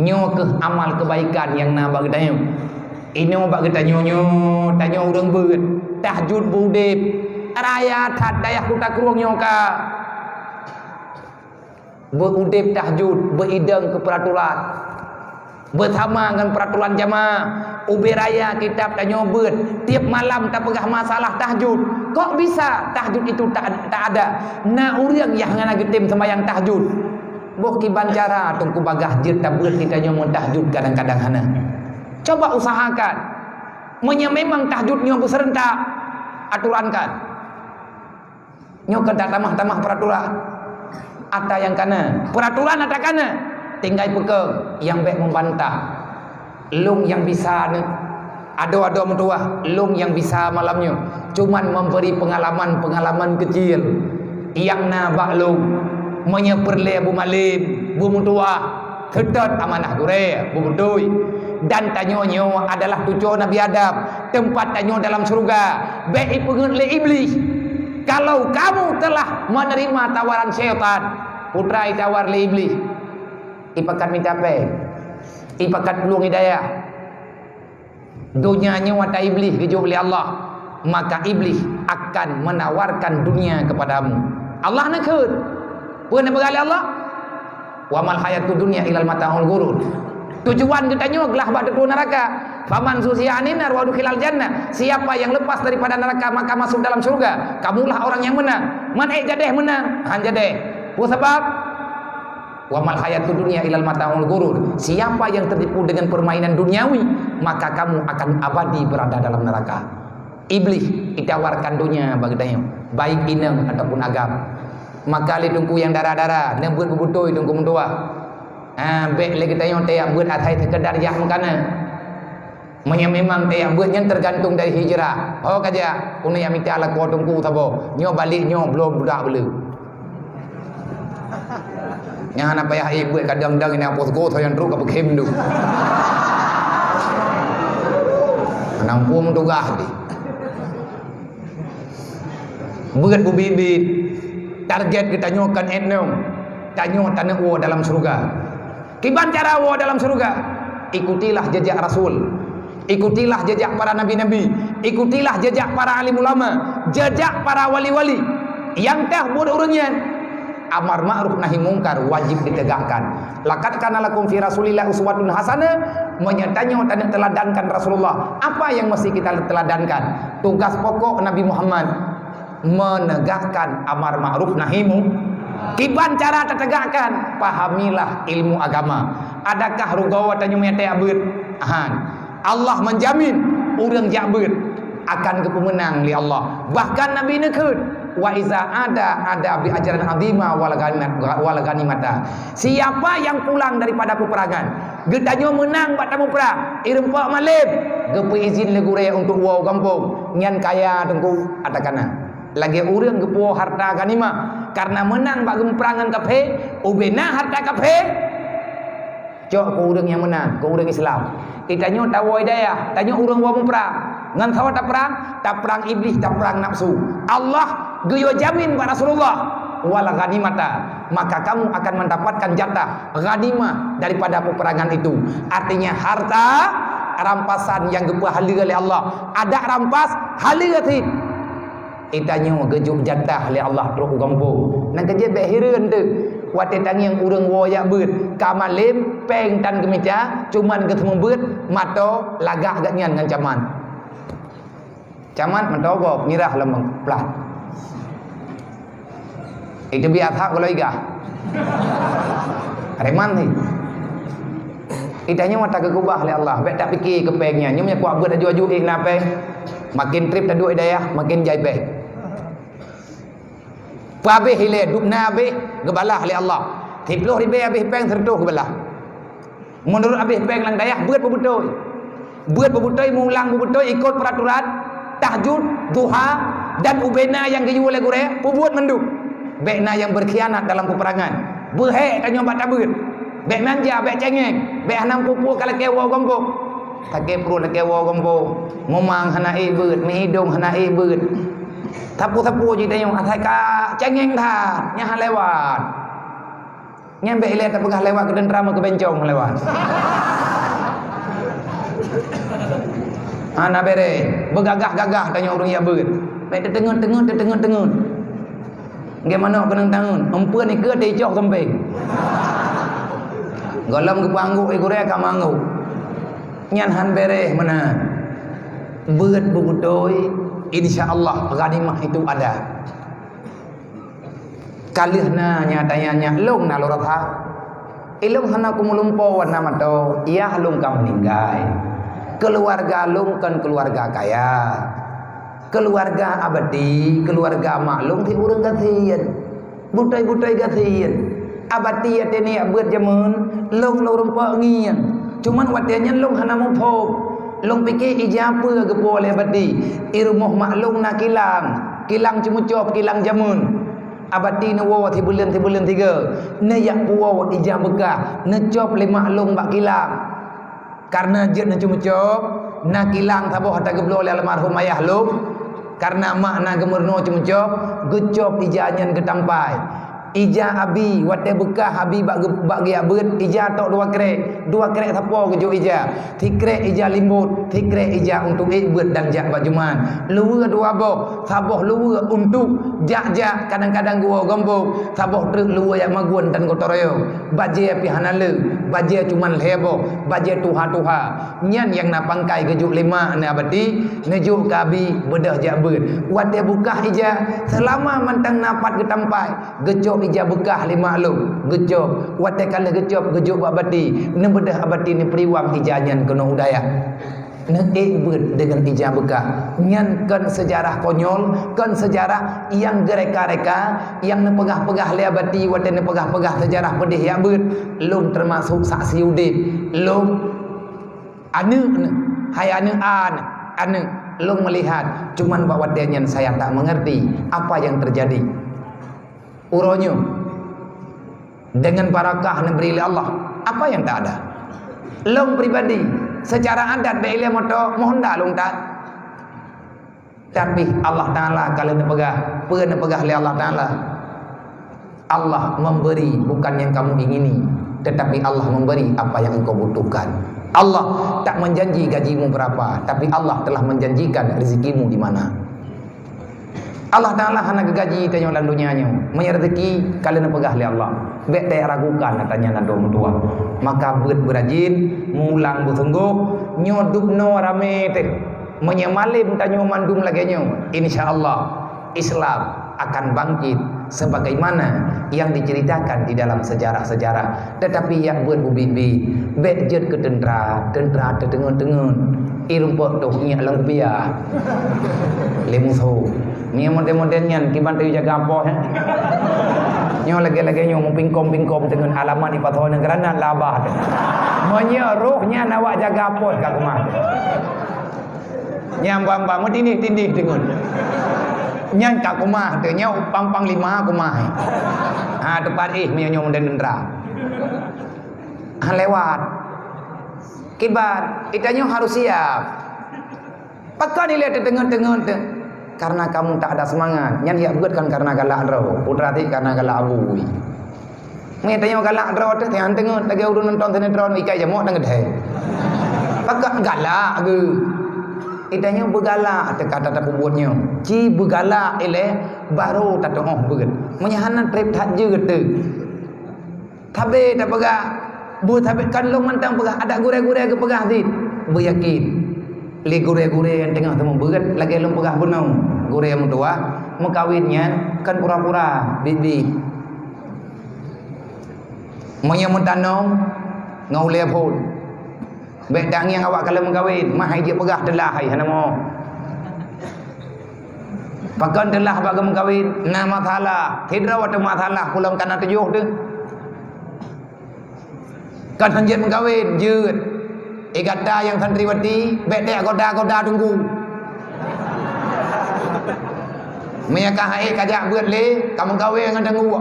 Nyoe kheueh amal kebaikan nyang na bak geutanyoe. Inoe bak geutanyoe nyoe, tanyoe ureuëng beuet, tahajud beu udeb. Raya that dayah Kuta Krueng nyoe ka. Beu udeb tahajud, beu idong keu peuratoran. Beusama ngon peuratoran jamaah, ubé raya kitab tanyoe beuet, tieb malam tapeugah masalah tahajud. Kok bisa tahajud itu tak, tak ada? Na ureuëng nyang hana geutem seumayang tahajud. Boh kiban cara Teungku bagaih jeuet tabeuet di tanyoe meutahajud kadang-kadang hana. Coba usahakan. Meunyoe memang tahajud nyoe beuseurentak, aturankan. Nyoe keuh tatamah-tamah peuratoran. Ata nyang kana, peuratoran ata kana. Tinggai peukong nyang bék meubantah. Lôn nyang bisa nyoe, adoe-adoe meutuwah, lôn nyang bisa malam nyoe. Cuman memberi pengalaman-pengalaman kecil nyang na bak lôn. Meunyoe peureulée beumalem, beumeutuwah, seutôt amanah gurée, beubeutôi. Dan tanyoe nyoe adalah tuco Nabi Adam, teumpat tanyoe dalam syeuruga. Bék ipeungeut lé Iblih. Kalau kamu telah menerima tawaran syaitan, putra itawar lé Iblih, ipakat mita péng, ipakat plueng hidayah, donya nyoe ata Iblih geujok lé Allah, maka Iblih akan menawarkan dunia kepadamu. Allah neukheun. Peue neupeugah lé Allah? "Wa mal hayatud dunya illal mataul ghurur." Tujuan geutanyoe glah bak teupeu naraka. "Faman zuhziha 'anin nar wa udkhilal jannah." Siapa yang lepas daripada neraka maka masuk dalam syurga, kamulah orang yang menang. Man ék jadéh menang? Han jadéh. Peue sabab? "Wa mal hayatud dunya illal mataul ghurur." Siapa yang tertipu dengan permainan duniawi, maka kamu akan abadi berada dalam neraka. Iblih itawarkan donya bak geutanyoe, baik inong ataupun agam. Maka lé teungku nyang dara-dara, neubeuet beubeutôi teungku meutuwah. Ha, bék lé geutanyoe tajak beuet asai seukeudar jak meukanan. Meunyoe memang tajak beuet nyan teugantung dari hijrah. Ho ka jak, keuneuk jak mita lakoe teungku saboh. Nyoe balek nyoe bloe budak beuleu. Nyan hana payah ék beuet kadang-kadang ina posko soe nyang trok ka peukhém du. Hana muphom tugaih deh. Beuet beubiet-biet, target geutanyoe kon ék nyoe. Tanyoe taneuk woe dalam syeuruga. Kiban cara woe dalam syeuruga? Ikutilah jejak Rasul. Ikutilah jejak para nabi-nabi. Ikutilah jejak para alim ulama, jejak para wali-wali. Nyang teuh buet ureuëng nyan, amar ma'ruf nahi mungkar wajib ditegakkan. Laqad kana lakum fi Rasulillah uswatun hasanah, meunyoe tanyoe taneuk teladankan Rasulullah, apa yang mesti kita teladankan? Tugas pokok Nabi Muhammad menegakkan amar ma'ruf nahi mu-, kiban cara tategakkan? Pahamilah ilmu agama. Adakah rugoe tanyoe meunyoe tajak beuet? Han. Allah menjamin ureuëng jak beuet akan geupeumeunang lé Allah. Bahkan Nabi neukheun, Wa iza ada, ada bi ajran azima wal ghanimah-, wal ghanimata. Siapa yang pulang daripada peperangan, geutanyoe meunang bak tamuprang, irumpok malem, geupeuizin lé gurée untuk woe gampông, nyan kaya teungku, ata kana. Lagée ureuëng geupuwoe harta ghanimah, kareuna meunang bak geupeupeurangan kafé, ubena harta kafé, cok keu ureuëng nyang meunan, keu ureuëng Islam. Di tanyoe tawoe dayah, tanyoe ureuëng woe muprang. Ngon saboh taprang, taprang Iblih, taprang nafsu. Allah geuyue jamin bak Rasulullah, "Wal ghanimata," maka kamu akan mendapatkan jatah ghanimah daripada peperangan itu. Artinya harta rampasan nyang geupeuhaleue lé Allah. Adak rampas, haleue cit. Di tanyoe geujok jatah lé Allah trok u gampông. Nyang keujeuet bék hireuen teuh. Watée tangieng ureuëng woe jak beuet, ka malem, péng tan geumita, cuman geuseumeubeuet, mato lagak geuhnyan ngon camat. Camat meutogob, nyerah lom plat. Itu biasa kalau igah. Reman sih. Di tanyoe mata geugubah lé Allah, bék tapike keu péng nyan. Nyoe meunyoe kuat beuet aju-aju ék na péng. Makin trép taduek dayah, makin jai péng. Peuhabéh ilée, dub na habéh, geubalah lé Allah. Siplôh ribée habéh péng, seureutôh geubalah. Meunurot habéh péng lam dayah, beuet beubeutôi. Beuet beubeutôi, meuulang beubeutôi, ikot peuraturan, tahajud, duha, dan ubena nyang geuyue lé gurée, peubuet mandum. Bék na nyang beurkhianat dalam peperangan. Beuhék tanyoe bak tabeuet. Bék manja, bék cengeng, bék hana peue-peue ka lakée woe gombong. Sakét pruet lakée woe gombong. Mumang hana ék beuet, meuhidong hana ék beuet. Sapeue-sapeue jih tanyoe asai ka cengeng that, nyan han lewat. Nyan bék ilée tapeugah lewat keu teuntra, meukeubeuncong lewat. Hana béré, beugagah-gagah tanyoe ureuëng jak beuet. Bék teuteungeut-teungeut, teuteungeut-teungeut. Geumanok keunong tangeut, eumpeuen ikeue teuicoh keumpéng. Gohlom geupeuanggôk i gurée ka meuanggôk. Nyan han béré meunan. Beuet beubeutôi, insya Allah ghanimah itu ada. Ka lheueh na nyang tanyong nyak lôn na lôn rasa. Ilôn hana kumeulumpoe wan na mantong, yah lôn ka meuninggai. Keuluwarga lôn kon keuluwarga kaya. Keuluwarga Abati, keuluwarga mak lôn cit ureuëng gasien. Beutôi-beutôi gasien. Abati watée neujak beuet jameun, lôn lôn rumpok ngieng. Cuman watée nyan lôn hana muphom. Lôn pike ija peue geupuwoe lé Abati. I rumoh mak lôn na kilang, kilang ceumeucop, kilang jameun. Abati neuwoe sibuleuen-sibuleuen sigoe, neujak puwoe ija beukah, neucop lé mak lôn bak kilang. Kareuna jeuet neuceumeucop, na kilang saboh ata geubloe lé almarhum ayah lôn. Kareuna mak na geumeurunoe ceumeucop, geucop ija nyan geutampai. Ija abi, watée beukah abi bak geu-, bak geujak beuet, ija tok dua krék, dua krék sapo geujok ija. Sikrék ija limbot, sikrék ija untuk ék beuet dan jak bak juman. Luweue dua boh, saboh luweue untuk jak-jak, kadang-kadang geuwoe gombong, saboh treuk luweue jak magun dan gotong royong. Bajée pih hana le, bajée cuman lhée boh, bajée tuha-tuha. Nyan nyang na pangkai geujok lé mak na Abati, neujok keu abi beudôh jak beuet. Watée beukah ija, seulama mantong na pat geutampai, geucok ija beukah lé mak lôn, geucok. Watée ka lheueh geucok, geujok bak Abati, neubeudôh Abati neupeuriwang ija nyan keunoe u dayah. Neuék beuet deungon ija beukah. Nyan kon seujarah konyol, kon seujarah nyang geureka-reka, nyang neupeugah-peugah lé Abati watée neupeugah-peugah seujarah peudeh jak beuet. Lôn teumasok saksi udeb. Lôn aneuëk neuh, hai aneuëk a neuh, aneuëk. Lôn meulihat, cuman bak watée nyan saya tak mengerti apa yang terjadi. Uroe nyoe, dengan barakah neubri lé Allah, apa nyang tak ada? Lôn pribadi, seucara adat bék ilée moto, meuhonda lôn that. Tapi Allah Taala ka lheueh neupeugah, peue neupeugah lé Allah Taala? Allah memberi bukan yang kamu ingini, tetapi Allah memberi apa yang engkau butuhkan. Allah tak menjanji gajimu berapa, tapi Allah telah menjanjikan rezekimu di mana. Allah Taala hana geugaji tanyoe lam donya nyoe. Meunyoe rezeki ka lheueh neupeugah lé Allah, bék taragukan ata nyan na dua meutuah. Maka beuet beurajin, mulang beusunggoh, nyoe dubnoe ramé teuh. Meunyoe malem tanyoe mandum lagée nyoe, insya Allah Islam akan bangkit sebagaimana yang diceritakan di dalam sejarah-sejarah. Tetapi jak beuet bubit-bit, bék jeuet keu teuntra, teuntra teuteungeut-teungeut. I rumpok toh nyak lam kupiah lé musoh. Nyoe model-model nyan kiban teuh jaga poh, eh. Nyoe lagèe-lagèe nyoe meupingkom-pingkom teungeut alamat ipasoe nyan keuranat labah teuh. Meunyoe roh nyan awak jaga poh ka keumah. Nyan bang-bang meutindih-tindih teungeut. Nyan ka keumah teuh, nyoe pang-pang lima keumah. Ha, teupat éh meunyoe nyoe model neuntra. Ha, lewat. Kiban, geutanyoe harus siap. Pakon ilèe teuteungeut-teungeut teuh? Karena kamu tak ada semangat. Nyan jak beuet kan karena galak droe. Putra ti karena galak abui. Meunyoe tanyoe galak droe teuh, tanyoe teungeut lagèe ureueng nonton sinetron ikat jamok dan geudhai. Pakon galak geuh. Geutanyoe beugalak teuh ka tapeubuet nyoe. Ci beugalak ilèe baru tatu'oh beuet. Meunyoe hana trép that jeuet teuh. Sabe tapeugah, beusabe kan lôn mantong peugah, adak gurèe-gurèe geupeugah cit. Beuyakin, lé gurèe-gurèe nyang teungoh teumeubeuet lagèe lôn peugah bunoe. Gurèe meutuwah, meukawen nyan kan pura-pura, biet-biet. Meunyoe meutanom ngon ulèe phon, bèk tangieng awak ka lheueh meukawen, mah hai jeuet peugah teulah hai hana mo. Pakon teulah bak geumeukawen? Na masalah. Sidroe watèe masalah, ulôn ka na tujoh teuh. Kan hanjeuet meukawen, jeuet. Eh, gata nyang santriwati, bèk teugoda-goda teungku. Meunyo ka hai ka jak beuet lé, ka meukawen ngon teungku.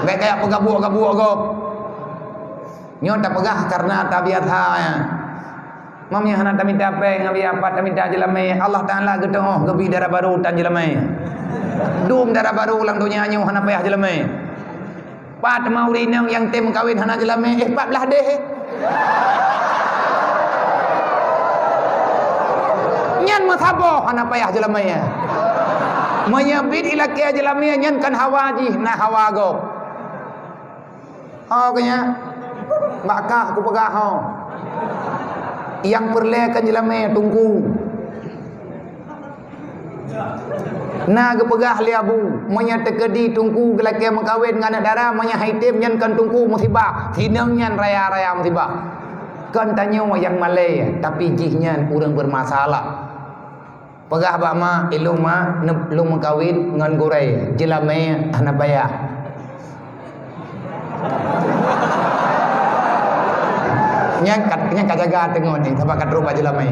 Bèk kajak peugabuek-gabuek gob. Nyoe tapeugah kareuna tabiasa, ya. Meunyo hana tamita péng, ngon biasa pat tamita jeulamé, Allah Taala geutu'oh geubi dara barô tan jeulamé. Dum dara barô lam donya nyoe hana payah jeulamé. Pat teuma ureueng inong nyang tem meukawen hana jeulamé, eh, pat blah deh, eh. Nyan meusaboh hana payah jeulamé, ya. Meunyo bit ilakèe jeulamé, nyan kan hawa jih, na hawa gob. Ho keu nyan, bak kah kupeugah ho. Nyang peureulèe keu jeulamé teungku. Na geupeugah lé Abu, meunyo teukeudi teungku geulakèe meukawen ngon aneuk dara, meunyo hai tem nyan kon teungku musibah, sinong nyan raya-raya musibah. Kon tanyoe nyang malèe, tapi jih nyan ureueng beurmasalah. Peugah bak mak, "Ilôn mak, lôn meukawen ngon gurèe, jeulamé hana payah." Nyan ka, nyan ka jaga teungoh nyan, sabab ka trok bak jeulamé.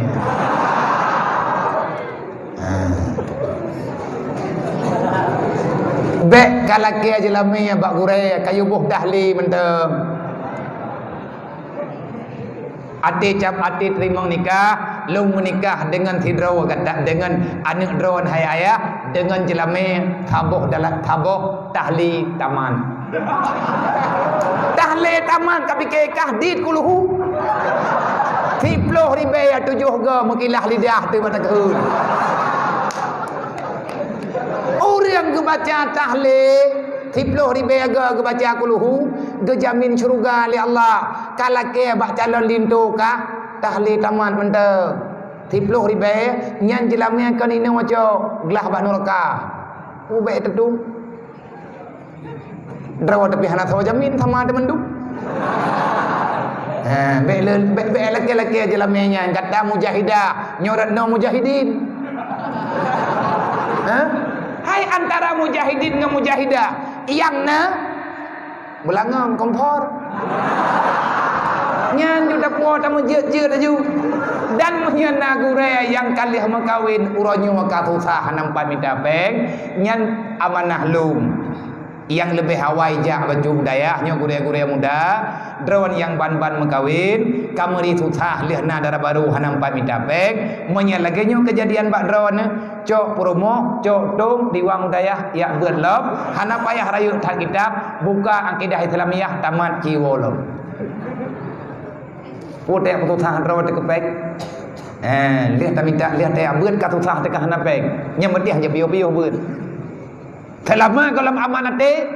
Ha. Bèk ka lakèe jeulamé bak gurèe, ka yue boh tahlil mantong. Até cap até teurimong nikah, lôn meunikah deungon sidroe gata, deungon aneuk droen hai ayah, deungon jeulamé saboh dalam saboh tahlil tamat. Tahlil tamat ka pike kah dit kulhu. Siploh ribèe tujoh go meukilah lidah teuh mata keuheun. Ureueng geubaca tahlil siploh ribèe go geubaca kulhu, geujamin syeuruga lé Allah. Ka lakèe bak calon linto kah tahlil tamat mantong. Siploh ribèe nyan jeulamé kon inong cok glah bak nuraka. Ubek tetu. Droe tapi hana soe jamin sama teumandum. Ha, bèk le, bèk, bèk lakèe-lakèe jeulamé nyan kata mujahidah, nyoe rat no mujahidin. Ha? Hai antara mujahidin ngon mujahidah, nyang na beulangong kompor. Nyan ju tapuo tameujeuet-jeuet laju. Dan meunyoe na gurèe nyang ka lheueh meukawen, uroe nyoe ka susah hana pat mita péng, nyan amanah lôn. Nyang leubeh awai jak bacut u dayah nyoe gurèe-gurèe muda, droen nyang ban-ban meukawen, ka meuri susah lheueh na dara barô hana pat mita péng. Meunyoe lagèe nyoe keujadian bak droen, cok peurumoh, cok tông, diwa u dayah, jak beuet lom, hana payah rayeuk that kitab, buka Akidah Islamiyah, tamat ci woe lom. Putéh peususah droe teukeupék. Eh, lheueh tamita, lheueh tajak beuet ka susah teuka hana péng. Nyang meudeh jak piôh-piôh beuet. Seulama goh lom aman até,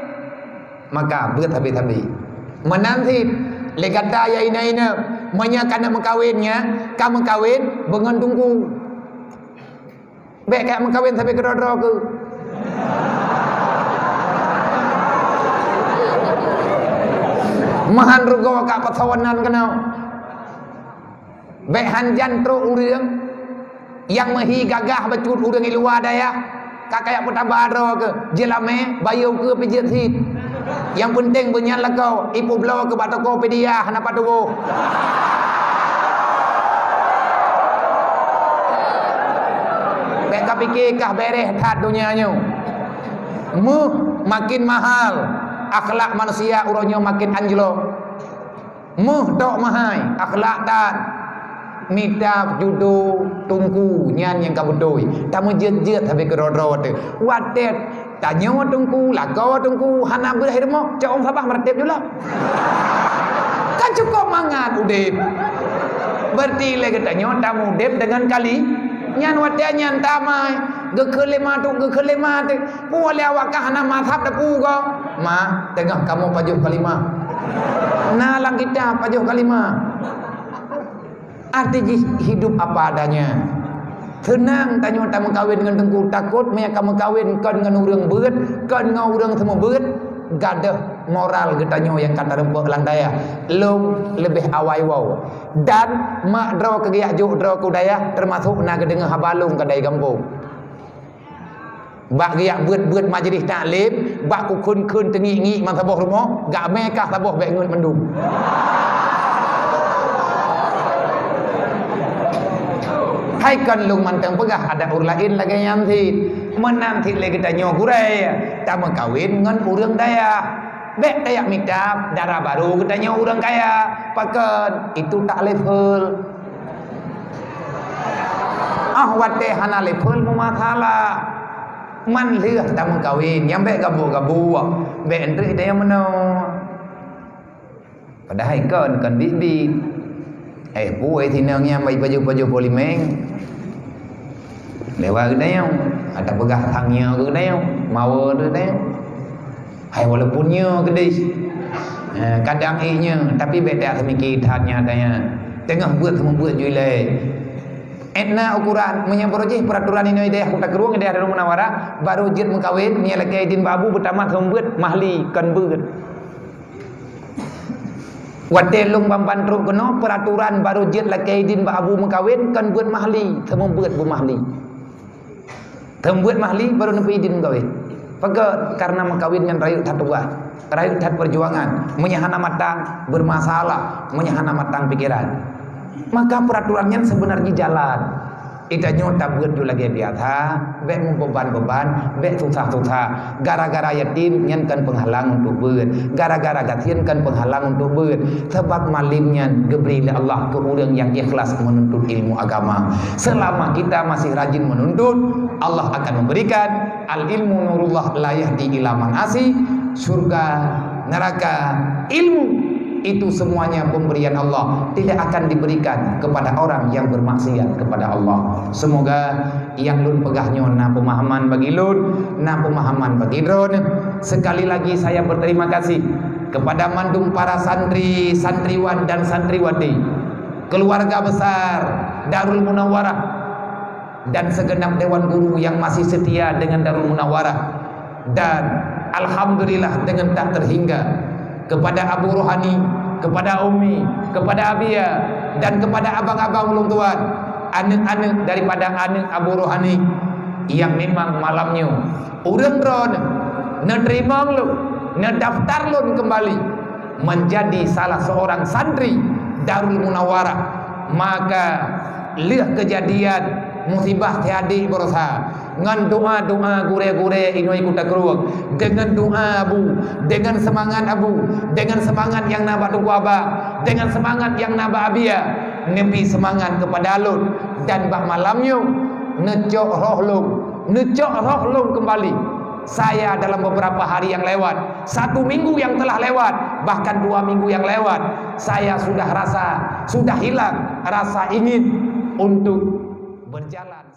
maka beuet sabe-sabe. Meunan cit, lé gata ya inong-inong, meunyoe ka neuk meukawen nyan, ka meukawen beungon teungku. Bèk ka meukawen sabe keudroe-droe keuh. Meuhan rugoe ka pasoe nan keunoe. Bèk hanjan trok ureueng, Nyang meuhi gagah bacut ureuëng i luwa dayah, ka kayak peutaba droe keuh, jeulamé, bayeue keuh pih jeuet cit. Nyang peunteng beunyan lakoe, ipeubloe keuh bak toko Pidie hana patuboh. Bék ka pike kah béréh that donya nyoe. Méuh makin mahal, akhlak manusia uroe nyoe makin anjlok. Méuh tok meuhai, akhlak that. Mita judo teungku nyan nyang ka beutôi. Tameujeuet-jeuet sabe keudroe-droe watée. Watée tanyoe teungku, lakoe teungku, hana beuet hai rumoh, cok ôn sabah meuratéb jula. Kan cukup mangat udeb. Berarti lé geutanyoe tameudeb deungon kali. Nyan watée nyan tamai, geukheun lé ma tu, geukheun lé ma tu. Peue lé awak kah hana mazhab teupeu goe? Ma, teungoh kamoe pajoh kalimah. Na lam kitab pajoh kalimah. Arti jih hidup apa adanya. Seunang tanyoe tameukawen ngon teungku, takot meunyo ka meukawen kon ngon ureuëng beuet, kon ngon ureuëng seumeubeuet, gadôh moral geutanyoe nyang ka tareumpok lam dayah. Lôn leubeh awai woe. Dan mak droe keugeujak jok droe keu dayah, teumasok na geudeungoe haba lôn keuhai gampông. Bak geujak beuet-beuet majlis taklim, bak kukheun-kheun teungiek-ngiek meusaboh rumoh, gak mé kah saboh bék ngeut mandum. Hai kon lôn mantong peugah adat ureuëng laén lagée nyan cit. Meunan cit lé geutanyoe gurée, tameukawen ngon ureuëng dayah. Bék tajak mita dara barô geutanyoe ureuëng kaya. Pakon? Itu tak level. Ah, watée hana level meumasalah. Man lheueh tameukawen, nyang bék gabuk-gabuk, bék enteuk tayang meunoe. Padahai kon, kon biet-biet. Eh, puih sinong nyang bai pajoh-pajoh polimeng. Lewat geutanyoe, ata peugah sang nyoe geutanyoe, mawe geutanyoe. Hai, walaupun nyoe keudeh, eh, kadang éh nyoe, tapi bék that seumiki that nyan, teungoh beuet seumeubeuet ju ilée. Étna ukuran, meunyoe barô jih peuraturan inoe dayah Kuta Krueng, dayah Darul Munawarah, barô jeuet meukawen, meunyoe lakée idin bak abu beutamat seumeubeuet mahli, kon beuet. Watée lôn ban-ban trok keunoe, peuraturan barô jeuet lakée idin bak abu meukawen, kon beuet mahli, seumeubeuet beumahli. Teumbuet mahli baru neupeu idin meukawen. Pakon? Karena meukawen nyan rayeuk that tugaih, rayeuk that peujuangan. Meunyo hana matang, bermasalah. Meunyo hana matang pikeran. Maka peuraturan nyan seubeunarjih jalan. Geutanyoe tabeuet ju lagée biasa, bék meubeban-beban, bék susah-susah. Gara-gara yatim nyan kon peunghalang untuk beuet. Gara-gara gasien kon peunghalang untuk beuet. Sabab malem nyan geubri lé Allah keu ureuëng nyang ikhlas meununtut ilmu agama. Selama kita masih rajin menuntut, Allah akan memberikan. Al-ilmu nurullah la yahdi ila man asi. Surga, neraka, ilmu, itu semuanya pemberian Allah, tidak akan diberikan kepada orang yang bermaksiat kepada Allah. Semoga nyang lôn peugah nyoe na peumahaman bagi lôn, na peumahaman bagi droeneuh. Sekali lagi saya berterima kasih kepada mandum para santri, santriwan dan santriwati, keluarga besar Darul Munawarah, dan segenap dewan guru yang masih setia dengan Darul Munawarah, dan alhamdulillah dengan tak terhingga kepada Abu Rohani, kepada Umi, kepada Abia, dan kepada abang-abang ulôn tuan, aneuk-aneuk daripada aneuk Abu Rohani yang memang malam nyoe ureuëng droeneuh neuteurimong lôn, neudaftar lôn keumbali menjadi salah seorang santri Darul Munawarah. Maka lheueh kejadian musibah teuhadé baroesa, ngon doa-doa gurée-gurée inong Kuta Krueng, deungon doa Abu, deungon seumangat Abu, deungon seumangat nyang na bak Teungku Abah, deungon seumangat nyang na bak Abia, neubri seumangat keupada lôn, dan bak malam nyoe neucok roh lôn, neucok roh lôn keumbali. Saya dalam beberapa hari yang lewat, satu minggu yang telah lewat, bahkan dua minggu yang lewat, saya sudah rasa, sudah hilang rasa ingin untuk berjalan.